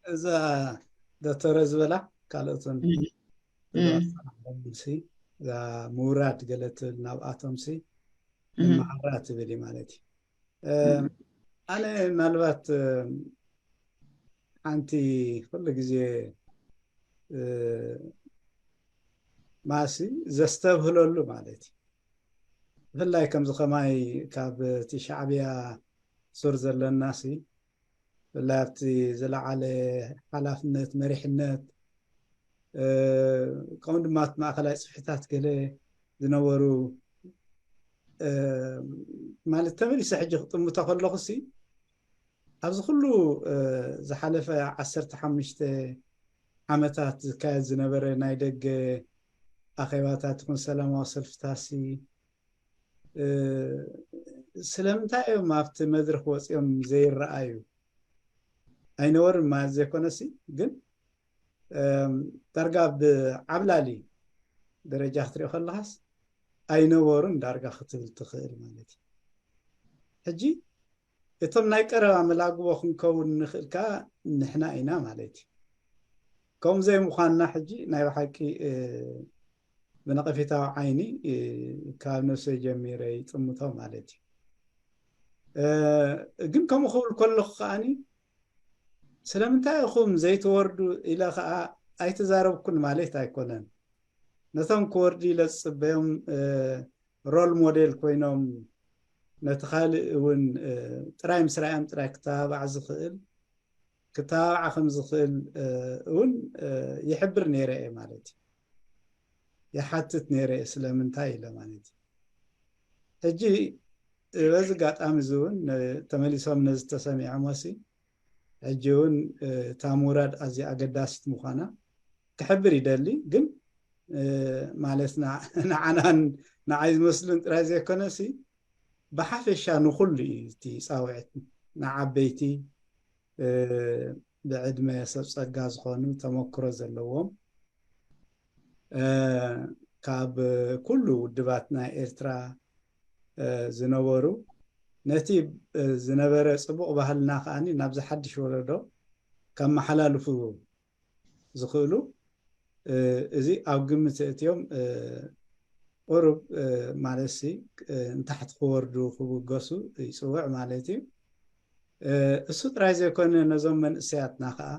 እዛ ዶክተረ ዝበላ ካልኦትን ሲ እዛ ምውራድ ገለ ትብል ናብኣቶም ሲ መዓራ ትብል እዩ ማለት እዩ። ኣነ ምናልባት ሓንቲ ኩሉ ግዜ ማሲ ዘስተብህለሉ ማለት እዩ። ብፍላይ ከምዚ ከማይ ካብ እቲ ሻዕብያ ሱር ዘለናሲ ብፍላይ ኣብቲ ዝለዓለ ሓላፍነት መሪሕነት ከምኡ ድማ እቲ ማእኸላይ ፅፍሕታት ገለ ዝነበሩ ማለት ተመሊሰ ሕጂ ክጥምቶ ከለኹ ሲ ኣብዚ ኩሉ ዝሓለፈ ዓሰርተ ሓሙሽተ ዓመታት ዝካየድ ዝነበረ ናይ ደገ ኣኼባታት ይኹን ሰላማዊ ሰልፍታሲ ስለምንታይ እዮም ኣብቲ መድረክ ወፂኦም ዘይረኣዩ? ኣይነበሩን ማለት ዘይኮነሲ ግን ዳርጋ ብዓብላሊ ደረጃ ክትሪኦ ከለኻስ ኣይነበሩን ዳርጋ ክትብል ትኽእል ማለት እዩ። ሕጂ እቶም ናይ ቀረባ መላግቦ ክንከውን ንኽእል ከዓ ንሕና ኢና ማለት እዩ። ከምኡ ዘይምዃንና ሕጂ ናይ ብሓቂ ብነቐፌታዊ ዓይኒ ካብ ነብሰይ ጀሚረ ይጥምቶ ማለት እዩ። ግን ከምኡ ክብል ከለኹ ከዓኒ ስለምንታይ ኢኹም ዘይትወርዱ ኢለ ከዓ ኣይተዛረብኩን ማለት ኣይኮነን። ነቶም ክወርዱ ኢለ ዝፅበዮም ሮል ሞዴል ኮይኖም ነቲ ካልእ እውን ጥራይ ምስ ረኣዮም ጥራይ ክተባባዕ ዝኽእል ክተባባዕ ከም ዝኽእል እውን ይሕብር ነይረ እየ ማለት እዩ። ይሓትት ነይረ እየ ስለምንታይ ኢለ ማለት እዩ። ሕጂ በዚ ኣጋጣሚ እዚ እውን ተመሊሶም ነዚ ተሰሚዖም ሲ ሕጂ እውን እታ ምውራድ ኣዝያ ኣገዳሲት ምዃና ክሕብር ይደሊ። ግን ማለት ንዓናን ንዓይ ዝመስሉን ጥራይ ዘይኮነ ሲ ብሓፈሻ ንኹሉ እዩ እቲ ፃውዒት ንዓበይቲ ብዕድመ ሰብ ፀጋ ዝኾኑ ተመክሮ ዘለዎም ካብ ኩሉ ውድባት ናይ ኤርትራ ዝነበሩ ነቲ ዝነበረ ፅቡቕ ባህልና ከዓኒ ናብዚ ሓድሽ ወለዶ ከመሓላልፉ ዝኽእሉ እዚ ኣብ ግምት እትዮም ቁሩብ ማለት ሲ ንታሕቲ ክወርዱ ክብገሱ ይፅውዕ ማለት እዩ። እሱ ጥራይ ዘይኮነ ነዞም መንእሰያትና ከዓ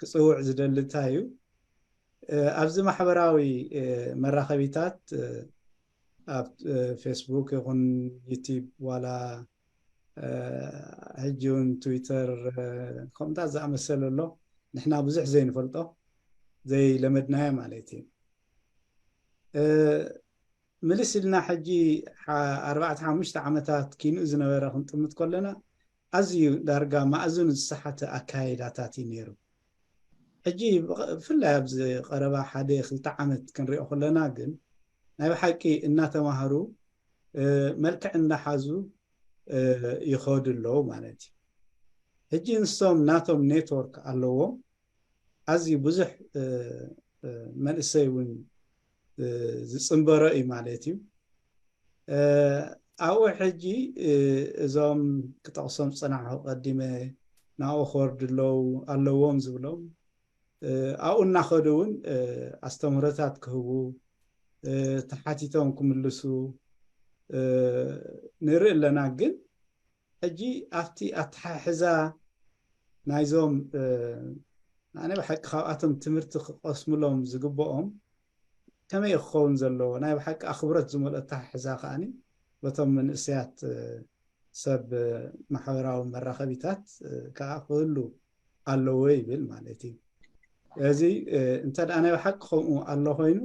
ክፅውዕ ዝደሊ እንታይ እዩ፣ ኣብዚ ማሕበራዊ መራኸቢታት ኣብ ፌስቡክ ይኹን ዩቲብ ዋላ ሕጂ እውን ትዊተር ከምታት ዝኣመሰለ ኣሎ፣ ንሕና ብዙሕ ዘይንፈልጦ ዘይለመድናዮ ማለት እዩ። ምልስ ኢልና ሕጂ ኣርባዕተ ሓሙሽተ ዓመታት ኪንኡ ዝነበረ ክንጥምት ከለና ኣዝዩ ዳርጋ ማእዝኑ ዝሰሓተ ኣካይዳታት እዩ ነይሩ። ሕጂ ብፍላይ ኣብዚ ቀረባ ሓደ ክልተ ዓመት ክንሪኦ ከለና ግን ናይ ብሓቂ እናተማህሩ መልክዕ እናሓዙ ይኸዱ ኣለዉ ማለት እዩ። ሕጂ ንሶም ናቶም ኔትወርክ ኣለዎም። ኣዝዩ ብዙሕ መንእሰይ እውን ዝፅንበሮ እዩ ማለት እዩ። ኣብኡ ሕጂ እዞም ክጠቕሶም ዝፀናሕኩ ቀዲመ ናብኡ ክወርዱ ኣለዉ ኣለዎም ዝብሎም ኣብኡ እናኸዱ እውን ኣስተምህሮታት ክህቡ ተሓቲቶም ክምልሱ ንርኢ ኣለና። ግን ሕጂ ኣብቲ ኣተሓሕዛ ናይዞም ኣነ ብሓቂ ካብኣቶም ትምህርቲ ክቐስምሎም ዝግብኦም ከመይ ክኸውን ዘለዎ ናይ ብሓቂ ኣኽብሮት ዝመልኦ ኣተሓሕዛ ከዓኒ በቶም መንእሰያት ሰብ ማሕበራዊ መራኸቢታት ከዓ ክህሉ ኣለዎ ይብል ማለት እዩ። እዚ እንተ ደኣ ናይ ብሓቂ ከምኡ ኣሎ ኮይኑ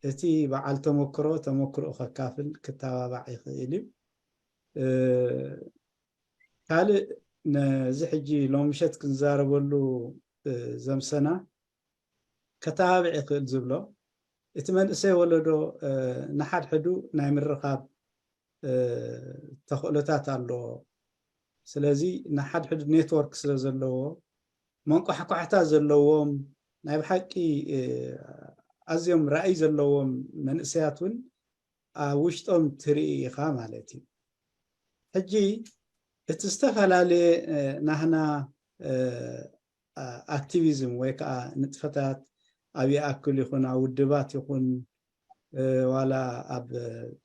እቲ በዓል ተመክሮ ተመክሮኡ ከካፍል ክተባባዕ ይኽእል እዩ። ካልእ ነዚ ሕጂ ሎሚ ምሸት ክንዛረበሉ ዘምሰና ከተባብዕ ይኽእል ዝብሎ እቲ መንእሰይ ወለዶ ንሓድሕዱ ናይ ምርኻብ ተኽእሎታት ኣለዎ። ስለዚ ንሓድሕዱ ኔትወርክ ስለ ዘለዎ መንቋሕቋሕታ ዘለዎም ናይ ብሓቂ ኣዝዮም ራእይ ዘለዎም መንእሰያት እውን ኣብ ውሽጦም ትርኢ ኢኻ ማለት እዩ። ሕጂ እቲ ዝተፈላለየ ናህና ኣክቲቪዝም ወይ ከዓ ንጥፈታት ኣብ ይኣክል ይኹን ኣብ ውድባት ይኹን ዋላ ኣብ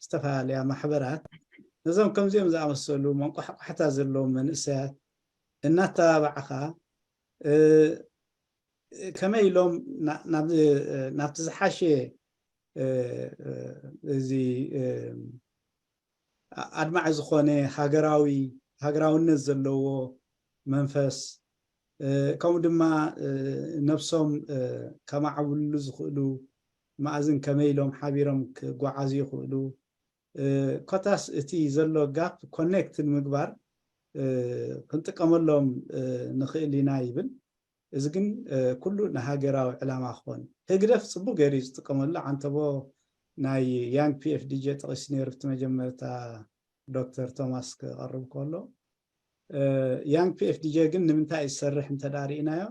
ዝተፈላለያ ማሕበራት ነዞም ከምዚኦም ዝኣመሰሉ መንቋሕቋሕታ ዘለዎም መንእሰያት እናተባባዕኻ ከመይ ኢሎም ናብቲ ዝሓሸ እዚ ኣድማዒ ዝኾነ ሃገራዊ ሃገራውነት ዘለዎ መንፈስ ከምኡ ድማ ነብሶም ከማዕብሉ ዝኽእሉ መኣዝን ከመይ ኢሎም ሓቢሮም ክጓዓዙ ይኽእሉ ኮታስ እቲ ዘሎ ጋፕ ኮኔክት ንምግባር ክንጥቀመሎም ንኽእል ኢና ይብል። እዚ ግን ኩሉ ንሃገራዊ ዕላማ ክኾን ህግደፍ ፅቡቅ ገይሩ እዩ ዝጥቀመሉ። ዓንተቦ ናይ ያንግ ፒኤፍዲጄ ጠቒሱ ነይሩ እቲ መጀመርታ ዶክተር ቶማስ ክቐርብ ከሎ ያንግ ፒኤፍዲጄ ግን ንምንታይ እዩ ዝሰርሕ እንተዳ ርኢናዮ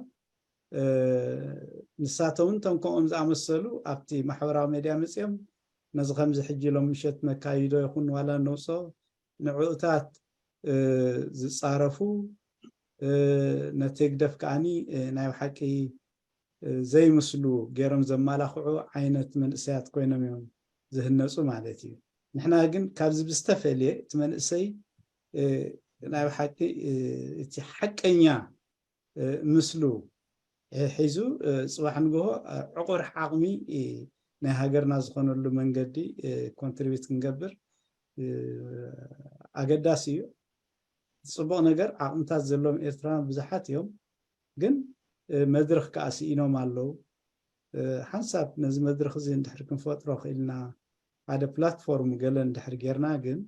ንሳቶም እንቶም ከምኦም ዝኣመሰሉ ኣብቲ ማሕበራዊ ሜድያ መፅኦም ነዚ ከምዚ ሕጂ ሎም ምሸት ነካይዶ ይኹን ዋላ ነውፅኦ ንዕኡታት ዝፃረፉ ነቲ ህግደፍ ከዓኒ ናይ ብሓቂ ዘይምስሉ ገይሮም ዘማላኽዑ ዓይነት መንእሰያት ኮይኖም እዮም ዝህነፁ ማለት እዩ። ንሕና ግን ካብዚ ብዝተፈልየ እቲ መንእሰይ ናይ ብሓቂ እቲ ሓቀኛ ምስሉ ሒዙ ፅባሕ ንግሆ ዕቑር ዓቕሚ ናይ ሃገርና ዝኾነሉ መንገዲ ኮንትሪቢት ክንገብር ኣገዳሲ እዩ። ፅቡቕ ነገር ዓቕምታት ዘለዎም ኤርትራውያን ብዙሓት እዮም፣ ግን መድረኽ ከዓ ስኢኖም ኣለዉ። ሓንሳብ ነዚ መድረኽ እዚ እንድሕር ክንፈጥሮ ክኢልና ሓደ ፕላትፎርም ገለ እንድሕር ጌርና ግን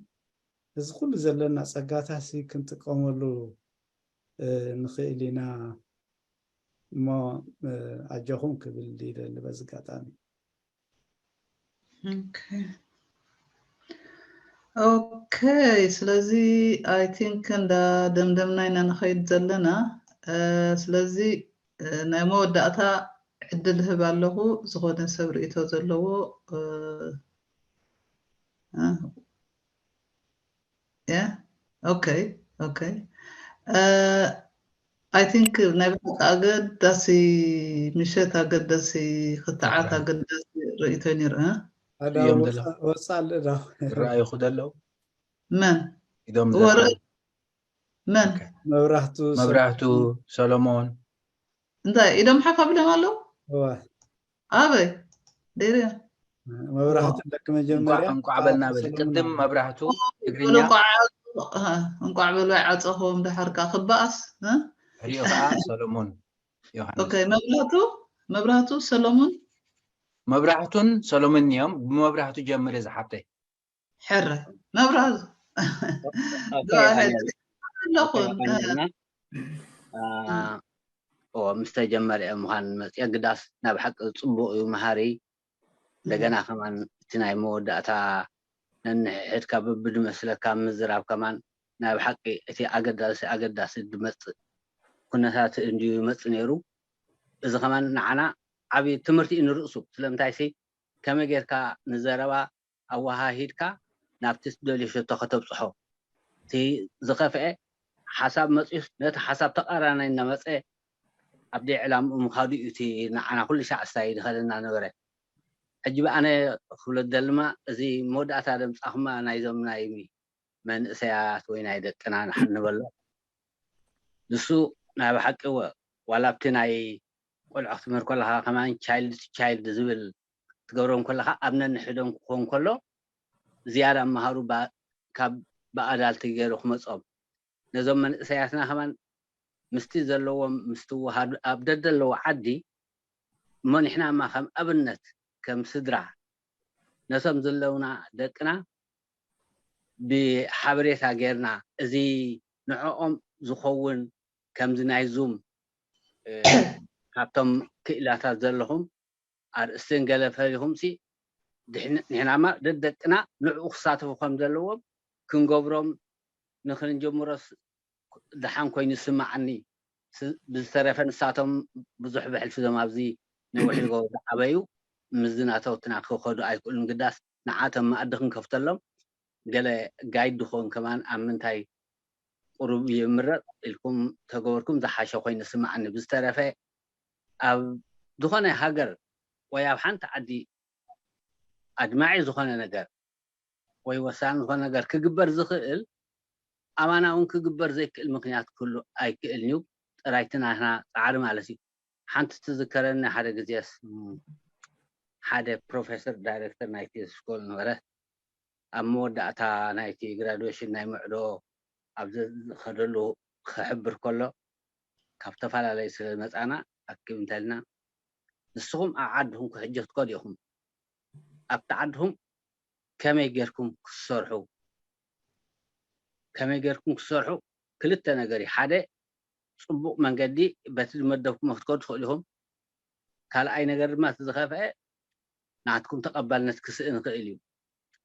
እዚ ኩሉ ዘለና ፀጋታሲ ክንጥቀመሉ ንኽእል ኢና እሞ ኣጆኹም ክብል ይደሊ በዚ ኣጋጣሚ። ኦኬ ስለዚ ኣይ ቲንክ እንዳ ደምደምና ኢና ንኸይድ ዘለና። ስለዚ ናይ መወዳእታ ዕድል ህብ ኣለኹ ዝኾነ ሰብ ርእቶ ዘለዎ ኦኬ ኦኬ ኣይ ቲንክ ናይ ብሓቂ ኣገዳሲ ምሸት ኣገዳሲ ክትዓት ኣገዳሲ ርእቶ ነይሩ። ኣዳው ወፃ ኣሎ ዳው። ይረኣዩኹ ዘለዉ መን ኢዶም ወረ መን መብራህቱ ሰሎሞን እንታይ ኢዶም ሓፍ ኣቢሎም ኣለዉ ኣበይ ደይረ መብራህቱ ደቂ መጀመርያ እንቋዕ በልና በል። ቅድም መብራህቱ ትግርኛ እንቋዕ በሉ ኣይዓፀኹዎም ድሓርካ ክበኣስ ሕሪኡ ከዓ ሰሎሞን ዮሃንስ መብራህቱ መብራህቱ ሰሎሞን መብራህቱን ሰሎሞን እዮም። ብመብራህቱ ጀምሪ ዝሓብተይ። ሕረ መብራህቱ ኣለኹ ኦ ምስ ተጀመረ እየ ምዃን መፅየ ግዳስ ናብ ሓቂ ፅቡቅ እዩ መሃሪ እንደገና ከማን እቲ ናይ መወዳእታ ነንሕድካ በብድመስለካ ምዝራብ ከማን ናይ ብሓቂ እቲ ኣገዳሲ ኣገዳሲ ድመፅእ ኩነታት እንድዩ ይመፅእ ነይሩ እዚ ከማን ንዓና ዓብዪ ትምህርቲ እዩ ንርእሱ ስለምንታይ ሲ ከመይ ጌርካ ንዘረባ ኣወሃሂድካ ናብቲ ትደልዮ ሸቶ ከተብፅሖ እቲ ዝኸፍአ ሓሳብ መፅዩስ ነቲ ሓሳብ ተቃራናይ እናመፀ ኣብ ደይ ዕላምኡ ምኻዱ እዩ እቲ ንዓና ኩሉ ሻዕ ስታይ ድኸለና ነበረ ሕጂ ብኣነ ክብሎ ደልማ እዚ መወዳእታ ደምፃኹማ ናይዞም ናይ መንእሰያት ወይ ናይ ደቅና ንሓን ንበሎ ንሱ ናይ ብሓቂ ዋላ ኣብቲ ናይ ቆልዑ ክትምህር ከለካ ከማን ቻይልድ ቱ ቻይልድ ዝብል ትገብሮም ከለካ ኣብ ነንሕዶም ክኾን ከሎ ዝያዳ መሃሩ ካብ ብኣዳልቲ ገይሩ ክመፆም ነዞም መንእሰያትና ከማን ምስቲ ዘለዎም ምስቲ ውሃዱ ኣብ ደደለዎ ዓዲ እሞ ንሕና እማ ከም ኣብነት ከም ስድራ ነቶም ዘለውና ደቅና ብሓበሬታ ጌርና እዚ ንዕኦም ዝኸውን ከምዚ ናይ ዙም ካብቶም ክእላታት ዘለኹም ኣርእስትን ገለ ፈሊኹም ሲ ንሕናማ ደደቅና ንዕኡ ክሳተፉ ከም ዘለዎም ክንገብሮም ንክንጀምሮስ ደሓን ኮይኑ ይስማዓኒ ብዝተረፈ ንሳቶም ብዙሕ ብሕልፊ ዞም ኣብዚ ነዊሕ ዝገበሩ ዝዓበዩ ምስዚ ናተውትና ክኸዱ ኣይክእሉን ግዳስ ንዓቶም መኣዲ ክንከፍተሎም ገለ ጋይድ ድኾን ከማን ኣብ ምንታይ ቁሩብ ይምረፅ ኢልኩም ተገበርኩም ዝሓሸ ኮይኑ ይስማዓኒ ብዝተረፈ ኣብ ዝኾነ ሃገር ወይ ኣብ ሓንቲ ዓዲ ኣድማዒ ዝኾነ ነገር ወይ ወሳኒ ዝኾነ ነገር ክግበር ዝኽእል ኣማና እውን ክግበር ዘይክእል ምክንያት ክህሉ ኣይክእልን እዩ ጥራይቲ ናትና ፃዕሪ ማለት እዩ ሓንቲ ትዝከረኒ ሓደ ግዜስ ሓደ ፕሮፌሰር ዳይሬክተር ናይቲ ስኮል ነበረ ኣብ መወዳእታ ናይቲ ግራዱዌሽን ናይ ምዕዶ ኣብ ዝኸደሉ ክሕብር ከሎ ካብ ዝተፈላለዩ ስለ መፃና ኣክብ እንተልና ንስኹም ኣብ ዓድኹም ክሕጀትኮ ዲኹም ኣብቲ ዓድኹም ከመይ ጌርኩም ክሰርሑ ከመይ ጌርኩም ክሰርሑ ክልተ ነገር እዩ ሓደ ፅቡቅ መንገዲ በቲ ዝመደብኩሞ ክትከዱ ትኽእሉ ኢኹም ካልኣይ ነገር ድማ እቲ ዝኸፍአ ናትኩም ተቐባልነት ክስእን ይኽእል እዩ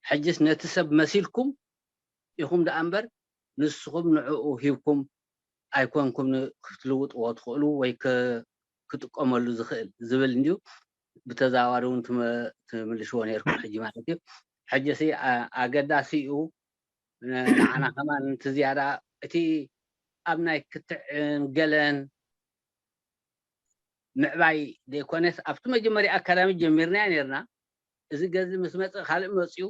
ሕጅስ ነቲ ሰብ መሲልኩም ኢኹም ደኣ እምበር ንስኹም ንዕኡ ሂብኩም ኣይኮንኩም ክትልውጥዎ ትኽእሉ ወይ ክጥቀመሉ ዝኽእል ዝብል እንድዩ ብተዛዋሪ እውን ትምልሽዎ ነርኩም ሕጂ ማለት እዩ ሕጂ ሲ ኣገዳሲ እዩ ንዓና ከማን እቲ ዝያዳ እቲ ኣብ ናይ ክትዕን ገለን ምዕባይ ዘይኮነስ ኣብቲ መጀመርያ ኣካዳሚ ጀሚርናያ ነርና እዚ ገዚ ምስ መፀ ካልእ መፅዩ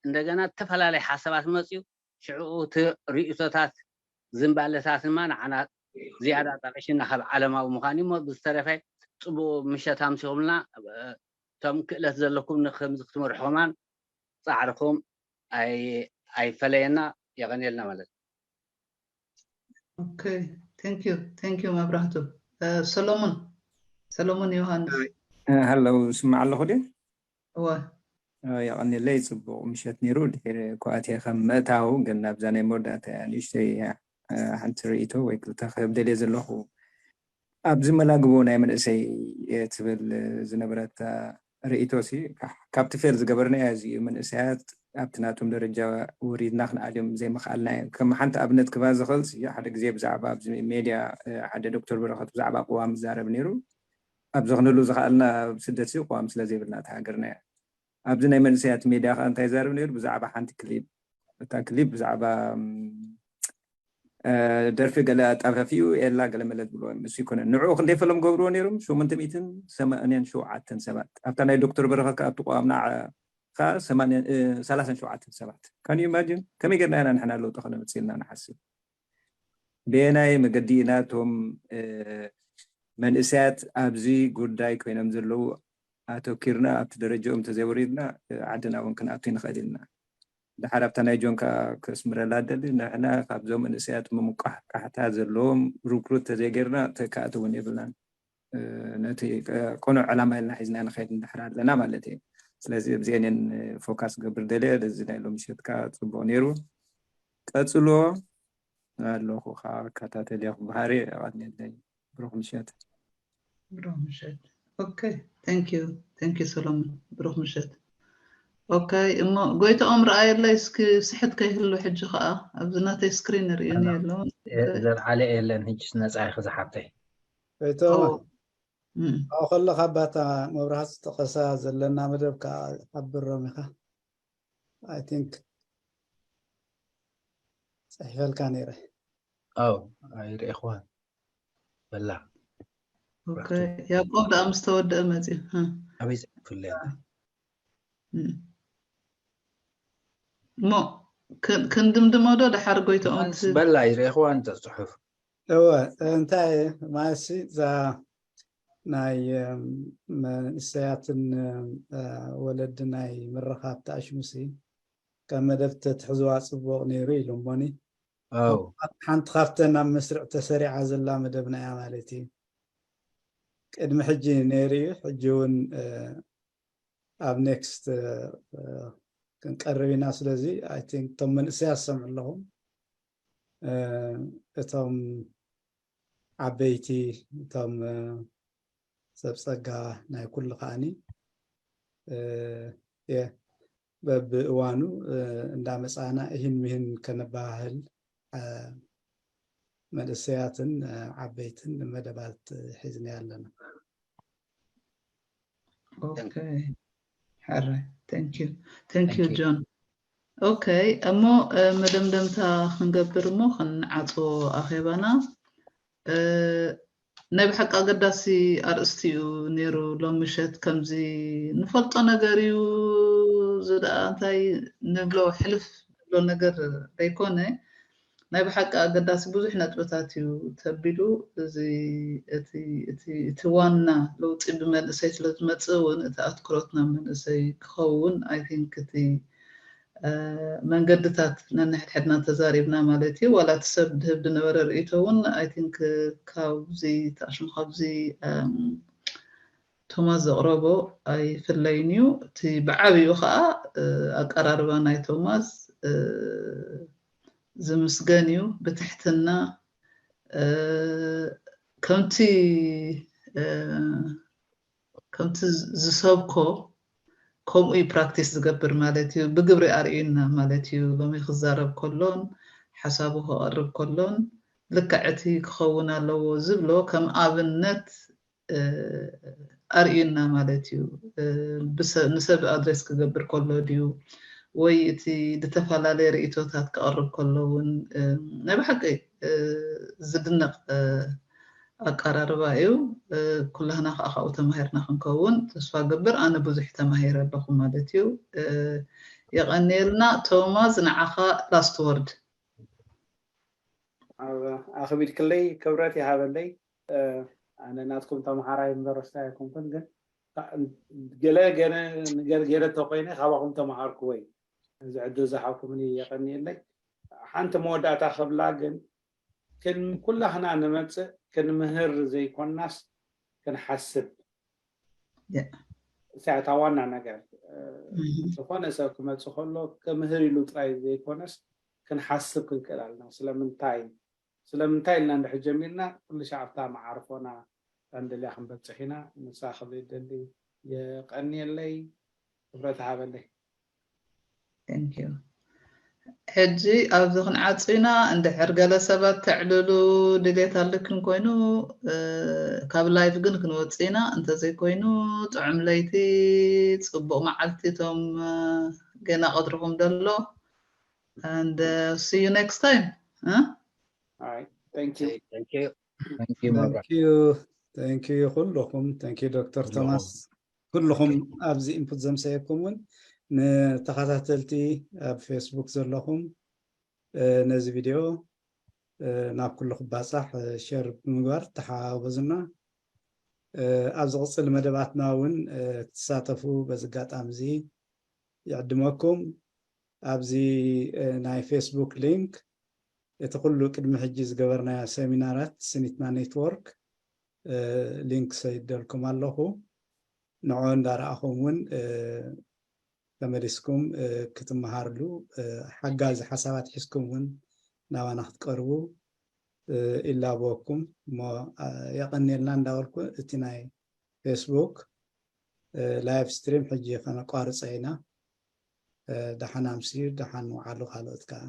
እንደገና ዝተፈላለዩ ሓሳባት መፅዩ ሽዕኡ እቲ ርእቶታት ዝንባለታት ድማ ንዓና ዝያዳ ጠቂሽና ካብ ዓለማዊ ምዃን እዩ ብዝተረፈ ፅቡቅ ምሸት ኣምሲኹምልና እቶም ክእለት ዘለኩም ንከምዚ ክትመርሑ ከማን ፃዕርኩም ኣይፈለየና የቀንየልና ማለት ቴንክ ዩ መብራህቱ ሰሎሞን ሰሎሞን ዮሃንስ ሃለው ስማዕ ኣለኹ ድዩ እወ የቐንየለይ ጽቡቕ ምሸት ነይሩ ድሕሪ ኮኣቴ ከም ምእታው ግን ናብዛ ናይ መወዳእታ ንእሽተይ ሓንቲ ርእቶ ወይ ክልተ ክህብ ደልየ ዘለኹ ኣብዚ መላግቦ ናይ መንእሰይ ትብል ዝነበረት ርእቶ ሲ ካብቲ ፌል ዝገበርናዮ እዚ እዩ መንእሰያት ኣብቲ ናቶም ደረጃ ወሪድና ክንኣልዮም ዘይምኽኣልና እዩ ከም ሓንቲ ኣብነት ክባ ዝኽእል ሓደ ግዜ ብዛዕባ ኣብዚ ሜድያ ሓደ ዶክተር በረኸት ብዛዕባ ቅዋም ዝዛረብ ነይሩ ኣብዚ ክንህሉ ዝኽኣልና ኣብ ስደት ሲ ቅዋም ስለ ዘይብልና እቲ ሃገርና እያ ኣብዚ ናይ መንእሰያት ሜድያ ከዓ እንታይ ይዛረብ ነይሩ ብዛዕባ ሓንቲ ክሊፕ እታ ክሊፕ ብዛዕባ ደርፊ ገለ ኣጣፈፊኡ ኤላ ገለ መለ ዝብልዎ ምስ ይኮነ ንዕኡ ክንደይ ፈሎም ገብርዎ ነይሮም ሸሞንተ ሚእትን ሰማንያን ሸውዓተን ሰባት ኣብታ ናይ ዶክተር በረኸት ከዓ ኣብቲ ቅዋምና ከዓ ሰማንያ- እ፣ ሰላሳን ሸውዓተን ሰባት። ካን ኢማጂን ከመይ ጌርና ኢና ንሕና ለውጢ ከነምፅእ ኢልና ንሓስብ? በየናይ መገዲ ኢና እቶም እ፣ መንእሰያት ኣብዚ ጉዳይ ኮይኖም ዘለዉ ኣተኪርና ኣብቲ ደረጃኦም እንተዘይወሪድና እ፣ ዓድና እውን ክንኣቱ ንኽእል ኢልና? ድሓር ኣብታ ናይ ጆን ከዓ ከስምረላ ደሊ፣ ንሕና ካብዞም መንእሰያት ምምቋሕቃሕታ ዘለዎም ሩክሩት ተዘይጌርና ተካእቲ እውን የብልናን። እ፣ ነቲ እ፣ ቅኑዕ ዕላማ ኢልና ሒዝና ንኸይድ እንድሕር ኣለና ማለት እዩ። ስለዚ እዚአንን ፎካስ ገብር ደልየ። እዚ ናይ ሎሚ ምሸት ከዓ ፅቡቅ ነይሩ። ቀፅሎ ኣለኹ ከዓ እከታተል እየ። ባህሪ የቐንየለይ። ብሩክ ምሸት። ብሩክ ምሸት። ኦኬ፣ thank you thank you ሰሎሞን። ብሩክ ምሸት። ኦኬ፣ እሞ ጎይታኦም ረኣየለይ እስኪ፣ ስሕት ከይህሉ ሕጂ ከዓ ኣብዚ ናተይ ስክሪን ርእዩኒ ኣሎ። ዘልዓለ የለን። ሕጅስ ነፃ ኢኺ ዝሓብተይ። ጎይታኦም እም፣ ኣብ ከለኻ ባታ መብራህቲ ዝጠቐሳ ዘለና መደብ ከዓ ሓብሮም ኢኻ። I think ፅሒፈልካ ነይረ። ኣው ኣይርኤኽዋን በላ። ኦኬ፣ ያዕቆብ ደኣ ምስ ተወደአ መፅዩ። እ፣ ኣበይ ፅሑፍለይ? እም። እሞ ክ- ክንድምድሞ ዶ ደሓር ጎይታኦም? በላ ኣይርኤኽዋን እዛ ፅሑፍ። እወ፣ እንታይ ማለትሲ እዛ ናይ እም፣ መንእሰያትን እም፣ እ፣ ወለዲ ናይ ምርኻብ ተኣሽሙሲ ከም መደብ ተትሕዝዋ ፅቡቅ ነይሩ ኢሉ እሞኒ ኣው ሓንቲ ካብተን ኣብ መስርዕ ተሰሪዓ ዘላ መደብና እያ ማለት እዩ። ቅድሚ ሕጂ ነይሩ እዩ። ሕጂ እውን እ፣ ኣብ ኔክስት እ፣ እ፣ ክንቀርብ ኢና። ስለዚ I think እቶም መንእሰያት ዝሰምዑ ኣለኹም እ፣ እቶም ዓበይቲ እቶም እ፣ ሰብ ጸጋ ናይ ኩሉ ከዓኒ እ፣ የ- በብእዋኑ እ፣ እንዳመጻና እሂን ምሂን ከነባህል እ፣ መንእሰያትን እ፣ ዓበይትን መደባት ሒዝና ኣለና። ኦኬ፣ ሕረ thank you thank you Thank you። ጆን። ኦኬ፣ እሞ እ፣ መደምደምታ ክንገብር እሞ ክንዓፅዎ ኣኼባና። እ፣ ናይ ብሓቂ ኣገዳሲ ኣርእስቲ እዩ ነይሩ ሎም ምሸት። ከምዚ ንፈልጦ ነገር እዩ ዝደኣ እንታይ ንብሎ ሕልፍ ንብሎ ነገር ዘይኮነ ናይ ብሓቂ ኣገዳሲ ብዙሕ ነጥብታት እዩ ተቢሉ። እዚ እቲ እቲ እቲ ዋና ለውጢ ብመንእሰይ ስለ ዝመፅእ እውን እቲ ኣትኩሮት ናብ መንእሰይ ክኸውን I think እቲ እ፣ መንገድታት ነንሕድሕድና ተዛሪብና ማለት እዩ። ዋላ እቲ ሰብ ድህብ ድነበረ ርእይቶ እውን I think ካብዚ ተኣሽሙ ካብዚ እም፣ ቶማስ ዘቕረቦ ኣይፍለይን እዩ። እቲ ብዓብዩ ከዓ እ፣ ኣቀራርባ ናይ ቶማስ እ፣ ዝምስገን እዩ። ብትሕትና እ፣ ከምቲ እ፣ ከምቲ ዝሰብኮ ከምኡ እዩ ፕራክቲስ ዝገብር ማለት እዩ። ብግብሪ ኣርእዩና ማለት እዩ። ሎሚ ክዛረብ ከሎን ሓሳቡ ከቕርብ ከሎን ልክዕ እቲ ክኸውን ኣለዎ ዝብሎ ከም ኣብነት እ፣ ኣርእዩና ማለት እዩ። እ፣ ብሰ- ንሰብ ኣድሬስ ክገብር ከሎ ድዩ ወይ እቲ ዝተፈላለየ ርእይቶታት ክቐርብ ከሎ እውን እ፣ ናይ ብሓቂ እ፣ ዝድነቕ እ፣ ኣቀራርባ እዩ። እ፣ ኩላህና ከዓ ካብኡ ተማሂርና ክንከውን ተስፋ ገብር። ኣነ ብዙሕ ተማሂረ ኣለኹ ማለት እዩ። እ፣ የቐንየልና። ቶማስ ንዓኻ ላስት ወርድ። ኣብ ኣኽቢድክለይ ክብረት ይሃበለይ። እ፣ ኣነ ናትኩም ተምሃራይ እምበር ወስታይ ኣይኮንኩን፣ ግን ገለ ገለ ነገር ገይረ ተኮይነ ካባኹም ተምሃርኩ ወይ እዚ ዕድል ዝሃብኩምኒ የቐንየለይ። ሓንቲ መወዳእታ ክብላ ግን ክን ኩላህና ንመጽእ ክንምህር ዘይኮናስ ክንሓስብ ያ። እታ ዋና ነገር እ፣ ዝኾነ ሰብ ክመጽእ ከሎ ክምህር ኢሉ ጥራይ ዘይኮነስ ክንሓስብ ክንክእል ኣለና። ስለምንታይ ስለምንታይ ኢልና እንድሕር ጀሚርና ኩሉ ሻዕ ኣብታ መዓርፎና ንደልያ ክንበጽሕ ኢና። ንሳ ክብል ይደሊ። የቐንየለይ። ክብረት ሃበለይ። Thank you። ሕጂ ኣብዚ ክንዓጹ ኢና። እንድሕር ገለ ሰባት ተዕልሉ ድሌት ኣለክን ኮይኑ እ፣ ካብ ላይቭ ግን ክንወጽእ ኢና። እንተዘይኮይኑ ጥዑም ለይቲ፣ ጽቡቕ መዓልቲ እቶም እ፣ ገና ቀትርኹም ደሎ። And uh, see you next time. Huh? All right. Thank you. Thank you. Thank you መብራህቱ። Thank you ኩልኹም። Thank you ዶክተር ቶማስ። ኩልኹም ኣብዚ ኢንፑት ዘምሰየኩም እውን ንተኸታተልቲ ኣብ ፌስቡክ ዘለኹም ነዚ ቪድዮ ናብ ኩሉ ክባፃሕ ሸር ብምግባር ተሓባበዙና። ኣብ ዝቕፅል መደባትና እውን ክትሳተፉ በዚ ኣጋጣሚ እዚ ይዕድመኩም። ኣብዚ ናይ ፌስቡክ ሊንክ እቲ ኩሉ ቅድሚ ሕጂ ዝገበርናዮ ሰሚናራት ስኒትና ኔትወርክ ሊንክ ሰይደልኩም ኣለኹ። ንዑ እንዳረኣኹም እውን ተመሊስኩም ክትመሃርሉ ሓጋዚ ሓሳባት ሒዝኩም እውን ናባና ክትቀርቡ ይላበወኩም እሞ የቐንየልና እንዳበልኩ እቲ ናይ ፌስቡክ ላይቭ ስትሪም ሕጂ ከነቋርፀ ኢና። ደሓን ኣምስዩ፣ ደሓን ውዓሉ ካልኦት ከዓ።